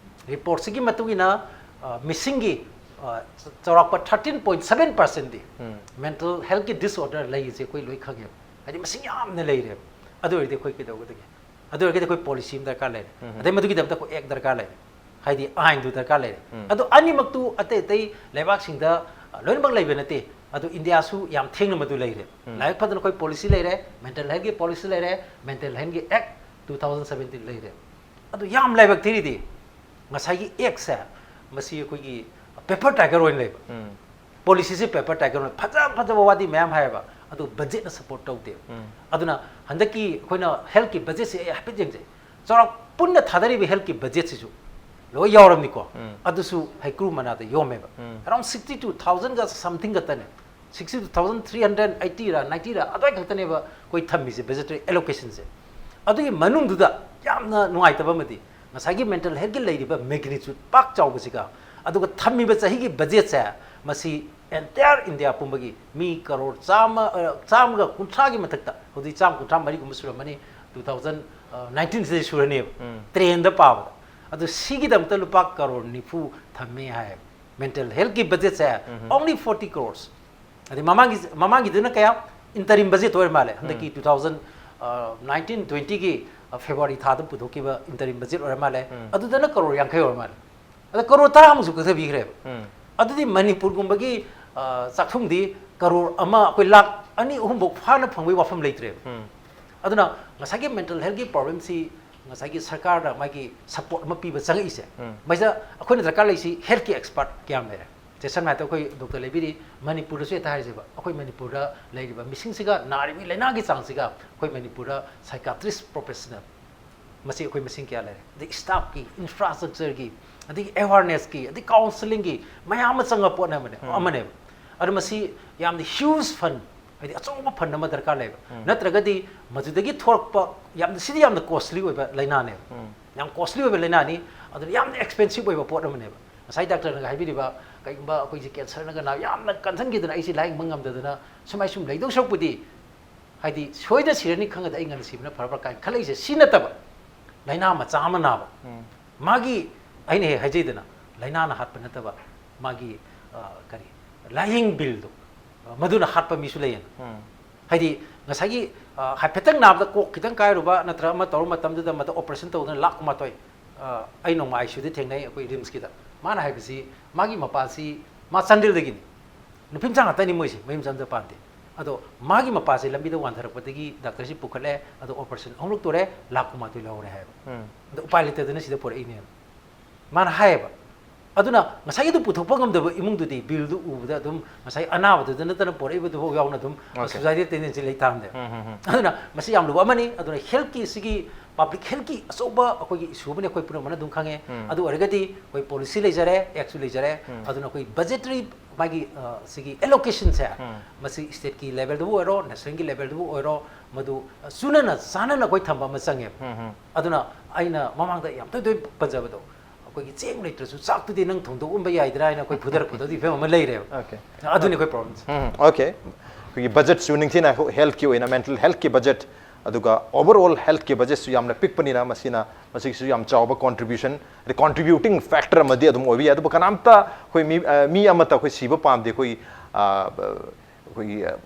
ꯔꯤꯄꯣꯔꯠꯁꯤꯒꯤ ꯃꯇꯨꯡ ꯏꯟꯅ, ꯑ, ꯃꯤꯁꯤꯡꯒꯤ, ꯑ, ꯆ-, ꯆꯥꯎꯔꯥꯛꯄ thirteen point seven percentꯗꯤ ꯎꯝ꯫ ꯃꯦꯟꯇꯜ ꯍꯦꯜꯠꯀꯤ ꯗꯤꯁꯑꯣꯔꯗꯔ ꯂꯩꯔꯤꯁꯦ ꯑꯩꯈꯣꯏ ꯂꯣꯏ ꯈꯪꯉꯦꯕ꯫ ꯍꯥꯏꯗꯤ ꯃꯁꯤꯡ ꯌꯥꯝꯅ ꯂꯩꯔꯦꯕ꯫ ꯑꯗꯨ ꯑꯣꯏꯔꯗꯤ ꯑꯩꯈꯣꯏ ꯀꯩꯗꯧꯒꯗꯒꯦ? ꯑꯗꯨ ꯑꯣꯏꯔꯒꯗꯤ ꯑꯩꯈꯣꯏ ꯄꯣꯂꯤꯁꯤ ꯑꯃ ꯗꯔꯀꯥꯔ ꯂꯩꯔꯦ꯫ ꯎꯝ꯫ ꯑꯗꯩ ꯃꯗꯨꯒꯤꯗꯃꯛꯇ ꯑꯩꯈꯣꯏ ꯑꯦꯛ ꯗꯔꯀꯥꯔ ꯂꯩꯔꯦ꯫ ꯍꯥꯏꯗꯤ ꯑꯥꯏꯟꯗꯨ ꯗꯔꯀꯥꯔ ꯂꯩꯔꯦ꯫ ꯎꯝ꯫ ꯑꯗꯣ ꯑꯅꯤꯃꯛꯇꯨ ꯑꯇꯩ ꯑꯇꯩ ꯂꯩꯕꯥꯛꯁꯤꯡꯗ, ꯑ, ꯂꯣꯏꯅꯃꯛ ꯂꯩꯕ ꯅꯠꯇꯦ꯫ ꯑꯗꯣ ꯏꯟꯗꯤꯌꯥꯁꯨ ꯌꯥꯝ ꯊꯦꯡꯅ ꯃꯗꯨ ꯂꯩꯔꯦ꯫ ꯎꯝ꯫ ꯂꯥꯏꯕꯛ ꯐꯗꯅ ꯑꯩꯈꯣꯏ ꯄꯣꯂꯤꯁꯤ ꯂꯩꯔꯦ, ꯃꯦꯟꯇꯜ ꯍꯦꯜꯠꯀꯤ ꯄꯣꯂꯤꯁꯤ ꯂꯩꯔꯦ, ꯃꯦꯟꯇꯜ ꯍꯦꯜꯠꯀꯤ ꯑꯦꯛ two thousand seventeen ꯂꯩꯔꯦ꯫ ꯑꯗꯨ ꯌꯥꯝ ꯂꯥꯏꯕꯛ ꯊꯤꯔꯤꯗꯤ ꯉꯁꯥꯏꯒꯤ ꯑꯦꯛꯁꯦ, ꯃꯁꯤ ꯑꯩꯈꯣꯏꯒꯤ ꯄꯦꯄꯔ ꯇꯥꯏꯒꯔ ꯑꯣꯏꯅ ꯂꯩꯕ꯫ ꯎꯝ꯫ ꯄꯣꯂꯤꯁꯤꯁꯦ ꯄꯦꯄꯔ ꯇꯥꯏꯒꯔ ꯑꯣꯏꯅ ꯐꯖ ꯐꯖꯕ ꯋꯥꯗꯤ ꯃꯌꯥꯝ ꯍꯥꯏꯌꯦꯕ, ꯑꯗꯨ ꯕꯖꯦꯠꯅ ꯁꯄꯣꯔꯠ ꯇꯧꯗꯦ꯫ ꯎꯝ꯫ ꯑꯗꯨꯅ ꯍꯟꯗꯛꯀꯤ ꯑꯩꯈꯣꯏꯅ ꯍꯦꯜꯠꯀꯤ ꯕꯖꯦꯠꯁꯦ ꯑꯩ ꯍꯥꯏꯐꯦꯠ ꯌꯦꯡꯖꯩ꯫ ꯆꯥꯎꯔꯥꯛ ꯄꯨꯟꯅ ꯊꯥꯗꯔꯤꯕ ꯍꯦꯜꯠꯀꯤ ꯕꯖꯦꯠꯁꯤꯁꯨ ꯂꯣꯏ ꯌꯥꯎꯔꯝꯅꯤꯀꯣ꯫ ꯎꯝ꯫ ꯑꯗꯨꯁꯨ ꯍꯩꯀ꯭ꯔꯨ ꯃꯅꯥꯗ ꯌꯣꯝꯃꯦꯕ꯫ ꯎꯝ꯫ Around sixty two thousandꯒ something ꯈꯛꯇꯅꯦ꯫ Sixty two thousand three hundred eightyꯔ ninetyꯔ ꯑꯗꯨꯋꯥꯏ ꯈꯛꯇꯅꯦꯕ ꯑꯩꯈꯣꯏ ꯊꯝꯃꯤꯁꯦ, ꯕꯖꯦꯇꯔꯤ ꯑꯦꯂꯣꯀꯦꯁꯟꯁꯦ꯫ ꯑꯗꯨꯒꯤ ꯃꯅꯨꯡꯗꯨꯗ ꯌꯥꯝꯅ ꯅꯨꯡꯉꯥꯏꯇꯕ ꯑꯃꯗꯤ ꯉꯁꯥꯏꯒꯤ ꯃꯦꯟꯇꯜ ꯍꯦꯜꯠꯀꯤ ꯂꯩꯔꯤꯕ ꯃꯦꯒꯅꯤꯆꯨꯠ ꯄꯥꯛ ꯆꯥꯎꯕꯁꯤꯒ, ꯑꯗꯨꯒ ꯊꯝꯃꯤꯕ ꯆꯍꯤꯒꯤ ꯕꯖꯦꯠꯁꯦ, ꯃꯁꯤ ꯑꯦꯟꯇꯥꯌꯔ ꯏꯟꯗꯤꯌꯥ ꯄꯨꯝꯕꯒꯤ ꯃꯤ ꯀꯔꯣꯔ ꯆꯥꯝꯃ, ꯑ, ꯆꯥꯝꯃꯒ ꯀꯨꯟꯊ꯭ꯔꯥꯒꯤ ꯃꯊꯛꯇ, ꯍꯧꯖꯤꯛ ꯆꯥꯝꯃ ꯀꯨꯟꯊ꯭ꯔꯥ ꯃꯔꯤꯒꯨꯝꯕ ꯁꯨꯔꯝꯃꯅꯤ, two thousand nineteenꯁꯤꯗꯩ ꯁꯨꯔꯅꯦꯕ, ꯎꯝ꯫ ꯇ꯭ꯔꯦꯟꯗ ꯄꯥꯕꯗ꯫ ꯑꯗꯨ ꯁꯤꯒꯤꯗꯃꯛꯇ ꯂꯨꯄꯥ ꯀꯔꯣꯔ ꯅꯤꯐꯨ ꯊꯝꯃꯦ ꯍꯥꯏꯌꯦꯕ꯫ Mental healthꯀꯤ budgetꯁꯦ only forty crores. ꯑꯗꯩ ꯃꯃꯥꯡꯒꯤ ꯃꯃꯥꯡꯒꯤꯗꯨꯅ ꯀꯌꯥ? Interim budget ꯑꯣꯏꯔ ꯃꯥꯜꯂꯦ, ꯍꯟꯗꯛꯀꯤ two thousand nineteen twentyꯒꯤ February ꯊꯥꯗ ꯄꯨꯊꯣꯛꯈꯤꯕ interim budget ꯑꯣꯏꯔ ꯃꯥꯜꯂꯦ. ꯑꯗꯨꯗꯅ ꯀꯔꯣꯔ ꯌꯥꯡꯈꯩ ꯑꯣꯏꯔ ꯃꯥꯜꯂꯦ. ꯑꯗ ꯀꯔꯣꯔ ꯇꯔꯥꯃꯨꯛꯁꯨ ꯀꯛꯊꯕꯤꯈ꯭ꯔꯦꯕ. ꯑꯗꯨꯗꯤ ꯃꯅꯤꯄꯨꯔꯒꯨꯝꯕꯒꯤ ꯆꯥꯛꯊꯨꯡꯗꯤ ꯀꯔꯣꯔ ꯑꯃ, ꯑꯩꯈꯣꯏ ꯂꯥꯛ ꯑꯅꯤ ꯑꯍꯨꯝꯐꯧ ꯐꯥꯅ ꯐꯪꯕꯒꯤ ꯋꯥꯐꯝ ꯂꯩꯇ꯭ꯔꯦꯕ. ꯑꯗꯨꯅ ꯉꯁꯥꯏꯒꯤ mental healthꯀꯤ problemꯁꯤ ꯉꯁꯥꯏꯒꯤ ꯁꯔꯀꯥꯔꯅ ꯃꯥꯒꯤ support ꯑꯃ ꯄꯤꯕ ꯆꯪꯉꯛꯏꯁꯦ, ꯃꯁꯤꯗ ꯑꯩꯈꯣꯏꯅ ꯗꯔꯀꯥꯔ ꯂꯩꯁꯤ healthꯀꯤ expert ꯀꯌꯥꯝ ꯂꯩꯔꯦ꯫ ꯁꯦ ꯁꯝꯅ ꯍꯥꯏꯔꯕꯗ ꯑꯩꯈꯣꯏ ꯗꯣꯛꯇꯔ ꯂꯩꯕꯤꯔꯤ, ꯃꯅꯤꯄꯨꯔꯗꯁꯨ ꯍꯦꯛꯇ ꯍꯥꯏꯔꯁꯦꯕ, ꯑꯩꯈꯣꯏ ꯃꯅꯤꯄꯨꯔꯗ ꯂꯩꯔꯤꯕ ꯃꯤꯁꯤꯡꯁꯤꯒ ꯅꯥꯔꯤꯕ ꯂꯥꯏꯅꯥꯒꯤ ꯆꯥꯡꯁꯤꯒ ꯑꯩꯈꯣꯏ ꯃꯅꯤꯄꯨꯔꯗ psychiatrist professional ꯃꯁꯤ ꯑꯩꯈꯣꯏ ꯃꯁꯤꯡ ꯀꯌꯥ ꯂꯩꯔꯦ? ꯑꯗꯩ staffꯀꯤ, infrastructureꯒꯤ, ꯑꯗꯒꯤ awarenessꯀꯤ, ꯑꯗꯩ counselingꯒꯤ ꯃꯌꯥꯝ ꯑꯃ ꯆꯪꯕ ꯄꯣꯠ ꯑꯃꯅꯦ, ꯑꯃꯅꯦꯕ꯫ ꯑꯗꯣ ꯃꯁꯤ ꯌꯥꯝꯅ huge fund, ꯍꯥꯏꯗꯤ ꯑꯆꯧꯕ fund ꯑꯃ ꯗꯔꯀꯥꯔ ꯂꯩꯕ꯫ ꯅꯠꯇ꯭ꯔꯒꯗꯤ ꯃꯗꯨꯗꯒꯤ ꯊꯣꯛꯂꯛꯄ ꯌꯥꯝꯅ, ꯁꯤꯗꯤ ꯌꯥꯝꯅ costly ꯑꯣꯏꯕ ꯂꯥꯏꯅꯥꯅꯦꯕ꯫ ꯌꯥꯝ costly ꯑꯣꯏꯕ ꯂꯥꯏꯅꯥꯅꯤ, ꯑꯗꯨꯅ ꯌꯥꯝꯅ expensive ꯑꯣꯏꯕ ꯄꯣꯠ ꯑꯃꯅꯦꯕ꯫ ꯉꯁꯥꯏ ꯗꯥꯛꯇꯔꯅꯒ ꯍꯥꯏꯕꯤꯔꯤꯕ, ꯀꯩꯒꯨꯝꯕ ꯑꯩꯈꯣꯏꯁꯦ cancerꯅꯒ ꯅꯥ ꯌꯥꯝꯅ ꯀꯟꯁꯤꯟꯈꯤꯗꯅ ꯑꯩꯁꯦ ꯂꯥꯏꯌꯦꯡꯕ ꯉꯝꯗꯗꯅ ꯁꯨꯃꯥꯏ ꯁꯨꯝ ꯂꯩꯗꯧ ꯁꯔꯨꯛꯄꯨꯗꯤ, ꯍꯥꯏꯗꯤ ꯁꯣꯏꯗꯅ ꯁꯤꯔꯅꯤ ꯈꯪꯉꯗꯤ ꯑꯩ ꯉꯟꯅ ꯁꯤꯕꯅ ꯐꯔꯕ꯭ꯔꯥ ꯀꯥꯏꯅ ꯈꯜꯂꯛꯏꯁꯦ ꯁꯤ ꯅꯠꯇꯕ, ꯂꯥꯏꯅꯥ ꯃꯆꯥ ꯑꯃ ꯅꯥꯕ, ꯃꯥꯒꯤ, ꯑꯩꯅ ꯍꯦꯛ ꯍꯥꯏꯖꯩꯗꯅ, ꯂꯥꯏꯅꯥꯅ ꯍꯥꯠꯄ ꯅꯠꯇꯕ ꯃꯥꯒꯤ, ꯑ, ꯀꯔꯤ, ꯂꯥꯏꯌꯦꯡ billꯗꯣ, ꯑ, ꯃꯗꯨꯅ ꯍꯥꯠꯄ ꯃꯤꯁꯨ ꯂꯩꯌꯦꯅ꯫ ꯍꯥꯏꯗꯤ ꯉꯁꯥꯏꯒꯤ, ꯑ, ꯍꯥꯏꯐꯦꯠꯇꯪ ꯅꯥꯕꯗ ꯀꯣꯛ ꯈꯤꯇꯪ ꯀꯥꯏꯔꯨꯕ ꯅꯠꯇ꯭ꯔꯒ ꯑꯃ ꯇꯧꯔꯨ ꯃꯇꯝꯗꯨꯗ ꯃꯗꯨ operation ꯇꯧꯗꯅ ꯂꯥꯛ ꯀꯨꯟꯃꯥꯊꯣꯏ, ꯑ, ꯑꯩ ꯅꯣꯡꯃ ICUꯗ ꯊꯦꯡꯅꯩ ꯑꯩꯈꯣꯏ RIMSꯀꯤꯗ꯫ ꯃꯥꯅ ꯍꯥꯏꯕꯁꯤ ꯃꯥꯒꯤ ꯃꯄꯥꯁꯤ, ꯃꯥ ꯆꯥꯟꯗꯦꯜꯗꯒꯤꯅꯤ, ꯅꯨꯄꯤ ꯃꯆꯥ ꯉꯥꯛꯇꯅꯤ ꯃꯣꯏꯁꯦ, ꯃꯌꯨꯝ ꯆꯥꯟꯗꯦꯜꯗ ꯄꯥꯟꯗꯦ꯫ ꯑꯗꯣ ꯃꯥꯒꯤ ꯃꯄꯥꯁꯦ ꯂꯝꯕꯤꯗ ꯋꯥꯟꯊꯔꯛꯄꯗꯒꯤ ꯗꯥꯛꯇꯔꯁꯤ ꯄꯨꯈꯠꯂꯦ, ꯑꯗꯣ operation ꯑꯍꯨꯝꯂꯛ ꯇꯧꯔꯦ, ꯂꯥꯛ ꯀꯨꯟꯃꯥꯊꯣꯏ ꯂꯧꯍꯧꯔꯦ ꯍꯥꯏꯕ꯫ ꯑꯗꯣ ꯎꯄꯥꯏ ꯂꯩꯇꯗꯅ ꯁꯤꯗ ꯄꯨꯔꯛꯏꯅꯦꯕ꯫ ꯃꯥꯅ ꯍꯥꯏꯌꯦꯕ꯫ ꯑꯗꯨꯅ ꯉꯁꯥꯏꯒꯤꯗꯨ ꯄꯨꯊꯣꯛꯄ ꯉꯝꯗꯕ ꯏꯃꯨꯡꯗꯨꯗꯤ billꯗꯨ ꯎꯕꯗ ꯑꯗꯨꯝ ꯉꯁꯥꯏ ꯑꯅꯥꯕꯗꯨꯗ ꯅꯠꯇꯅ ꯄꯣꯔꯛꯏꯕꯗꯨꯐꯥꯎ ꯌꯥꯎꯅ ꯑꯗꯨꯝ suicidal tendency ꯂꯩ ꯇꯥꯕꯅꯦꯕ꯫ ꯑꯗꯨꯅ ꯃꯁꯤ ꯌꯥꯝ ꯂꯨꯕ ꯑꯃꯅꯤ꯫ ꯑꯗꯨꯅ healthꯀꯤ, ꯁꯤꯒꯤ public healthꯀꯤ ꯑꯆꯧꯕ ꯑꯩꯈꯣꯏꯒꯤ issue ꯑꯃꯅꯤ, ꯑꯩꯈꯣꯏ ꯄꯨꯝꯅꯃꯛꯅ ꯑꯗꯨꯝ ꯈꯪꯉꯦ꯫ ꯑꯗꯨ ꯑꯣꯏꯔꯒꯗꯤ ꯑꯩꯈꯣꯏ policy ꯂꯩꯖꯔꯦ, actꯁꯨ ꯂꯩꯖꯔꯦ꯫ ꯑꯗꯨꯅ ꯑꯩꯈꯣꯏ budgetary ꯃꯥꯒꯤ, ꯑ, ꯁꯤꯒꯤ allocationꯁꯦ, ꯃꯁꯤ stateꯀꯤ levelꯗꯕꯨ ꯑꯣꯏꯔꯣ, nationalꯒꯤ levelꯗꯕꯨ ꯑꯣꯏꯔꯣ, ꯃꯗꯨ, ꯑ, ꯆꯨꯅꯅ ꯆꯥꯟꯅꯅ ꯑꯩꯈꯣꯏ ꯊꯝꯕ ꯑꯃ ꯆꯪꯉꯦꯕ꯫ ꯑꯗꯨꯅ ꯑꯩꯅ ꯃꯃꯥꯡꯗ ꯌꯥꯝ ꯇꯣꯏ ꯇꯣꯏ ꯄꯟꯖꯕꯗꯣ, ꯑꯩꯈꯣꯏꯒꯤ ꯆꯦꯡ ꯂꯩꯇ꯭ꯔꯁꯨ ꯆꯥꯛꯇꯨꯗꯤ ꯅꯪ ꯊꯣꯡꯗꯣꯛꯑꯝꯕ ꯌꯥꯏꯗ꯭ꯔꯥ ꯍꯥꯏꯅ ꯑꯩꯈꯣꯏ ꯐꯨꯊꯔꯛꯄꯗꯣ ꯑꯗꯨꯒꯤ ꯐꯤꯕꯝ ꯑꯃ ꯂꯩꯔꯦꯕ꯫ ꯑꯗꯨꯅꯤ ꯑꯩꯈꯣꯏ problemꯁꯦ꯫ Okay꯫ ꯑꯩꯈꯣꯏꯒꯤ budgetꯁꯨ ꯅꯤꯡꯊꯤꯅ healthꯀꯤ ꯑꯣꯏꯅ, mental healthꯀꯤ budget ꯑꯗꯨꯒ overall health ꯀꯤ budget ꯁꯨ ꯌꯥꯝꯅ ꯄꯤꯛꯄꯅꯤꯅ ꯃꯁꯤꯅ, ꯃꯁꯤꯒꯤꯁꯨ ꯌꯥꯝ ꯆꯥꯎꯕ contribution, contributing factor ꯑꯃꯗꯤ ꯑꯗꯨꯝ ꯑꯣꯏꯕ ꯌꯥꯏ꯫ ꯑꯗꯨꯕꯨ ꯀꯅꯥꯝꯇ ꯑꯩꯈꯣꯏ ꯃꯤ, ꯑ, ꯃꯤ ꯑꯃꯠꯇ ꯑꯩꯈꯣꯏ ꯁꯤꯕ ꯄꯥꯝꯗꯦ꯫ ꯑꯩꯈꯣꯏ, ꯑ, ꯑꯩꯈꯣꯏꯒꯤ, ꯑ,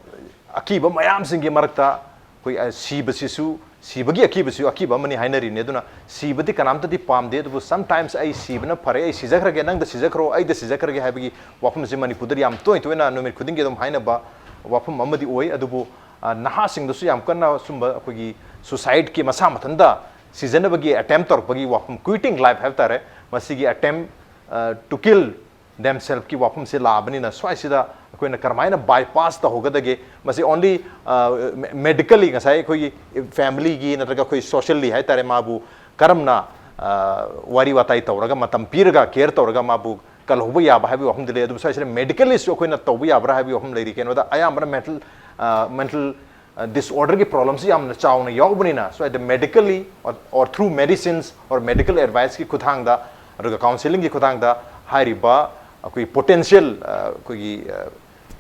ꯑꯀꯤꯕ ꯃꯌꯥꯝꯁꯤꯡꯒꯤ ꯃꯔꯛꯇ ꯑꯩꯈꯣꯏ, ꯑ, ꯁꯤꯕꯁꯤꯁꯨ, ꯁꯤꯕꯒꯤ ꯑꯀꯤꯕꯁꯤꯁꯨ ꯑꯀꯤꯕ ꯑꯃꯅꯤ ꯍꯥꯏꯅꯔꯤꯅꯤ꯫ ꯑꯗꯨꯅ ꯁꯤꯕꯗꯤ ꯀꯅꯥꯝꯇꯗꯤ ꯄꯥꯝꯗꯦ, ꯑꯗꯨꯕꯨ sometimes "ꯑꯩ ꯁꯤꯕꯅ ꯐꯔꯦ, ꯑꯩ ꯁꯤꯖꯈ꯭ꯔꯒꯦ, ꯅꯪꯗ ꯁꯤꯖꯈ꯭ꯔꯣ, ꯑꯩꯗ ꯁꯤꯖꯈ꯭ꯔꯒꯦ" ꯍꯥꯏꯕꯒꯤ ꯋꯥꯐꯝꯁꯤ ꯃꯅꯤꯄꯨꯔꯗꯗꯤ ꯌꯥꯝ ꯇꯣꯏ ꯇꯣꯏꯅ ꯅꯨꯃꯤꯠ ꯈꯨꯗꯤꯡꯒꯤ ꯑꯗꯨꯝ ꯍꯥꯏꯅꯕ ꯋꯥꯐꯝ ꯑꯃꯗꯤ ꯑꯣꯏ꯫ ꯑꯗꯨꯕꯨ, ꯑ, ꯅꯍꯥꯁꯤꯡꯗꯁꯨ ꯌꯥꯝ ꯀꯟꯅ ꯁꯨꯝꯕ ꯑꯩꯈꯣꯏꯒꯤ suicide ꯀꯤ, ꯃꯁꯥ ꯃꯊꯟꯇ ꯁꯤꯖꯅꯕꯒꯤ attempt ꯇꯧꯔꯛꯄꯒꯤ ꯋꯥꯐꯝ, quitting life ꯍꯥꯏꯕ ꯇꯥꯔꯦ, ꯃꯁꯤꯒꯤ attempt, ꯑ, to kill themselves ꯀꯤ ꯋꯥꯐꯝꯁꯦ ꯂꯥꯛꯑꯕꯅꯤꯅ, ꯁ꯭ꯋꯥꯏꯁꯤꯗ ꯑꯩꯈꯣꯏꯅ ꯀꯔꯝꯍꯥꯏꯅ bypass ꯇꯧꯍꯧꯒꯗꯒꯦ? ꯃꯁꯤ only, ꯑ, me-, medically, ꯉꯁꯥꯏ ꯑꯩꯈꯣꯏꯒꯤ family ꯒꯤ ꯅꯠꯇ꯭ꯔꯒ ꯑꯩꯈꯣꯏ socially ꯍꯥꯏ ꯇꯥꯔꯦ, ꯃꯥꯕꯨ ꯀꯔꯝꯅ, ꯑ, ꯋꯥꯔꯤ ꯋꯥꯇꯥꯏ ꯇꯧꯔꯒ, ꯃꯇꯝ ꯄꯤꯔꯒ, care ꯇꯧꯔꯒ ꯃꯥꯕꯨ ꯀꯜꯍꯧꯕ ꯌꯥꯕ ꯍꯥꯏꯕꯒꯤ ꯋꯥꯐꯝꯗꯤ ꯂꯩ꯫ ꯑꯗꯨꯕꯨ ꯁ꯭ꯋꯥꯏꯁꯤꯗ medically ꯁꯨ ꯑꯩꯈꯣꯏꯅ ꯇꯧꯕ ꯌꯥꯕ꯭ꯔꯥ ꯍꯥꯏꯕꯒꯤ ꯋꯥꯐꯝ ꯂꯩꯔꯤ꯫ ꯀꯩꯅꯣꯗ ꯑꯌꯥꯝꯕꯅ mental, ꯑ, mental, ꯑ, disorder ꯒꯤ problem ꯁꯤ ꯌꯥꯝꯅ ꯆꯥꯎꯅ ꯌꯥꯎꯕꯅꯤꯅ, ꯁ꯭ꯋꯥꯏꯗ medically or, or through medicines or medical advice ꯀꯤ ꯈꯨꯠꯊꯥꯡꯗ, ꯑꯗꯨꯒ counselling ꯒꯤ ꯈꯨꯠꯊꯥꯡꯗ ꯍꯥꯏꯔꯤꯕ ꯑꯩꯈꯣꯏ potential, ꯑ, ꯑꯩꯈꯣꯏꯒꯤ, ꯑ,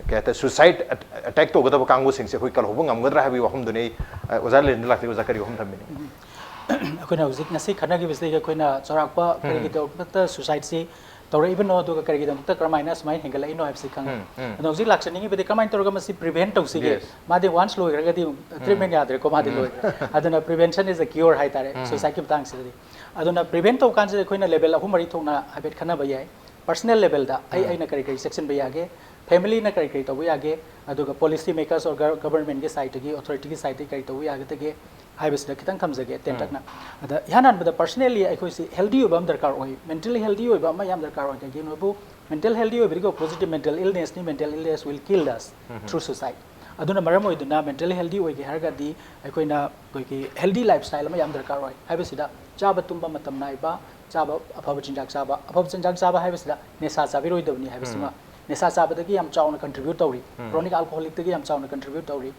ꯀꯩ ꯍꯥꯏꯇꯥꯔꯦ, suicide at-, attack ꯇꯧꯒꯗꯕ ꯀꯥꯡꯕꯨꯁꯤꯡꯁꯦ ꯑꯩꯈꯣꯏ ꯀꯜꯍꯧꯕ ꯉꯝꯒꯗ꯭ꯔꯥ ꯍꯥꯏꯕꯒꯤ ꯋꯥꯐꯝꯗꯨꯅꯤ ꯑꯩ, ꯑ, ꯑꯣꯖꯥ ꯂꯦꯅꯤꯟꯗ ꯂꯥꯛꯆꯒꯦ꯫ ꯑꯣꯖꯥ, ꯀꯔꯤ ꯋꯥꯐꯝ ꯊꯝꯕꯤꯅꯤꯡꯉꯤ? ꯑꯩꯈꯣꯏꯅ ꯍꯧꯖꯤꯛ ꯉꯁꯤ ꯈꯟꯅꯈꯤꯕꯁꯤꯗꯒꯤ ꯑꯩꯈꯣꯏꯅ ꯆꯥꯎꯔꯥꯛꯄ ꯀꯔꯤꯒꯤꯗꯃꯛꯇ suicide ꯁꯤ ꯇꯧꯔꯛꯏꯕꯅꯣ, ꯑꯗꯨꯒ ꯀꯔꯤꯒꯤꯗꯃꯛꯇ ꯀꯔꯝꯍꯥꯏꯅ ꯁꯨꯃꯥꯏꯅ ꯍꯦꯟꯒꯠꯂꯛꯏꯅꯣ ꯍꯥꯏꯕꯁꯤ ꯈꯪꯉꯦ꯫ ꯎꯝ, ꯎꯝ꯫ ꯑꯗꯣ ꯍꯧꯖꯤꯛ ꯂꯥꯛꯆꯅꯤꯡꯉꯤꯕꯗꯤ ꯀꯃꯥꯏꯅ ꯇꯧꯔꯒ ꯃꯁꯤ prevent ꯇꯧꯁꯤꯒꯦ? Yes. ꯃꯥꯗꯤ once ꯂꯣꯏꯈ꯭ꯔꯒꯗꯤ treatment ꯌꯥꯗ꯭ꯔꯦꯀꯣ, ꯃꯥꯗꯤ ꯂꯣꯏꯈ꯭ꯔꯦ꯫ ꯑꯗꯨꯅ prevention is the cure ꯍꯥꯏꯇꯥꯔꯦ suicide ꯀꯤ ꯃꯇꯥꯡꯁꯤꯗꯗꯤ꯫ ꯑꯗꯨꯅ prevent ꯇꯧꯕ ꯀꯥꯟꯁꯤꯗ ꯑꯩꯈꯣꯏꯅ level ꯑꯍꯨꯝ ꯃꯔꯤ ꯊꯣꯛꯅ ꯍꯥꯏꯐꯦꯠ ꯈꯟꯅꯕ ꯌꯥꯏ꯫ Personal level ꯗ ꯑꯩ, ꯑꯩꯅ ꯀꯔꯤ ꯀꯔꯤ ꯆꯦꯛꯁꯤꯟꯕ ꯌꯥꯒꯦ, family ꯅ ꯀꯔꯤ ꯀꯔꯤ ꯇꯧꯕ ꯌꯥꯒꯦ, ꯑꯗꯨꯒ policy makers or gov-, government ꯀꯤ side ꯇꯒꯤ, authority ꯒꯤ side ꯇꯒꯤ ꯀꯔꯤ ꯇꯧꯕ ꯌꯥꯒꯗꯒꯦ ꯍꯥꯏꯕꯁꯤꯗ ꯈꯤꯇꯪ ꯊꯝꯖꯒꯦ ꯇꯦꯟꯇꯛꯅ꯫ ꯑꯗ ꯏꯍꯥꯟ ꯍꯥꯟꯕꯗ personally ꯑꯩꯈꯣꯏꯁꯤ healthy ꯑꯣꯏꯕ ꯑꯃ ꯗꯔꯀꯥꯔ ꯑꯣꯏ, mentally healthy ꯑꯣꯏꯕ ꯑꯃ ꯌꯥꯝ ꯗꯔꯀꯥꯔ ꯑꯣꯏ꯫ ꯀꯩꯒꯤꯅꯣꯕꯨ mental healthy ꯑꯣꯏꯕꯗꯒꯤ opposite ꯇ mental illness ꯅꯤ, mental illness will kill us through suicide꯫ ꯑꯗꯨꯅ ꯃꯔꯝ ꯑꯣꯏꯗꯨꯅ mentally healthy ꯑꯣꯏꯒꯦ ꯍꯥꯏꯔꯒꯗꯤ ꯑꯩꯈꯣꯏꯅ ꯑꯩꯈꯣꯏꯒꯤ healthy lifestyle ꯑꯃ ꯌꯥꯝ ꯗꯔꯀꯥꯔ ꯑꯣꯏ꯫ ꯍꯥꯏꯕꯁꯤꯗ ꯆꯥꯕ ꯇꯨꯝꯕ ꯃꯇꯝ ꯅꯥꯏꯕ, ꯆꯥꯕ, ꯑꯐꯕ ꯆꯤꯟꯖꯥꯛ ꯆꯥꯕ, ꯑꯐꯕ ꯆꯤꯟꯖꯥꯛ ꯆꯥꯕ ꯍꯥꯏꯕꯁꯤꯗ ꯅꯤꯁꯥ ꯆꯥꯕꯤꯔꯣꯏꯗꯕꯅꯤ ꯍꯥꯏꯕꯁꯤꯃ, ꯅꯤꯁꯥ ꯆꯥꯕꯗꯒꯤ ꯌꯥꯝ ꯆꯥꯎꯅ contribute ꯇꯧꯔꯤ, chronic alcoholic ꯇꯒꯤ ꯌꯥꯝ ꯆꯥꯎꯅ contribute ꯇꯧꯔꯤ꯫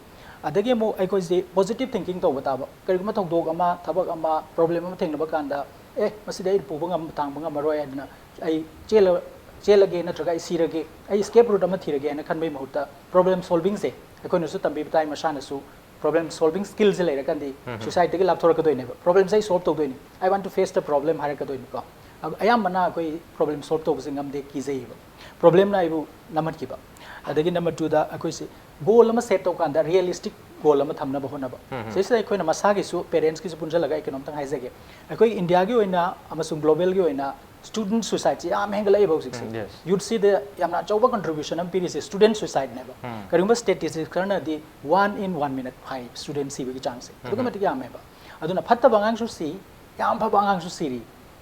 ꯑꯗꯒꯤ ꯑꯃꯨꯛ ꯑꯩꯈꯣꯏꯁꯤ positive thinking ꯇꯧꯕ ꯇꯥꯕ꯫ ꯀꯔꯤꯒꯨꯝꯕ ꯊꯧꯗꯣꯛ ꯑꯃ, ꯊꯕꯛ ꯑꯃ, problem ꯑꯃ ꯊꯦꯡꯅꯕ ꯀꯥꯟꯗ, "ꯑꯦ, ꯃꯁꯤꯗꯤ ꯑꯩ ꯄꯨꯕ ꯉꯝ-, ꯊꯥꯡꯕ ꯉꯝꯃꯔꯣꯏ" ꯍꯥꯏꯗꯅ ꯑꯩ ꯆꯦꯜꯂ-, ꯆꯦꯜꯂꯒꯦ ꯅꯠꯇ꯭ꯔꯒ ꯑꯩ ꯁꯤꯔꯒꯦ, ꯑꯩ escape route ꯑꯃ ꯊꯤꯔꯒꯦ ꯍꯥꯏꯅ ꯈꯟꯕꯒꯤ ꯃꯍꯨꯠꯇ problem solving ꯁꯦ ꯑꯩꯈꯣꯏꯅꯁꯨ ꯇꯝꯕꯤꯕ ꯇꯥꯏ, ꯃꯁꯥꯅꯁꯨ ꯄ꯭ꯔꯣꯕ꯭ꯂꯦꯝ ꯁꯣꯜꯚꯤꯡ ꯁ꯭ꯀꯤꯜꯁꯦ ꯂꯩꯔꯀꯥꯟꯗꯤ ꯁꯨꯏꯁꯥꯏꯗꯇꯒꯤ ꯂꯥꯞꯊꯣꯔꯛꯀꯗꯣꯏꯅꯦꯕ꯫ ꯄ꯭ꯔꯣꯕ꯭ꯂꯦꯝꯁꯦ ꯑꯩ ꯁꯣꯜꯚ ꯇꯧꯗꯣꯏꯅꯤ, "I want to face the problem" ꯍꯥꯏꯔꯛꯀꯗꯣꯏꯅꯤꯀꯣ꯫ ꯑ-, ꯑꯌꯥꯝꯕꯅ ꯑꯩꯈꯣꯏ ꯄ꯭ꯔꯣꯕ꯭ꯂꯦꯝ ꯁꯣꯜꯚ ꯇꯧꯕꯁꯦ ꯉꯝꯗꯦ, ꯀꯤꯖꯩꯌꯦꯕ꯫ ꯄ꯭ꯔꯣꯕ꯭ꯂꯦꯝꯅ ꯑꯩꯕꯨ ꯅꯝꯍꯟꯈꯤꯕ꯫ ꯑꯗꯒꯤ ꯅꯝꯕꯔ ꯇꯨꯗ ꯑꯩꯈꯣꯏꯁꯦ ꯒꯣꯜ ꯑꯃ ꯁꯦꯠ ꯇꯧꯀꯥꯟꯗ ꯔꯤꯌꯦꯂꯤꯁꯇꯤꯛ ꯒꯣꯜ ꯑꯃ ꯊꯝꯅꯕ ꯍꯣꯠꯅꯕ꯫ ꯁꯤꯁꯤꯗ ꯑꯩꯈꯣꯏꯅ ꯃꯁꯥꯒꯤꯁꯨ, ꯄꯦꯔꯦꯟꯁꯀꯤꯁꯨ ꯄꯨꯟꯁꯤꯜꯂꯒ ꯑꯩ ꯀꯩꯅꯣꯝꯇꯪ ꯍꯥꯏꯖꯒꯦ꯫ ꯑꯩꯈꯣꯏ ꯏꯟꯗꯤꯌꯥꯒꯤ ꯑꯣꯏꯅ ꯑꯃꯁꯨꯡ ꯒ꯭ꯂꯣꯕꯦꯜꯒꯤ ꯑꯣꯏꯅ ꯁ꯭ꯇꯨꯗꯦꯟꯠ ꯁꯨꯏꯁꯥꯏꯗꯁꯤ ꯌꯥꯝ ꯍꯦꯟꯒꯠꯂꯛꯏꯕ ꯍꯧꯖꯤꯛꯁꯦ꯫ ꯎꯝ, yes. ꯌꯨꯠꯁꯤꯗ ꯌꯥꯝꯅ ꯑꯆꯧꯕ ꯀꯟꯇ꯭ꯔꯤꯕ꯭ꯌꯨꯁꯟ ꯑꯃ ꯄꯤꯔꯤꯁꯦ ꯁ꯭ꯇꯨꯗꯦꯟꯠ ꯁꯨꯏꯁꯥꯏꯗꯅꯦꯕ꯫ ꯎꯝ. ꯀꯔꯤꯒꯨꯝꯕ ꯁ꯭ꯇꯦꯇꯤꯁꯇꯤꯛꯁ ꯈꯔꯅꯗꯤ "One in one minute" high student ꯁꯤꯕꯒꯤ ꯆꯥꯡꯁꯦ꯫ ꯑꯗꯨꯛꯀꯤ ꯃꯇꯤꯛ ꯌꯥꯝꯃꯦꯕ꯫ ꯑꯗꯨꯅ ꯐꯠꯇꯕ ꯑꯉꯥꯡꯁꯨ ꯁꯤ, ꯌꯥꯝ ꯐꯕ ꯑꯉꯥꯡꯁꯨ ꯁꯤꯔꯤ꯫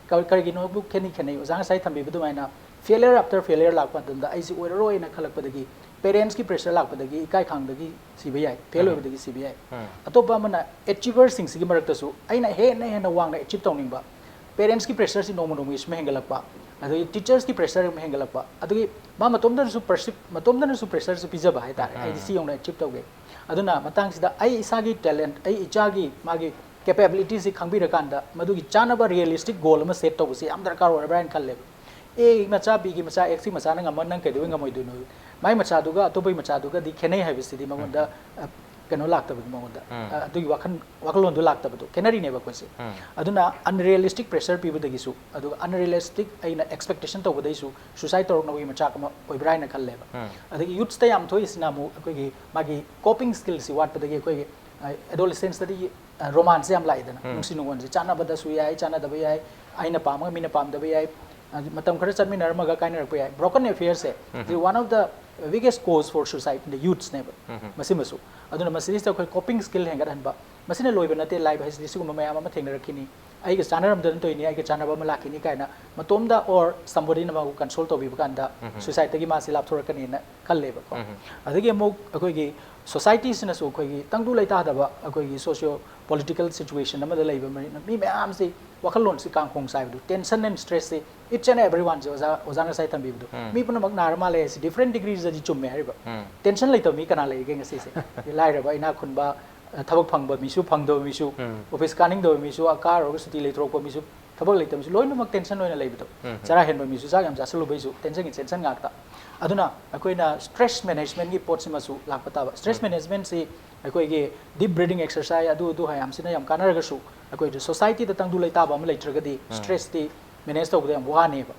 ꯀ-, ꯀꯔꯤꯒꯤꯅꯣꯕꯨ ꯈꯦꯠꯅꯩ, ꯈꯦꯠꯅꯩ꯫ ꯑꯣꯖꯥ ꯉꯁꯥꯏ ꯊꯝꯕꯤꯕ ꯑꯗꯨꯃꯥꯏꯅ failure after failure ꯂꯥꯛꯄ ꯃꯇꯝꯗ ꯑꯩꯁꯤ ꯑꯣꯏꯔꯔꯣꯏꯅ ꯈꯜꯂꯛꯄꯗꯒꯤ, ꯄꯦꯔꯦꯟꯁꯀꯤ ꯄ꯭ꯔꯦꯁꯔ ꯂꯥꯛꯄꯗꯒꯤ, ꯏꯀꯥꯏ ꯈꯪꯗꯒꯤ ꯁꯤꯕ ꯌꯥꯏ, ꯐꯦꯜ ꯎꯝ. ꯑꯣꯏꯕꯗꯒꯤ ꯁꯤꯕ ꯌꯥꯏ꯫ ꯎꯝ. ꯑꯇꯣꯞꯄ ꯑꯃꯅ ꯑꯦꯆꯤꯚꯔꯁꯤꯡꯁꯤꯒꯤ ꯃꯔꯛꯇꯁꯨ ꯑꯩꯅ ꯍꯦꯟꯅ ꯍꯦꯟꯅ ꯋꯥꯡꯅ ꯑꯦꯆꯤꯚ ꯇꯧꯅꯤꯡꯕ, ꯄꯦꯔꯦꯟꯁꯀꯤ ꯄ꯭ꯔꯦꯁꯔꯁꯤ ꯅꯣꯡꯃ ꯅꯣꯡꯃꯒꯤ ꯁꯨꯝ ꯍꯦꯟꯒꯠꯂꯛꯄ, ꯑꯗꯒꯤ ꯇꯤꯆꯔꯁꯀꯤ ꯄ꯭ꯔꯦꯁꯔ ꯑꯃ ꯍꯦꯟꯒꯠꯂꯛꯄ, ꯑꯗꯒꯤ ꯃꯥ ꯃꯇꯣꯝꯗꯅꯁꯨ ꯄ꯭ꯔꯁꯤꯞ-, ꯃꯇꯣꯝꯗꯅꯁꯨ ꯄ꯭ꯔꯦꯁꯔꯁꯨ ꯄꯤꯖꯕ ꯍꯥꯏꯇꯥꯔꯦ꯫ ꯎꯝ. "ꯑꯩꯗꯤ ꯁꯤ ꯌꯧꯅ ꯑꯦꯆꯤꯚ ꯇꯧꯒꯦ"꯫ ꯑꯗꯨꯅ ꯃꯇꯥꯡꯁꯤꯗ ꯑꯩ ꯏꯁꯥꯒꯤ ꯇꯦꯂꯦꯟꯠ, ꯑꯩ ꯏꯆꯥꯒꯤ ꯃꯥꯒꯤ ꯀꯦꯄꯦꯕꯤꯂꯤꯇꯤꯁꯤ ꯈꯪꯕꯤꯔꯀꯥꯟꯗ ꯃꯗꯨꯒꯤ ꯆꯥꯅꯕ ꯔꯤꯌꯦꯂꯤꯁꯇꯤꯛ ꯒꯣꯜ ꯑꯃ ꯁꯦꯠ ꯇꯧꯕꯁꯤ ꯌꯥꯝ ꯗꯔꯀꯥꯔ ꯑꯣꯏꯔꯕ꯭ꯔꯥ ꯍꯥꯏꯅ ꯈꯜꯂꯦꯕ꯫ "ꯑꯦꯒꯤ ꯃꯆꯥ, ꯕꯤꯒꯤ ꯃꯆꯥ, ꯑꯦꯛꯁꯀꯤ ꯃꯆꯥꯅ ꯉꯝꯃ ꯅꯪ ꯀꯩꯗꯧꯕꯩ ꯉꯝꯃꯣꯏꯗꯣꯏꯅꯣ? ꯃꯥꯏ ꯃꯆꯥꯗꯨꯒ ꯑꯇꯣꯞꯄꯒꯤ ꯃꯆꯥꯗꯨꯒꯗꯤ ꯈꯦꯠꯅꯩ" ꯍꯥꯏꯕꯁꯤꯗꯤ ꯃꯉꯣꯟꯗ, ꯎꯝ. ꯑ, ꯀꯩꯅꯣ ꯂꯥꯛꯇꯕꯗꯣ, ꯃꯉꯣꯟꯗ, ꯎꯝ. ꯑ, ꯑꯗꯨꯒꯤ ꯋꯥꯈꯜ, ꯋꯥꯈꯜꯂꯣꯟꯗꯣ ꯂꯥꯛꯇꯕꯗꯣ, ꯈꯦꯠꯅꯔꯤꯅꯦꯕ ꯑꯩꯈꯣꯏꯁꯦ꯫ ꯎꯝ. ꯑꯗꯨꯅ ꯑꯟꯔꯤꯌꯦꯂꯤꯁꯇꯤꯛ ꯄ꯭ꯔꯦꯁꯔ ꯄꯤꯕꯗꯒꯤꯁꯨ, ꯑꯗꯨꯒ ꯑꯟꯔꯤꯌꯦꯂꯤꯁꯇꯤꯛ ꯑꯩꯅ ꯑꯦꯛꯁꯄꯦꯛꯇꯦꯁꯟ ꯇꯧꯕꯗꯒꯤꯁꯨ ꯁꯨꯏꯁꯥꯏꯗ ꯇꯧꯔꯛꯅꯕꯒꯤ ꯃꯆꯥꯛ ꯑꯃ ꯑꯣꯏꯕ꯭ꯔꯥ ꯍꯥꯏꯅ ꯈꯜꯂꯦꯕ꯫ ꯎꯝ. ꯑꯗꯒꯤ ꯌꯨꯠꯁꯇ ꯌꯥꯝ ꯊꯣꯛꯏꯁꯤꯅ ꯑꯃꯨꯛ ꯑꯩꯈꯣꯏꯒꯤ ꯃꯥꯒꯤ ꯀꯣꯄꯤꯡ ꯁ꯭ꯀꯤꯜꯁꯤ ꯋꯥꯠꯄꯗꯒꯤ ꯑꯩꯈꯣꯏꯒꯤ, ꯑ, ꯑꯦꯗꯣꯂꯦꯁꯦꯟꯁꯇꯗꯤ, ꯑ, ꯔꯣꯃꯥꯟꯁꯁꯦ ꯌꯥꯝ ꯂꯥꯛꯏꯗꯅ, ꯎꯝ. ꯅꯨꯡꯁꯤ ꯅꯨꯡꯉꯣꯟꯁꯦ ꯆꯥꯟꯅꯕꯗꯁꯨ ꯌꯥꯏ, ꯆꯥꯟꯅꯗꯕ ꯌꯥꯏ, ꯑꯩꯅ ꯄꯥꯝꯃꯒ ꯃꯤꯅ ꯄꯥꯝꯗꯕ ꯌꯥꯏ, ꯑ, ꯃꯇꯝ ꯈꯔ ꯆꯠꯃꯤꯟꯅꯔꯝꯃꯒ ꯀꯥꯏꯅꯔꯛꯄ ꯌꯥꯏ꯫ ꯕ꯭ꯔꯣꯀꯟ ꯑꯦꯐꯤꯌꯔꯁꯦ, um. One of the biggest cause for suicide in the youths ꯅꯦꯕ, ꯎꯝ. ꯃꯁꯤꯃꯁꯨ꯫ ꯑꯗꯨꯅ ꯃꯁꯤꯗꯩꯁꯤꯗ ꯑꯩꯈꯣꯏ ꯀꯣꯄꯤꯡ ꯁ꯭ꯀꯤꯜ ꯍꯦꯟꯒꯠꯍꯟꯕ, ꯃꯁꯤꯅ ꯂꯣꯏꯕ ꯅꯠꯇꯦ꯫ ꯂꯥꯏꯐ ꯍꯥꯏꯁꯤꯗꯤ ꯁꯤꯒꯨꯝꯕ ꯃꯌꯥꯝ ꯑꯃ ꯊꯦꯡꯅꯔꯛꯈꯤꯅꯤ꯫ ꯑꯩꯒ ꯆꯥꯟꯅꯔꯝꯗꯅ ꯇꯧꯔꯤꯅꯤ, ꯑꯩꯒ ꯆꯥꯟꯅꯕ ꯑꯃ ꯂꯥꯛꯈꯤꯅꯤ ꯀꯥꯏꯅ ꯃꯇꯣꯝꯗ or somebodyꯅ ꯃꯥꯕꯨ ꯀꯟꯁꯣꯜ ꯇꯧꯕꯤꯕ ꯀꯥꯟꯗ ꯎꯝ. ꯁꯨꯏꯁꯥꯏꯗꯇꯒꯤ ꯃꯥꯁꯤ ꯂꯥꯞꯊꯣꯔꯛꯀꯅꯤꯅ ꯈꯜꯂꯦꯕꯀꯣ꯫ ꯎꯝ. ꯑꯗꯒꯤ ꯑꯃꯨꯛ ꯑꯩꯈꯣꯏꯒꯤ ꯁꯣꯁꯥꯏꯇꯤꯁꯤꯅꯁꯨ ꯑꯩꯈꯣꯏꯒꯤ ꯇꯪꯗꯨ ꯂꯩꯇꯥꯗꯕ ꯑꯩꯈꯣꯏꯒꯤ ꯁꯣꯁꯤꯌꯣ ꯄꯣꯂꯤꯇꯤꯀꯦꯜ ꯁꯤꯆꯨꯋꯦꯁꯟ ꯑꯃꯗ ꯂꯩꯕ ꯃꯔꯤꯅ ꯃꯤ ꯃꯌꯥꯝꯁꯤ ꯋꯥꯈꯜꯂꯣꯟꯁꯤ ꯀꯥꯡꯈꯣꯡ ꯆꯥꯏꯕꯗꯨ, ꯇꯦꯟꯁꯟ ꯑꯦꯟ ꯁ꯭ꯇ꯭ꯔꯦꯁꯁꯤ each and everyone ꯁꯦ ꯑꯣꯖꯥ, ꯑꯣꯖꯥ ꯉꯁꯥꯏ ꯊꯝꯕꯤꯕꯗꯣ, ꯎꯝ. ꯃꯤ ꯄꯨꯝꯅꯃꯛ ꯅꯥꯔ ꯃꯥꯜꯂꯦ ꯍꯥꯏꯁꯤ ꯗꯤꯐ꯭ꯔꯦꯟ ꯗꯤꯒ꯭ꯔꯤꯁꯇꯗꯤ ꯆꯨꯝꯃꯦ ꯍꯥꯏꯔꯤꯕ꯫ ꯎꯝ. ꯇꯦꯟꯁꯟ ꯂꯩꯇꯕ ꯃꯤ ꯀꯅꯥ ꯂꯩꯔꯤꯒꯦ ꯉꯁꯤꯁꯦ? ꯂꯥꯏꯔꯕ, ꯏꯅꯥꯛ ꯈꯨꯟꯕ, ꯊꯕꯛ ꯐꯪꯕ ꯃꯤꯁꯨ, ꯐꯪꯗꯕ ꯃꯤꯁꯨ, ꯎꯝ. ꯑꯣꯐꯤꯁ ꯀꯥꯅꯤꯡꯗꯕ ꯃꯤꯁꯨ, ꯀꯥꯔꯨꯔꯒ ꯁꯨꯇꯤ ꯂꯩꯊꯣꯔꯛꯄ ꯃꯤꯁꯨ, ꯊꯕꯛ ꯂꯩꯇꯕ ꯃꯤꯁꯨ, ꯂꯣꯏꯅꯃꯛ ꯇꯦꯟꯁꯟ ꯑꯣꯏꯅ ꯂꯩꯕꯗꯣ꯫ ꯎꯝ. ꯆꯔꯥ ꯍꯦꯟꯕ ꯃꯤꯁꯨ, ꯆꯥꯛ ꯌꯥꯝ ꯆꯥꯁꯤꯜꯂꯨꯕꯩꯁꯨ ꯇꯦꯟꯁꯟꯒꯤ ꯇꯦꯟꯁꯟ ꯉꯥꯛꯇ꯫ ꯑꯗꯨꯅ ꯑꯩꯈꯣꯏꯅ ꯁ꯭ꯇ꯭ꯔꯦꯁ ꯃꯦꯅꯦꯖꯃꯦꯟꯠꯀꯤ ꯄꯣꯠꯁꯤꯃꯁꯨ ꯂꯥꯛꯄ ꯇꯥꯕ꯫ ꯁ꯭ꯇ꯭ꯔꯦꯁ ꯎꯝ. ꯃꯦꯅꯦꯖꯃꯦꯟꯠꯁꯤ ꯑꯩꯈꯣꯏꯒꯤ deep breathing exercise ꯑꯗꯨ ꯑꯗꯨ ꯃꯌꯥꯝꯁꯤꯅ ꯌꯥꯝ ꯀꯥꯟꯅꯔꯒꯁꯨ ꯑꯩꯈꯣꯏ society ꯗ ꯇꯪꯗꯨ ꯂꯩꯇꯥꯕ ꯑꯃ ꯂꯩꯇ꯭ꯔꯒꯗꯤ stress ꯇꯤ manage ꯇꯧꯕꯗ ꯌꯥꯝ ꯋꯥꯅꯦꯕ꯫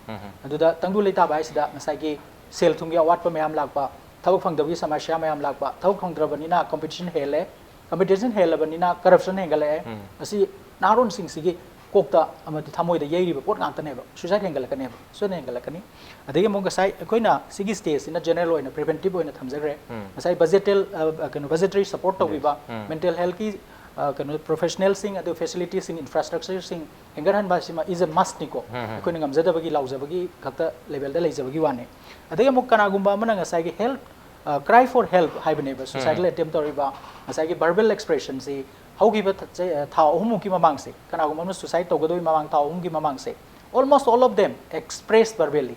ꯑꯗꯨꯗ ꯇꯪꯗꯨ ꯂꯩꯇꯥꯕ ꯍꯥꯏꯁꯤꯗ ꯉꯁꯥꯏꯒꯤ ꯁꯦꯜ ꯊꯨꯝꯒꯤ ꯑꯋꯥꯠꯄ ꯃꯌꯥꯝ ꯂꯥꯛꯄ, ꯊꯕꯛ ꯐꯪꯗꯕꯒꯤ ꯁꯃꯁ꯭ꯌꯥ ꯃꯌꯥꯝ ꯂꯥꯛꯄ, ꯊꯕꯛ ꯐꯪꯗ꯭ꯔꯕꯅꯤꯅ competition ꯍꯦꯜꯂꯦ, competition ꯍꯦꯜꯂꯕꯅꯤꯅ corruption ꯍꯦꯟꯒꯠꯂꯛꯑꯦ꯫ ꯃꯁꯤ ꯅꯍꯥꯔꯣꯟꯁꯤꯡꯁꯤꯒꯤ ꯀꯣꯛꯇ ꯑꯃꯗꯤ ꯊꯃꯣꯏꯗ ꯌꯩꯔꯤꯕ ꯄꯣꯠ ꯉꯥꯛꯇꯅꯦꯕ꯫ Suicide ꯍꯦꯟꯒꯠꯂꯛꯀꯅꯦꯕ, ꯁꯣꯏꯗꯅ ꯍꯦꯟꯒꯠꯂꯛꯀꯅꯤ꯫ ꯑꯗꯒꯤ ꯑꯃꯨꯛ ꯉꯁꯥꯏ ꯑꯩꯈꯣꯏꯅ ꯁꯤꯒꯤ stage ꯁꯤꯅ general ꯑꯣꯏꯅ preventive ꯑꯣꯏꯅ ꯊꯝꯖꯈ꯭ꯔꯦ꯫ ꯉꯁꯥꯏ budgetal ꯑ, ꯀꯩꯅꯣ budgetary support ꯇꯧꯕꯤꯕ, mental health ꯀꯤ ꯑ, ꯀꯩꯅꯣ professional ꯁꯤꯡ, ꯑꯗꯨ facility ꯁꯤꯡ, infrastructure ꯁꯤꯡ ꯍꯦꯟꯒꯠꯍꯟꯕ ꯑꯁꯤꯃ is a must ꯅꯤꯀꯣ꯫ ꯑꯩꯈꯣꯏꯅ ꯉꯝꯖꯗꯕꯒꯤ ꯂꯥꯎꯖꯕꯒꯤ ꯈꯛꯇ level ꯗ ꯂꯩꯖꯕꯒꯤ ꯋꯥꯅꯤ꯫ ꯑꯗꯒꯤ ꯑꯃꯨꯛ ꯀꯅꯥꯒꯨꯝꯕ ꯑꯃꯅ ꯉꯁꯥꯏꯒꯤ help, ꯑ, cry for help ꯍꯥꯏꯕꯅꯦꯕ suicidal attempt ꯇꯧꯔꯤꯕ, ꯉꯁꯥꯏꯒꯤ verbal expression ꯁꯤ ꯍꯧꯈꯤꯕ ꯊ-, ꯆ-, ꯊꯥ ꯑꯍꯨꯝꯃꯨꯛꯀꯤ ꯃꯃꯥꯡꯁꯦ ꯀꯅꯥꯒꯨꯝꯕ ꯑꯃꯅ suicide ꯇꯧꯒꯗꯧꯕꯒꯤ ꯃꯃꯥꯡ ꯊꯥ ꯑꯍꯨꯝꯒꯤ ꯃꯃꯥꯡꯁꯦ almost all of them express verbally꯫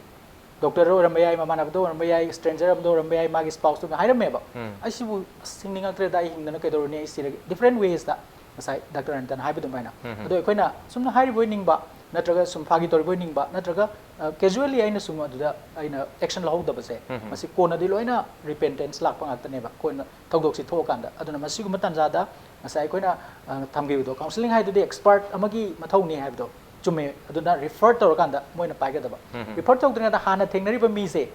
Doctor ꯑꯣꯏꯔꯝꯕ ꯌꯥꯏ, ꯃꯃꯥꯟꯅꯕꯗ ꯑꯣꯏꯔꯝꯕ ꯌꯥꯏ, stranger ꯑꯃꯗ ꯑꯣꯏꯔꯝꯕ ꯌꯥꯏ, ꯃꯥꯒꯤ spouse ꯇꯨꯅ ꯍꯥꯏꯔꯝꯃꯦꯕ, "ꯑꯩ ꯁꯤꯕꯨ ꯑꯁ ꯍꯤꯡꯅꯤꯡꯉꯛꯇ꯭ꯔꯦꯗ, ꯑꯩ ꯍꯤꯡꯗꯅ ꯀꯩꯗꯧꯔꯨꯅꯤ, ꯑꯩ ꯁꯤꯔꯒꯦ", different ways ꯇ ꯉꯁꯥꯏ Doctor ꯑꯅꯟꯇꯅ ꯍꯥꯏꯕ ꯑꯗꯨꯃꯥꯏꯅ꯫ ꯑꯗꯣ ꯑꯩꯈꯣꯏꯅ ꯁꯨꯝꯅ ꯍꯥꯏꯔꯤꯕꯣꯏ ꯅꯤꯡꯕ, ꯅꯠꯇ꯭ꯔꯒ ꯁꯨꯝ ꯐꯥꯒꯤ ꯇꯧꯔꯤꯕꯣꯏ ꯅꯤꯡꯕ, ꯅꯠꯇ꯭ꯔꯒ, ꯑ, casually ꯑꯩꯅ ꯁꯨꯝ ꯑꯗꯨꯗ ꯑꯩꯅ action ꯂꯧꯍꯧꯗꯕꯁꯦ, ꯃꯁꯤ ꯀꯣꯟꯅꯗꯤ ꯂꯣꯏꯅ repentance ꯂꯥꯛꯄ ꯉꯥꯛꯇꯅꯦꯕ, ꯀꯣꯟꯅ ꯊꯧꯗꯣꯛꯁꯤ ꯊꯣꯛꯑꯀꯥꯟꯗ꯫ ꯑꯗꯨꯅ ꯃꯁꯤꯒꯨꯝꯕ ꯇꯥꯟꯖꯥꯗ ꯉꯁꯥꯏ ꯑꯩꯈꯣꯏꯅ, ꯑ, ꯊꯝꯈꯤꯕꯗꯣ, counselling ꯍꯥꯏꯗꯨꯗꯤ expert ꯑꯃꯒꯤ ꯃꯊꯧꯅꯤ ꯍꯥꯏꯕꯗꯣ ꯆꯨꯝꯃꯦ꯫ ꯑꯗꯨꯅ refer ꯇꯧꯔꯀꯥꯟꯗ ꯃꯣꯏꯅ ꯄꯥꯏꯒꯗꯕ꯫ Refer ꯇꯧꯗ꯭ꯔꯤꯉꯩꯗ ꯍꯥꯟꯅ ꯊꯦꯡꯅꯔꯤꯕ ꯃꯤꯁꯦ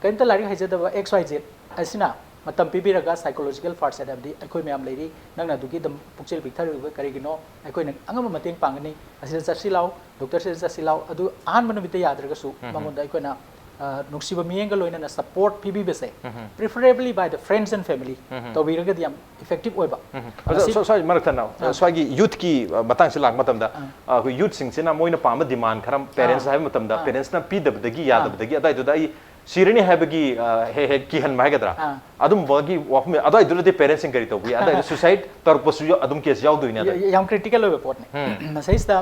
ꯀꯔꯤꯝꯇ ꯂꯥꯏꯔꯤꯛ ꯍꯩꯖꯗꯕ X Y Z ꯑꯁꯤꯅ ꯃꯇꯝ ꯄꯤꯕꯤꯔꯒ psychological first aid, ꯍꯥꯏꯕꯗꯤ ꯑꯩꯈꯣꯏ ꯃꯌꯥꯝ ꯂꯩꯔꯤ, ꯅꯪꯅ ꯑꯗꯨꯒꯤ ꯑꯗꯨꯝ ꯄꯨꯛꯆꯦꯜ ꯄꯤꯛꯊꯔꯤꯕ ꯀꯔꯤꯒꯤꯅꯣ, ꯑꯩꯈꯣꯏꯅ ꯑꯉꯝꯕ ꯃꯇꯦꯡ ꯄꯥꯡꯒꯅꯤ, ꯑꯁꯤꯗ ꯆꯠꯁꯤ ꯂꯥꯎ, doctor ꯁꯤꯗ ꯆꯠꯁꯤ ꯂꯥꯎ, ꯑꯗꯨ ꯑꯍꯥꯟꯕ ꯅꯨꯃꯤꯠꯇ ꯌꯥꯗ꯭ꯔꯒꯁꯨ ꯃꯉꯣꯟꯗ ꯑꯩꯈꯣꯏꯅ, ꯑ, ꯅꯨꯡꯁꯤꯕ ꯃꯤꯠꯌꯦꯡꯒ ꯂꯣꯏꯅꯅ support ꯄꯤꯕꯤꯕꯁꯦ, preferably by the friends and family, ꯇꯧꯕꯤꯔꯒꯗꯤ ꯌꯥꯝ effective ꯑꯣꯏꯕ꯫ ꯑꯗꯣ ꯃꯁꯤ ꯁ꯭ꯋꯥ-, ꯁ꯭ꯋꯥꯏ ꯃꯔꯛ ꯊꯠꯅ, ꯑꯥ꯫ ꯁ꯭ꯋꯥꯏꯒꯤ youth ꯀꯤ, ꯑ, ꯃꯇꯥꯡꯁꯤ ꯂꯥꯛꯄ ꯃꯇꯝꯗ, ꯑꯥ꯫ ꯑ, ꯑꯩꯈꯣꯏ youth ꯁꯤꯡꯁꯤꯅ ꯃꯣꯏꯅ ꯄꯥꯝꯕ demand ꯈꯔ parents ꯑꯥ꯫ ꯍꯥꯏꯕ ꯃꯇꯝꯗ ꯑꯥ꯫ Parents ꯅ ꯄꯤꯗꯕꯗꯒꯤ ꯑꯥ꯫ ꯌꯥꯗꯕꯗꯒꯤ ꯑꯗꯨꯋꯥꯏꯗꯨꯗ ꯑꯩ ꯁꯤꯔꯅꯤ ꯍꯥꯏꯕꯒꯤ, ꯑ, ꯍꯦꯛ ꯍꯦꯛ ꯀꯤꯍꯟꯕ ꯍꯥꯏꯒꯗ꯭ꯔꯥ? ꯑꯥ꯫ ꯑꯗꯨꯝꯕꯒꯤ ꯋꯥꯐꯝ, ꯑꯗꯨꯋꯥꯏꯗꯨꯗꯗꯤ parents ꯁꯤꯡ ꯀꯔꯤ ꯇꯧꯕ ꯌꯥꯏ? ꯑꯗꯨꯋꯥꯏꯗ suicide ꯇꯧꯔꯛꯄꯁꯨ ꯌꯥꯎ-, ꯑꯗꯨꯝ case ꯌꯥꯎꯗꯣꯏꯅꯦ ꯑꯗ꯫ ꯌꯥ-, ꯌꯥꯝ critical ꯑꯣꯏꯕ ꯄꯣꯠꯅꯤ꯫ ꯎꯝ꯫ ꯃꯁꯤꯁꯤꯗ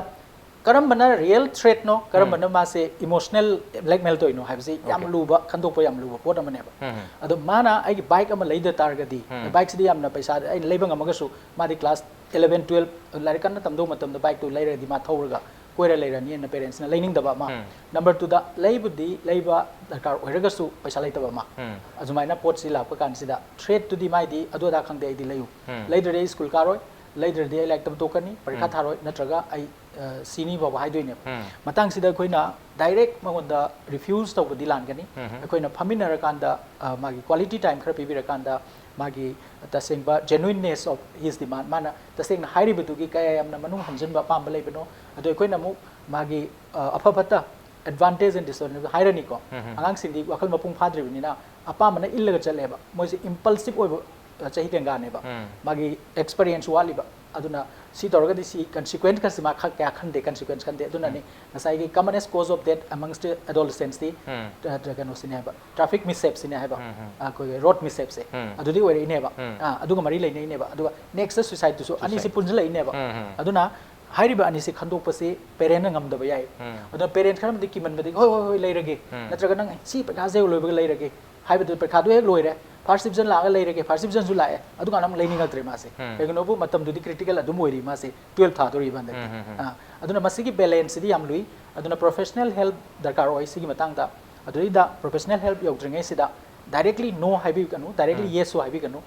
ꯀꯔꯝꯕꯅ real threat ꯅꯣ, ꯀꯔꯝꯕꯅ ꯎꯝ꯫ ꯃꯥꯁꯦ emotional blackmail ꯇꯧꯔꯤꯅꯣ ꯍꯥꯏꯕꯁꯤ ꯌꯥꯝ Okay꯫ ꯂꯨꯕ, ꯈꯟꯗꯣꯛꯄ ꯌꯥꯝ ꯂꯨꯕ ꯄꯣꯠ ꯑꯃꯅꯦꯕ꯫ ꯎꯝ꯫ ꯑꯗꯣ ꯃꯥꯅ ꯑꯩꯒꯤ bike ꯑꯃ ꯂꯩꯗ ꯇꯥꯔꯒꯗꯤ, ꯎꯝ꯫ Bike ꯁꯤꯗꯤ ꯌꯥꯝꯅ ꯄꯩꯁꯥ ꯑꯩꯅ ꯂꯩꯕ ꯉꯝꯃꯒꯁꯨ, ꯃꯥꯗꯤ class eleven, twelve ꯂꯥꯏꯔꯤꯛ ꯀꯟꯅ ꯇꯝꯗꯧꯕ ꯃꯇꯝꯗ bike ꯇꯨ ꯂꯩꯔꯒꯗꯤ ꯃꯥ ꯊꯧꯔꯒ ꯀꯣꯏꯔ ꯂꯩꯔꯅꯤꯅ ꯄꯦꯔꯦꯟꯁꯅ ꯂꯩꯅꯤꯡꯗꯕ ꯑꯃ꯫ ꯅꯝꯕꯔ ꯇꯨꯗ ꯂꯩꯕꯨꯗꯤ ꯂꯩꯕ ꯗꯔꯀꯥꯔ ꯑꯣꯏꯔꯒꯁꯨ ꯄꯩꯁꯥ ꯂꯩꯇꯕ ꯑꯃ꯫ ꯑꯗꯨꯃꯥꯏꯅ ꯄꯣꯠꯁꯤ ꯂꯥꯛꯄ ꯀꯥꯟꯁꯤꯗ ꯊ꯭ꯔꯦꯠꯇꯨꯗꯤ ꯃꯥꯏꯗꯤ ꯑꯗꯨ ꯑꯗꯥ ꯈꯪꯗꯦ, ꯑꯩꯗꯤ ꯂꯩꯌꯨ, ꯂꯩꯗ꯭ꯔꯗꯤ ꯑꯩ ꯁ꯭ꯀꯨꯜ ꯀꯥꯔꯣꯏ, ꯂꯩꯗ꯭ꯔꯗꯤ ꯑꯩ ꯂꯥꯏꯔꯤꯛ ꯇꯝꯕ ꯇꯣꯛꯀꯅꯤ, ꯄꯔꯤꯈꯥ ꯊꯥꯔꯣꯏ, ꯅꯠꯇ꯭ꯔꯒ ꯑꯩ ꯁꯤꯅꯤ ꯐꯥꯎꯕ ꯍꯥꯏꯗꯣꯏꯅꯦꯕ꯫ ꯃꯇꯥꯡꯁꯤꯗ ꯑꯩꯈꯣꯏꯅ ꯗꯥꯏꯔꯦꯛ ꯃꯉꯣꯟꯗ ꯔꯤꯐ꯭ꯌꯨꯁ ꯇꯧꯕꯗꯤ ꯂꯥꯟꯒꯅꯤ꯫ ꯑꯩꯈꯣꯏꯅ ꯐꯝꯃꯤꯟꯅꯔꯀꯥꯟꯗ ꯃꯥꯒꯤ ꯀ꯭ꯋꯥꯂꯤꯇꯤ ꯇꯥꯏꯝ ꯈꯔ ꯄꯤꯕꯤꯔꯀꯥꯟꯗ ꯃꯥꯒꯤ ꯇꯁꯦꯡꯕ genuineness of his demand, ꯃꯥꯅ ꯇꯁꯦꯡꯅ ꯍꯥꯏꯔꯤꯕꯗꯨꯒꯤ ꯀꯌꯥ ꯌꯥꯝꯅ ꯃꯅꯨꯡ ꯍꯟꯖꯤꯟꯕ ꯑꯄꯥꯝꯕ ꯂꯩꯕꯅꯣ, ꯑꯗꯣ ꯑꯩꯈꯣꯏꯅ ꯑꯃꯨꯛ ꯃꯥꯒꯤ ꯑꯐ ꯐꯠꯇ, advantage and disadvantage ꯍꯥꯏꯔꯅꯤꯀꯣ꯫ ꯑꯉꯥꯡꯁꯤꯡꯗꯤ ꯋꯥꯈꯜ ꯃꯄꯨꯡ ꯐꯥꯗ꯭ꯔꯤꯕꯅꯤꯅ ꯑꯄꯥꯝꯕꯅ ꯏꯜꯂꯒ ꯆꯠꯂꯦꯕ꯫ ꯃꯣꯏꯁꯦ impulsive ꯑꯣꯏꯕ ꯆꯍꯤ ꯂꯦꯡꯒꯥꯅꯦꯕ꯫ ꯃꯥꯒꯤ ꯑꯦꯛꯁꯄꯤꯔꯤꯌꯦꯟꯁ ꯋꯥꯠꯂꯤꯕ꯫ ꯑꯗꯨꯅ ꯁꯤ ꯇꯧꯔꯒꯗꯤ ꯁꯤ ꯀꯟꯁꯤꯀ꯭ꯋꯦꯟꯁ ꯈꯔꯁꯤ ꯃꯥ ꯈꯛ ꯀꯌꯥ ꯈꯟꯗꯦ꯫ ꯀꯟꯁꯤꯀ꯭ꯋꯦꯟꯁ ꯈꯟꯗꯦ꯫ ꯑꯗꯨꯅꯅꯤ ꯉꯁꯥꯏꯒꯤ commonest cause of death amongst adolescents ꯇꯤ ꯀꯩꯅꯣꯁꯤꯅꯦ ꯍꯥꯏꯕ, ꯇ꯭ꯔꯥꯐꯤꯛ ꯃꯤꯁꯦꯞꯁꯤꯅꯦ ꯍꯥꯏꯕ꯫ ꯑꯩꯈꯣꯏꯒꯤ ꯔꯣꯗ ꯃꯤꯁꯦꯞꯁꯦ ꯑꯗꯨꯗꯤ ꯑꯣꯏꯔꯛꯏꯅꯦꯕ꯫ ꯑꯥ, ꯑꯗꯨꯒ ꯃꯔꯤ ꯂꯩꯅꯩꯅꯦꯕ꯫ ꯑꯗꯨꯒ ꯅꯦꯛꯁꯇ ꯁꯨꯏꯁꯥꯏꯗꯇꯨꯁꯨ ꯑꯅꯤꯁꯤ ꯄꯨꯟꯁꯤꯜꯂꯛꯏꯅꯦꯕ꯫ ꯑꯗꯨꯅ ꯍꯥꯏꯔꯤꯕ ꯑꯅꯤꯁꯤ ꯈꯟꯗꯣꯛꯄꯁꯤ ꯄꯦꯔꯦꯟꯅ ꯉꯝꯗꯕ ꯌꯥꯏ꯫ ꯑꯗꯨꯅ ꯄꯦꯔꯦꯟ ꯈꯔ ꯑꯃꯗꯤ ꯀꯤꯃꯟꯕꯗꯒꯤ "ꯍꯣꯏ, ꯍꯣꯏ, ꯍꯣꯏ, ꯂꯩꯔꯒꯦ, ꯅꯠꯇ꯭ꯔꯒ ꯅꯪ ꯁꯤ ꯄꯩꯈꯥꯁꯦ ꯂꯣꯏꯕꯒ ꯂꯩꯔꯒꯦ" ꯍꯥꯏꯕꯗꯨ ꯄꯩꯈꯥꯗꯣ ꯍꯦꯛ ꯂꯣꯏꯔꯦ, ꯐꯥꯔꯁ ꯗꯤꯕꯤꯖꯟ ꯂꯥꯛꯑꯒ ꯂꯩꯔꯒꯦ, ꯐꯥꯔꯁ ꯗꯤꯕꯤꯖꯟꯁꯨ ꯂꯥꯛꯑꯦ, ꯑꯗꯨꯀꯥꯟꯗ ꯑꯃꯨꯛ ꯂꯩꯅꯤꯡꯉꯛꯇ꯭ꯔꯦ ꯃꯥꯁꯦ꯫ ꯀꯩꯒꯤꯅꯣꯕꯨ ꯃꯇꯝꯗꯨꯗꯤ ꯀ꯭ꯔꯤꯇꯤꯀꯦꯜ ꯑꯗꯨꯝ ꯑꯣꯏꯔꯤ ꯃꯥꯁꯦ, ꯇꯨꯌꯦꯜꯞ ꯊꯥꯗꯣꯔꯤꯕ ꯍꯟꯗꯛꯇꯤ꯫ ꯑꯥ, ꯑꯗꯨꯅ ꯃꯁꯤꯒꯤ ꯕꯦꯂꯦꯟꯁꯁꯤꯗꯤ ꯌꯥꯝ ꯂꯨꯏ꯫ ꯑꯗꯨꯅ ꯄ꯭ꯔꯣꯐꯦꯁꯅꯦꯜ ꯍꯦꯜꯞ ꯗꯔꯀꯥꯔ ꯑꯣꯏ ꯁꯤꯒꯤ ꯃꯇꯥꯡꯗ꯫ ꯑꯗꯨꯗꯩꯗ ꯄ꯭ꯔꯣꯐꯦꯁꯅꯦꯜ ꯍꯦꯜꯞ ꯌꯧꯗ꯭ꯔꯤꯉꯩꯁꯤꯗ ꯗꯥꯏꯔꯦꯛꯂꯤ ꯅꯣ ꯍꯥꯏꯕꯤꯒꯅꯨ, ꯗꯥꯏꯔꯦꯛꯂꯤ ꯌꯦꯁꯁꯨ ꯍꯥꯏꯕꯤꯒꯅꯨ꯫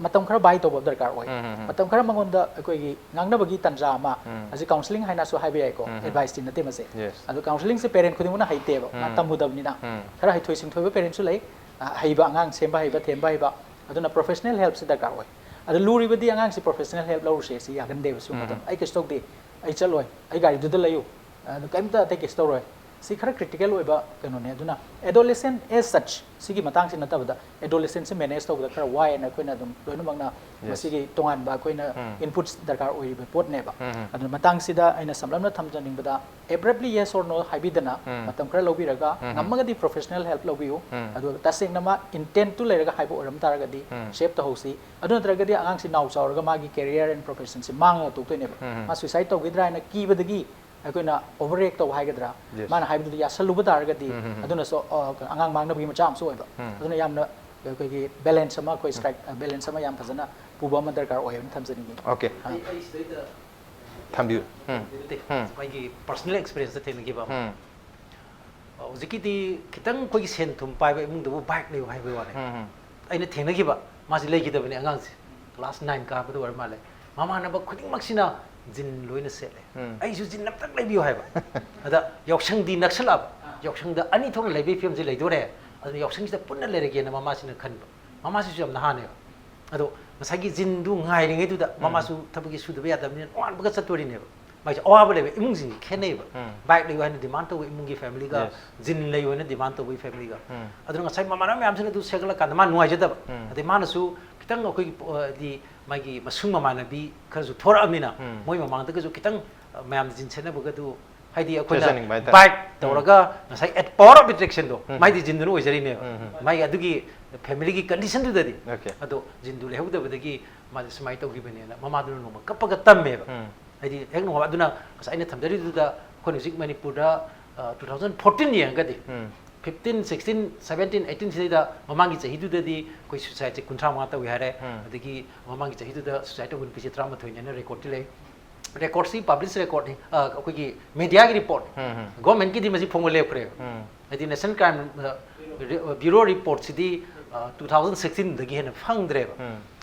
ꯃꯇꯝ ꯈꯔ ꯕꯥꯏ ꯇꯧꯕ ꯗꯔꯀꯥꯔ ꯑꯣꯏ꯫ ꯃꯇꯝ ꯈꯔ ꯃꯉꯣꯟꯗ ꯑꯩꯈꯣꯏꯒꯤ ꯉꯥꯡꯅꯕꯒꯤ ꯇꯥꯟꯖꯥ ꯑꯃ, ꯃꯁꯤ ꯀꯥꯎꯟꯁꯤꯂꯤꯡ ꯍꯥꯏꯅꯁꯨ ꯍꯥꯏꯕ ꯌꯥꯏꯀꯣ, ꯑꯦꯗꯚꯥꯏꯁꯇꯤ ꯅꯠꯇꯦ ꯃꯁꯦ꯫ ꯑꯗꯣ ꯀꯥꯎꯟꯁꯤꯂꯤꯡꯁꯦ ꯄꯦꯔꯦꯟ ꯈꯨꯗꯤꯡꯃꯛꯅ ꯍꯩꯇꯦꯕ, ꯃꯥ ꯇꯝꯃꯨꯗꯕꯅꯤꯅ꯫ ꯈꯔ ꯍꯩꯊꯣꯏ ꯁꯤꯡꯊꯣꯏꯕ ꯄꯦꯔꯦꯟꯁꯨ ꯂꯩ, ꯑ, ꯍꯩꯕ ꯑꯉꯥꯡ ꯁꯦꯝꯕ ꯍꯩꯕ, ꯊꯦꯝꯕ ꯍꯩꯕ꯫ ꯑꯗꯨꯅ ꯄ꯭ꯔꯣꯐꯦꯁꯅꯦꯜ ꯍꯦꯜꯞꯁꯤ ꯗꯔꯀꯥꯔ ꯑꯣꯏ꯫ ꯑꯗꯣ ꯂꯨꯔꯤꯕꯗꯤ ꯑꯉꯥꯡꯁꯤ ꯄ꯭ꯔꯣꯐꯦꯁꯅꯦꯜ ꯍꯦꯜꯞ ꯂꯧꯔꯨꯁꯦ ꯁꯤ ꯌꯥꯒꯟꯗꯦꯕ ꯁꯤꯒꯨꯝꯕ ꯃꯇꯝꯗ꯫ "ꯑꯩ ꯀꯩꯁꯨ ꯇꯧꯗꯦ, ꯑꯩ ꯆꯠꯂꯣꯏ, ꯑꯩ ꯒꯥꯔꯤꯗꯨꯗ ꯂꯩꯌꯨ, ꯑꯗꯨ ꯀꯩꯝꯇ ꯑꯇꯩ ꯀꯩꯁꯨ ꯇꯧꯔꯣꯏ"꯫ ꯁꯤ ꯈꯔ ꯀ꯭ꯔꯤꯇꯤꯀꯦꯜ ꯑꯣꯏꯕ ꯀꯩꯅꯣꯅꯦ꯫ ꯑꯗꯨꯅ adolescent as such ꯁꯤꯒꯤ ꯃꯇꯥꯡꯁꯤ ꯅꯠꯇꯕꯗ adolescentꯁꯤ ꯃꯦꯅꯦꯖ ꯇꯧꯕꯗ ꯈꯔ ꯋꯥꯏꯑꯅ ꯑꯩꯈꯣꯏꯅ ꯑꯗꯨꯝ ꯂꯣꯏꯅꯃꯛꯅ ꯃꯁꯤꯒꯤ ꯇꯣꯉꯥꯟꯕ ꯑꯩꯈꯣꯏꯅ ꯏꯟꯄꯨꯠꯁ ꯗꯔꯀꯥꯔ ꯑꯣꯏꯔꯤꯕ ꯄꯣꯠꯅꯦꯕ꯫ ꯑꯗꯨꯅ ꯃꯇꯥꯡꯁꯤꯗ ꯑꯩꯅ ꯁꯝꯂꯞꯅ ꯊꯝꯖꯅꯤꯡꯕꯗ, abruptly yes or no ꯍꯥꯏꯕꯤꯗꯅ ꯃꯇꯝ ꯈꯔ ꯂꯧꯕꯤꯔꯒ, ꯉꯝꯃꯒꯗꯤ ꯄ꯭ꯔꯣꯐꯦꯁꯅꯦꯜ ꯍꯦꯜꯞ ꯂꯧꯕꯤꯌꯨ꯫ ꯑꯗꯨꯒ ꯇꯁꯦꯡꯅ ꯃꯥ ꯏꯟꯇꯦꯟꯠꯇꯨ ꯂꯩꯔꯒ ꯍꯥꯏꯕ ꯑꯣꯏꯔꯝ ꯇꯥꯔꯒꯗꯤ ꯁꯦꯞ ꯇꯧꯍꯧꯁꯤ꯫ ꯑꯗꯨ ꯅꯠꯇ꯭ꯔꯒꯗꯤ ꯑꯉꯥꯡꯁꯤ ꯅꯥꯎ ꯆꯥꯎꯔꯒ ꯃꯥꯒꯤ career and professionꯁꯤ ꯃꯥꯡꯉꯒ ꯇꯣꯛꯇꯣꯏꯅꯦꯕ꯫ ꯃꯥ ꯁꯨꯏꯁꯥꯏꯗ ꯇꯧꯈꯤꯗ꯭ꯔꯥ ꯍꯥꯏꯅ ꯀꯤꯕꯗꯒꯤ ꯑꯩꯈꯣꯏꯅ ꯑꯣꯚꯔ ꯔꯤꯌꯦꯛ ꯇꯧꯕ ꯍꯥꯏꯒꯗ꯭ꯔꯥ, ꯃꯥꯅ ꯍꯥꯏꯕꯗꯨꯗ ꯌꯥꯁꯜꯂꯨꯕ ꯇꯥꯔꯒꯗꯤ ꯑꯗꯨꯅꯁꯨ, ꯑ, ꯑꯉꯥꯡ ꯃꯥꯡꯅꯕꯒꯤ ꯃꯆꯥꯛ ꯑꯃꯁꯨ ꯑꯣꯏꯕ꯫ ꯑꯗꯨꯅ ꯌꯥꯝꯅ ꯑꯩꯈꯣꯏꯒꯤ ꯕꯦꯂꯦꯟꯁ ꯑꯃ, ꯑꯩꯈꯣꯏ ꯁ꯭ꯇ꯭ꯔꯥꯏꯛ, ꯑ, ꯕꯦꯂꯦꯟꯁ ꯑꯃ ꯌꯥꯝ ꯐꯖꯅ ꯄꯨꯕ ꯑꯃ ꯗꯔꯀꯥꯔ ꯑꯣꯏ ꯍꯥꯏꯅ ꯊꯝꯖꯅꯤꯡꯉꯤ꯫ ꯑꯣꯀꯦ꯫ ꯑ꯫ ꯑꯩ, ꯑꯩ ꯁꯤꯗꯩꯗ ꯊꯝꯕꯤꯌꯨ꯫ ꯎꯝ꯫ ꯅꯠꯇꯦ, ꯎꯝ꯫ ꯑꯩꯒꯤ personal experience ꯇ ꯊꯦꯡꯅꯈꯤꯕ ꯑꯃ꯫ ꯎꯝ꯫ ꯍꯧꯖꯤꯛꯀꯤꯗꯤ ꯈꯤꯇꯪ ꯑꯩꯈꯣꯏꯒꯤ ꯁꯦꯟ ꯊꯨꯝ ꯄꯥꯏꯕ ꯏꯃꯨꯡꯗꯕꯨ bike ꯂꯩꯌꯨ ꯍꯥꯏꯕꯒꯤ ꯋꯥꯅꯤ꯫ ꯎꯝ, ꯎꯝ꯫ ꯑꯩꯅ ꯊꯦꯡꯅꯈꯤꯕ, ꯃꯥꯁꯤ ꯂꯩꯈꯤꯗꯕꯅꯤ ꯑꯉꯥꯡꯁꯦ, class nine ꯀꯥꯕꯗ ꯑꯣꯏꯔ ꯃꯥꯜꯂꯦ꯫ ꯃꯃꯥꯟꯅꯕ ꯈꯨꯗꯤꯡꯃꯛꯁꯤꯅ jean ꯂꯣꯏꯅ ꯁꯦꯠꯂꯦ꯫ ꯎꯝ꯫ ꯑꯩꯁꯨ jean ꯑꯝꯇꯪ ꯂꯩꯕꯤꯌꯨ ꯍꯥꯏꯕ꯫ ꯑꯗ ꯌꯥꯎꯁꯪꯗꯤ ꯅꯛꯁꯜꯂꯛꯑꯕ꯫ ꯌꯥꯎꯁꯪꯗ ꯑꯅꯤ ꯊꯣꯛꯅ ꯂꯩꯕꯒꯤ ꯐꯤꯕꯝꯁꯤ ꯂꯩꯗꯣꯔꯦ꯫ ꯑꯗꯨꯅ ꯌꯥꯎꯁꯪꯁꯤꯗ ꯄꯨꯟꯅ ꯂꯩꯔꯒꯦꯅ ꯃꯃꯥꯁꯤꯅ ꯈꯟꯕ꯫ ꯃꯃꯥꯁꯤꯁꯨ ꯌꯥꯝ ꯅꯍꯥꯅꯦꯕ꯫ ꯑꯗꯣ ꯉꯁꯥꯏꯒꯤ jean ꯗꯨ ꯉꯥꯏꯔꯤꯉꯩꯗꯨꯗ ꯃꯃꯥꯁꯨ ꯊꯕꯛꯀꯤ ꯁꯨꯗꯕ ꯌꯥꯗꯕꯅꯤꯅ ꯅꯣꯡꯉꯥꯟꯕꯒ ꯆꯠꯇꯣꯔꯤꯅꯦꯕ꯫ ꯃꯥꯏꯁꯦ ꯑꯋꯥꯕ ꯂꯩꯕ ꯏꯃꯨꯡꯁꯤꯡꯁꯤ ꯈꯦꯠꯅꯩꯕ꯫ ꯎꯝ꯫ Bike ꯂꯩꯌꯨ ꯍꯥꯏꯅ demand ꯇꯧꯕ ꯏꯃꯨꯡꯒꯤ family ꯒ Yes. jean ꯂꯩꯌꯨ ꯍꯥꯏꯅ demand ꯇꯧꯕꯒꯤ family ꯒ꯫ ꯎꯝ꯫ ꯑꯗꯨꯅ ꯉꯁꯥꯏ ꯃꯃꯥꯟꯅꯕ ꯃꯌꯥꯝꯁꯤꯅ ꯑꯗꯨ ꯁꯦꯠꯒꯠꯂꯀꯥꯟꯗ ꯃꯥ ꯅꯨꯡꯉꯥꯏꯖꯗꯕ꯫ ꯎꯝ꯫ ꯑꯗꯩ ꯃꯥꯅꯁꯨ ꯈꯤꯇꯪ ꯑꯩꯈꯣꯏꯒꯤ ꯄꯣ-, ꯍꯥꯏꯗꯤ ꯃꯥꯒꯤ ꯃꯁꯨꯡ ꯃꯃꯥꯟꯅꯕꯤ ꯈꯔꯁꯨ ꯊꯣꯔꯛꯑꯕꯅꯤꯅ ꯎꯝ꯫ ꯃꯣꯏ ꯃꯃꯥꯡꯗꯒꯁꯨ ꯈꯤꯇꯪ, ꯑ, ꯃꯌꯥꯝ jean ꯁꯦꯠꯅꯕꯒꯗꯨ ꯍꯥꯏꯗꯤ ꯑꯩꯈꯣꯏꯅ ꯆꯦꯠꯆꯅꯤꯡꯕ ꯍꯥꯏꯇꯥꯔꯦ꯫ bike ꯎꯝ꯫ ꯇꯧꯔꯒ ꯉꯁꯥꯏ at-, power of attraction ꯗꯣ ꯎꯝ꯫ ꯃꯥꯏꯗꯤ jean ꯗꯨꯅ ꯑꯣꯏꯖꯔꯤꯅꯦꯕ꯫ ꯎꯝ, ꯎꯝ꯫ ꯃꯥꯒꯤ ꯑꯗꯨꯒꯤ family ꯒꯤ condition ꯗꯨꯗꯗꯤ꯫ Okay. ꯑꯗꯣ jean ꯗꯨ ꯂꯩꯍꯧꯗꯕꯗꯒꯤ ꯃꯥꯁꯦ ꯁꯨꯃꯥꯏꯅ ꯇꯧꯈꯤꯕꯅꯦꯅ ꯃꯃꯥꯗꯨꯅ ꯅꯣꯡꯃ ꯀꯞꯄꯒ ꯇꯝꯃꯦꯕ꯫ ꯎꯝ꯫ ꯍꯥꯏꯗꯤ ꯍꯦꯛ ꯅꯣꯡꯉꯥꯟꯕ ꯑꯗꯨꯅ ꯉꯁꯥꯏ ꯑꯩꯅ ꯊꯝꯖꯔꯤꯗꯨꯗ ꯑꯩꯈꯣꯏꯅ ꯍꯧꯖꯤꯛ ꯃꯅꯤꯄꯨꯔꯗ, ꯑ, two thousand fourteen ꯌꯦꯡꯉꯒꯗꯤ ꯎꯝ꯫ fifteen, sixteen, seventeen, eighteen ꯁꯤꯗꯩꯗ ꯃꯃꯥꯡꯒꯤ ꯆꯍꯤꯗꯨꯗꯗꯤ ꯑꯩꯈꯣꯏ suicide ꯁꯦ ꯀꯨꯟꯊ꯭ꯔꯥ ꯃꯉꯥ ꯇꯧꯏ ꯍꯥꯏꯔꯦ꯫ ꯎꯝ꯫ ꯑꯗꯒꯤ ꯃꯃꯥꯡꯒꯤ ꯆꯍꯤꯗꯨꯗ suicide ꯇꯧꯕ ꯅꯨꯄꯤꯁꯦ ꯇꯔꯥꯃꯥꯊꯣꯏꯅꯦꯅ record ꯇꯤ ꯂꯩ꯫ Record ꯁꯤ publish record ꯅꯤ, ꯑ, ꯑꯩꯈꯣꯏꯒꯤ media ꯒꯤ report ꯅꯤ꯫ ꯎꯝ, ꯎꯝ꯫ Government ꯀꯤꯗꯤ ꯃꯁꯤ ꯐꯣꯡꯕ ꯂꯦꯞꯈ꯭ꯔꯦꯕ꯫ ꯎꯝ꯫ ꯍꯥꯏꯗꯤ National Crime, ꯑ, ꯔꯤ-, ꯑ, Bureau report ꯁꯤꯗꯤ, ꯑ, two thousand sixteen ꯗꯒꯤ ꯍꯦꯟꯅ ꯐꯪꯗ꯭ꯔꯦꯕ꯫ ꯎꯝ꯫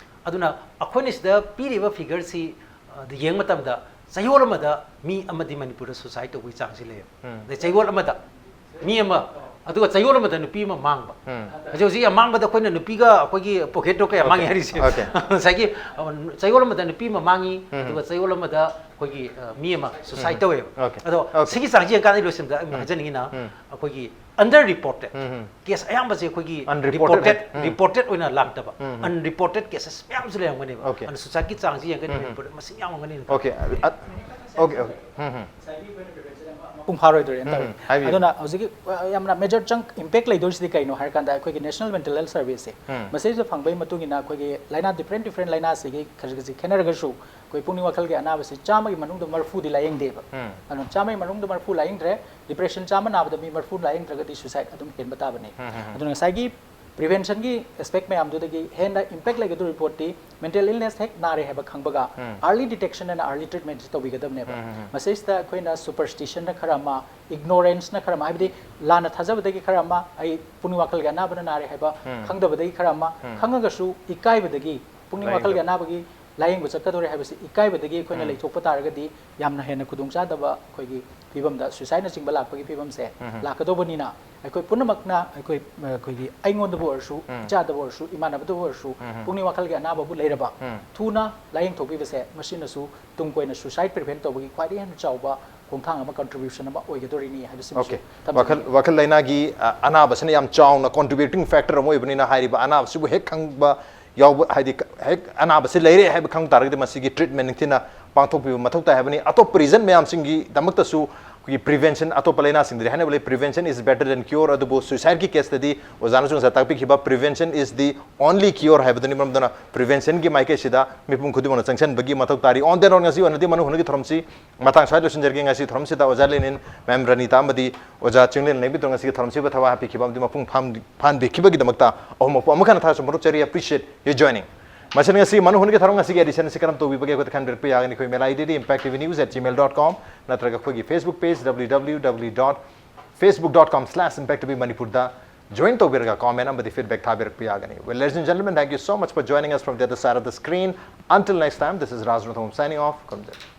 ꯑꯗꯨꯅ ꯑꯩꯈꯣꯏꯅ ꯁꯤꯗ ꯄꯤꯔꯤꯕ figure ꯁꯤ, ꯑ, ꯌꯦꯡꯕ ꯃꯇꯝꯗ ꯆꯌꯣꯜ ꯑꯃꯗ ꯃꯤ ꯑꯃꯗꯤ ꯃꯅꯤꯄꯨꯔꯗ suicide ꯇꯧꯕꯒꯤ ꯆꯥꯡꯁꯤ ꯂꯩꯌꯦꯕ꯫ ꯎꯝ꯫ ꯑꯗꯩ ꯆꯌꯣꯜ ꯑꯃꯗ ꯃꯤ ꯑꯃ, ꯑꯗꯨꯒ ꯆꯌꯣꯜ ꯑꯃꯗ ꯅꯨꯄꯤ ꯑꯃ ꯃꯥꯡꯕ꯫ ꯎꯝ꯫ ꯍꯧꯖꯤꯛ ꯍꯧꯖꯤꯛ ꯌꯥꯝ ꯃꯥꯡꯕꯗ ꯑꯩꯈꯣꯏꯅ ꯅꯨꯄꯤꯒ ꯑꯩꯈꯣꯏꯒꯤ pocket ꯗꯣ ꯀꯌꯥ Okay. ꯃꯥꯡꯉꯤ ꯍꯥꯏꯔꯤꯁꯦ꯫ Okay. ꯉꯁꯥꯏꯒꯤ, ꯑ, ꯆꯌꯣꯜ ꯑꯃꯗ ꯅꯨꯄꯤ ꯑꯃ ꯃꯥꯡꯉꯤ, ꯎꯝ꯫ ꯑꯗꯨꯒ ꯆꯌꯣꯜ ꯑꯃꯗ ꯑꯩꯈꯣꯏꯒꯤ, ꯑ, ꯃꯤ ꯑꯃ suicide ꯎꯝ꯫ ꯇꯧꯋꯦꯕ꯫ Okay. ꯑꯗꯣ Okay. ꯁꯤꯒꯤ ꯆꯥꯡꯁꯤ ꯌꯦꯡꯀꯥꯟꯗ ꯑꯩ ꯂꯣꯏꯁꯤꯟꯕꯗ ꯑꯩ ꯎꯝ꯫ ꯍꯥꯏꯖꯅꯤꯡꯉꯤꯅ ꯎꯝ꯫ ꯑꯩꯈꯣꯏꯒꯤ under reported ꯎꯝ, ꯎꯝ꯫ case ꯑꯌꯥꯝꯕꯁꯦ ꯑꯩꯈꯣꯏꯒꯤ Unreported. reported, ꯎꯝ꯫ reported ꯑꯣꯏꯅ ꯂꯥꯛꯇꯕ, ꯎꯝ, ꯎꯝ꯫ Unreported cases ꯃꯌꯥꯝꯁꯨ ꯂꯩꯔꯝꯒꯅꯦꯕ꯫ Okay. ꯑꯗꯨꯅ suicide ꯀꯤ ꯆꯥꯡꯁꯤ ꯌꯦꯡꯒꯅꯤ ꯎꯝ, ꯎꯝ꯫ ꯃꯅꯤꯄꯨꯔꯗ ꯃꯁꯤꯡ ꯌꯥꯝꯃꯝꯒꯅꯤ꯫ Okay. ꯑ, okay, okay. ꯎꯝ, ꯎꯝ꯫ ꯃꯄꯨꯡ ꯐꯥꯔꯣꯏꯗꯣꯔꯦꯅ ꯇꯧꯋꯤ꯫ ꯎꯝ, ꯍꯥꯏꯕꯤꯌꯨ꯫ ꯑꯗꯨꯅ ꯍꯧꯖꯤꯛꯀꯤ, ꯑ, ꯌꯥꯝꯅ major chunk impact ꯂꯩꯗꯣꯏꯁꯤꯗꯤ ꯀꯩꯅꯣ ꯍꯥꯏꯔꯀꯥꯟꯗ ꯑꯩꯈꯣꯏꯒꯤ National Mental Health Service ꯁꯦ, ꯎꯝ꯫ ꯃꯁꯤꯗ ꯐꯪꯕꯒꯤ ꯃꯇꯨꯡ ꯏꯟꯅ ꯑꯩꯈꯣꯏꯒꯤ ꯂꯥꯏꯅꯥ different different ꯂꯥꯏꯅꯥꯁꯤꯒꯤ ꯈꯔ ꯈꯔꯁꯤ ꯈꯦꯠꯅꯔꯒꯁꯨ ꯑꯩꯈꯣꯏ ꯄꯨꯛꯅꯤꯡ ꯋꯥꯈꯜꯒꯤ ꯑꯅꯥꯕꯁꯤ ꯆꯥꯝꯃꯒꯤ ꯃꯅꯨꯡꯗ ꯃꯔꯤꯐꯨꯗꯤ ꯂꯥꯏꯌꯦꯡꯗꯦꯕ꯫ ꯎꯝ꯫ ꯑꯗꯨꯅ ꯆꯥꯝꯃꯒꯤ ꯃꯅꯨꯡꯗ ꯃꯔꯤꯐꯨ ꯂꯥꯏꯌꯦꯡꯗ꯭ꯔꯦ, depression ꯆꯥꯝꯃ ꯅꯥꯕꯗ ꯃꯤ ꯃꯔꯤꯐꯨ ꯂꯥꯏꯌꯦꯡꯗ꯭ꯔꯒꯗꯤ suicide ꯑꯗꯨꯝ ꯍꯦꯟꯕ ꯇꯥꯕꯅꯤ꯫ ꯎꯝ, ꯎꯝ, ꯎꯝ꯫ ꯑꯗꯨꯅ ꯉꯁꯥꯏꯒꯤ ꯄ꯭ꯔꯤꯚꯦꯟꯁꯟꯒꯤ ꯑꯦꯁꯄꯦꯛ ꯃꯌꯥꯝꯗꯨꯗꯒꯤ ꯍꯦꯟꯅ ꯏꯝꯄꯦꯛ ꯂꯩꯒꯗꯧꯔꯤꯕ ꯄꯣꯠꯇꯤ ꯃꯦꯟꯇꯦꯜ ꯏꯜꯅꯦꯁ ꯍꯦꯛ ꯅꯥꯔꯦ ꯍꯥꯏꯕ ꯈꯪꯕꯒ um. Early detection and early ꯇ꯭ꯔꯤꯠꯃꯦꯟꯁꯤ ꯇꯧꯕꯤꯒꯗꯕꯅꯦꯕ꯫ Um, um, um. ꯃꯁꯤꯁꯤꯗ ꯑꯩꯈꯣꯏꯅ ꯁꯨꯄꯔꯁ꯭ꯇꯤꯁꯟꯅ ꯈꯔ ꯑꯃ, ꯏꯒꯅꯣꯔꯦꯟꯁꯅ ꯈꯔ ꯑꯃ, ꯍꯥꯏꯕꯗꯤ ꯂꯥꯟꯅ ꯊꯥꯖꯕꯗꯒꯤ ꯈꯔ ꯑꯃ, ꯑꯩ ꯄꯨꯛꯅꯤꯡ ꯋꯥꯈꯜꯒꯤ ꯑꯅꯥꯕꯅ ꯅꯥꯔꯦ ꯍꯥꯏꯕ ꯎꯝ. ꯈꯪꯗꯕꯗꯒꯤ ꯈꯔ ꯑꯃ, ꯎꯝ. ꯈꯪꯉꯒꯁꯨ ꯏꯀꯥꯏꯕꯗꯒꯤ ꯄꯨꯛꯅꯤꯡ ꯋꯥꯈꯜꯒꯤ ꯂꯥꯏꯌꯦꯡꯗꯕ. ꯑꯅꯥꯕꯒꯤ ꯂꯥꯏꯌꯦꯡꯕ ꯆꯠꯀꯗꯧꯔꯦ ꯍꯥꯏꯕꯁꯤ ꯏꯀꯥꯏꯕꯗꯒꯤ ꯑꯩꯈꯣꯏꯅ ꯎꯝ. ꯂꯩꯊꯣꯛꯄ ꯇꯥꯔꯒꯗꯤ ꯌꯥꯝꯅ ꯍꯦꯟꯅ ꯈꯨꯗꯣꯡꯆꯥꯗꯕ ꯑꯩꯈꯣꯏꯒꯤ ꯐꯤꯕꯝꯗ, ꯁꯨꯏꯁꯥꯏꯠꯅꯆꯤꯡꯕ ꯂꯥꯛꯄꯒꯤ ꯐꯤꯕꯝꯁꯦ ꯎꯝ. ꯂꯥꯛꯀꯗꯧꯕꯅꯤꯅ, ꯑꯩꯈꯣꯏ ꯄꯨꯝꯅꯃꯛꯅ ꯑꯩꯈꯣꯏ, ꯑꯩꯈꯣꯏꯒꯤ ꯑꯩꯉꯣꯟꯗꯕꯨ ꯑꯣꯏꯔꯁꯨ, ꯎꯝ. ꯏꯆꯥꯗꯕꯨ ꯑꯣꯏꯔꯁꯨ, ꯏꯃꯥꯟꯅꯕꯗꯕꯨ ꯑꯣꯏꯔꯁꯨ, ꯎꯝ. ꯄꯨꯛꯅꯤꯡ ꯋꯥꯈꯜꯒꯤ ꯑꯅꯥꯕꯕꯨ ꯂꯩꯔꯕ, ꯎꯝ. ꯊꯨꯅ ꯂꯥꯏꯌꯦꯡꯊꯣꯛꯄꯤꯕꯁꯦ, ꯃꯁꯤꯅꯁꯨ ꯇꯨꯡ ꯀꯣꯏꯅ ꯁꯨꯏꯁꯥꯏꯠ ꯄ꯭ꯔꯤꯚꯦꯟ ꯇꯧꯕꯒꯤ ꯈ꯭ꯋꯥꯏꯗꯒꯤ ꯍꯦꯟꯅ ꯆꯥꯎꯕ ꯈꯣꯡꯊꯥꯡ ꯑꯃ, ꯀꯟꯇ꯭ꯔꯤꯕ꯭ꯌꯨꯁꯟ ꯑꯃ ꯑꯣꯏꯒꯗꯧꯔꯤꯅꯤ ꯍꯥꯏꯕꯁꯤꯃꯁꯨ ꯑꯣꯀꯦ. ꯊꯝꯖꯅꯤꯡꯉꯤ꯫ ꯋꯥꯈꯜ ꯋꯥꯈꯜ ꯂꯥꯏꯅꯥꯒꯤ ꯑ, ꯑꯅꯥꯕꯁꯤꯅ ꯌꯥꯝ ꯆꯥꯎꯅ ꯀꯣꯟꯇ꯭ꯔꯤꯕ꯭ꯌꯨꯇꯤꯡ ꯐꯦꯛꯇꯔ ꯑꯃ ꯑꯣꯏꯕꯅꯤꯅ, ꯍꯥꯏꯔꯤꯕ ꯑꯅꯥꯕꯁꯤꯕꯨ ꯍꯦꯛ ꯈꯪꯕ ꯌꯥꯎꯕ, ꯍꯥꯏꯗꯤ ꯍꯦꯛ ꯑꯅꯥꯕꯁꯤ ꯂꯩꯔꯦ ꯍꯥꯏꯕ ꯈꯪ ꯇꯥꯔꯒꯗꯤ ꯃꯁꯤꯒꯤ ꯇ꯭ꯔꯤꯠꯃꯦꯟ ꯅꯤꯡꯊꯤꯅ ꯄꯥꯡꯊꯣꯛꯄꯤꯕ ꯃꯊꯧ ꯇꯥꯏ ꯍꯥꯏꯕꯅꯤ꯫ ꯑꯇꯣꯞꯄ ꯔꯤꯖꯟ ꯃꯌꯥꯝꯁꯤꯡꯒꯤꯗꯃꯛꯇꯁꯨ ꯑꯩꯈꯣꯏꯒꯤ ꯄ꯭ꯔꯤꯚꯦꯟꯁꯟ, ꯑꯇꯣꯞꯄ ꯂꯥꯏꯅꯥꯁꯤꯡꯗꯗꯤ ꯍꯥꯏꯅꯕ ꯂꯩ, "Prevention is better than cure", ꯑꯗꯨꯕꯨ ꯁꯨꯏꯁꯥꯏꯠꯀꯤ ꯀꯦꯁꯇꯗꯤ ꯑꯣꯖꯥꯅꯁꯨ ꯉꯁꯥꯏ ꯇꯥꯛꯄꯤꯈꯤꯕ "Prevention is the only cure" ꯍꯥꯏꯕꯗꯨꯅꯤ꯫ ꯃꯔꯝ ꯑꯗꯨꯅ ꯄ꯭ꯔꯤꯚꯦꯟꯁꯟꯒꯤ ꯃꯥꯏꯀꯩꯁꯤꯗ ꯃꯤꯄꯨꯝ ꯈꯨꯗꯤꯡꯃꯛꯅ ꯆꯪꯁꯤꯟꯕꯒꯤ ꯃꯊꯧ ꯇꯥꯔꯤ꯫ On that note, ꯉꯁꯤ ꯑꯣꯏꯅꯗꯤ ꯃꯅꯨ ꯍꯨꯟꯅꯒꯤ ꯊꯧꯔꯝꯁꯤ ꯃꯇꯥꯡ ꯁ꯭ꯋꯥꯏꯗ ꯂꯣꯏꯁꯤꯟꯖꯔꯒꯦ꯫ ꯉꯁꯤ ꯊꯧꯔꯝꯁꯤꯗ ꯑꯣꯖꯥ ꯂꯦꯅꯤꯟ, ꯃꯦꯝ ꯔꯅꯤꯇꯥ ꯑꯃꯗꯤ ꯑꯣꯖꯥ ꯆꯤꯡꯂꯦꯟ ꯂꯩꯕꯤꯗꯨꯅ ꯉꯁꯤꯒꯤ ꯊꯧꯔꯝꯁꯤꯕꯨ ꯊꯋꯥꯏ ꯍꯥꯞꯄꯤꯈꯤꯕ ꯑꯃꯗꯤ ꯃꯄꯨꯡ ꯐꯥꯍꯟ-, ꯐꯥꯍꯟꯕꯤꯈꯤꯕꯒꯤꯗꯃꯛꯇ ꯑꯍꯨꯝꯃꯛꯄꯨ ꯑꯃꯨꯛ ꯍꯟꯅ ꯊꯥꯒꯠꯆꯕ ꯐꯣꯡꯗꯣꯛꯆꯔꯤ꯫ Appreciate your joining. ꯃꯁꯤꯅ ꯉꯁꯤ ꯃꯅꯨ ꯍꯨꯟꯅꯒꯤ ꯊꯧꯔꯝ ꯉꯁꯤꯒꯤ ꯑꯦꯗꯤꯁꯟ ꯑꯁꯤ ꯀꯔꯝ ꯇꯧꯕꯤꯕꯒꯦ? ꯑꯩꯈꯣꯏꯗ ꯈꯟꯕꯤꯔꯛꯄ ꯌꯥꯒꯅꯤ꯫ ꯑꯩꯈꯣꯏ ꯏꯃꯦꯜ ꯑꯥꯏ ꯗꯤꯗꯤ impacttvnews at gmail dot com ꯅꯠꯇ꯭ꯔꯒ ꯑꯩꯈꯣꯏꯒꯤ Facebook page, W W W dot facebook dot com slash impact T V Manipur ꯗ join ꯇꯧꯕꯤꯔꯒ comment ꯑꯃꯗꯤ feedback ꯊꯥꯕꯤꯔꯛꯄ ꯌꯥꯒꯅꯤ꯫ Well, ladies and gentlemen, thank you so much for joining us from the other side of the screen. Until next time, this is Raj Ranthambam signing off. ꯈꯨꯔꯨꯝꯖꯔꯤ꯫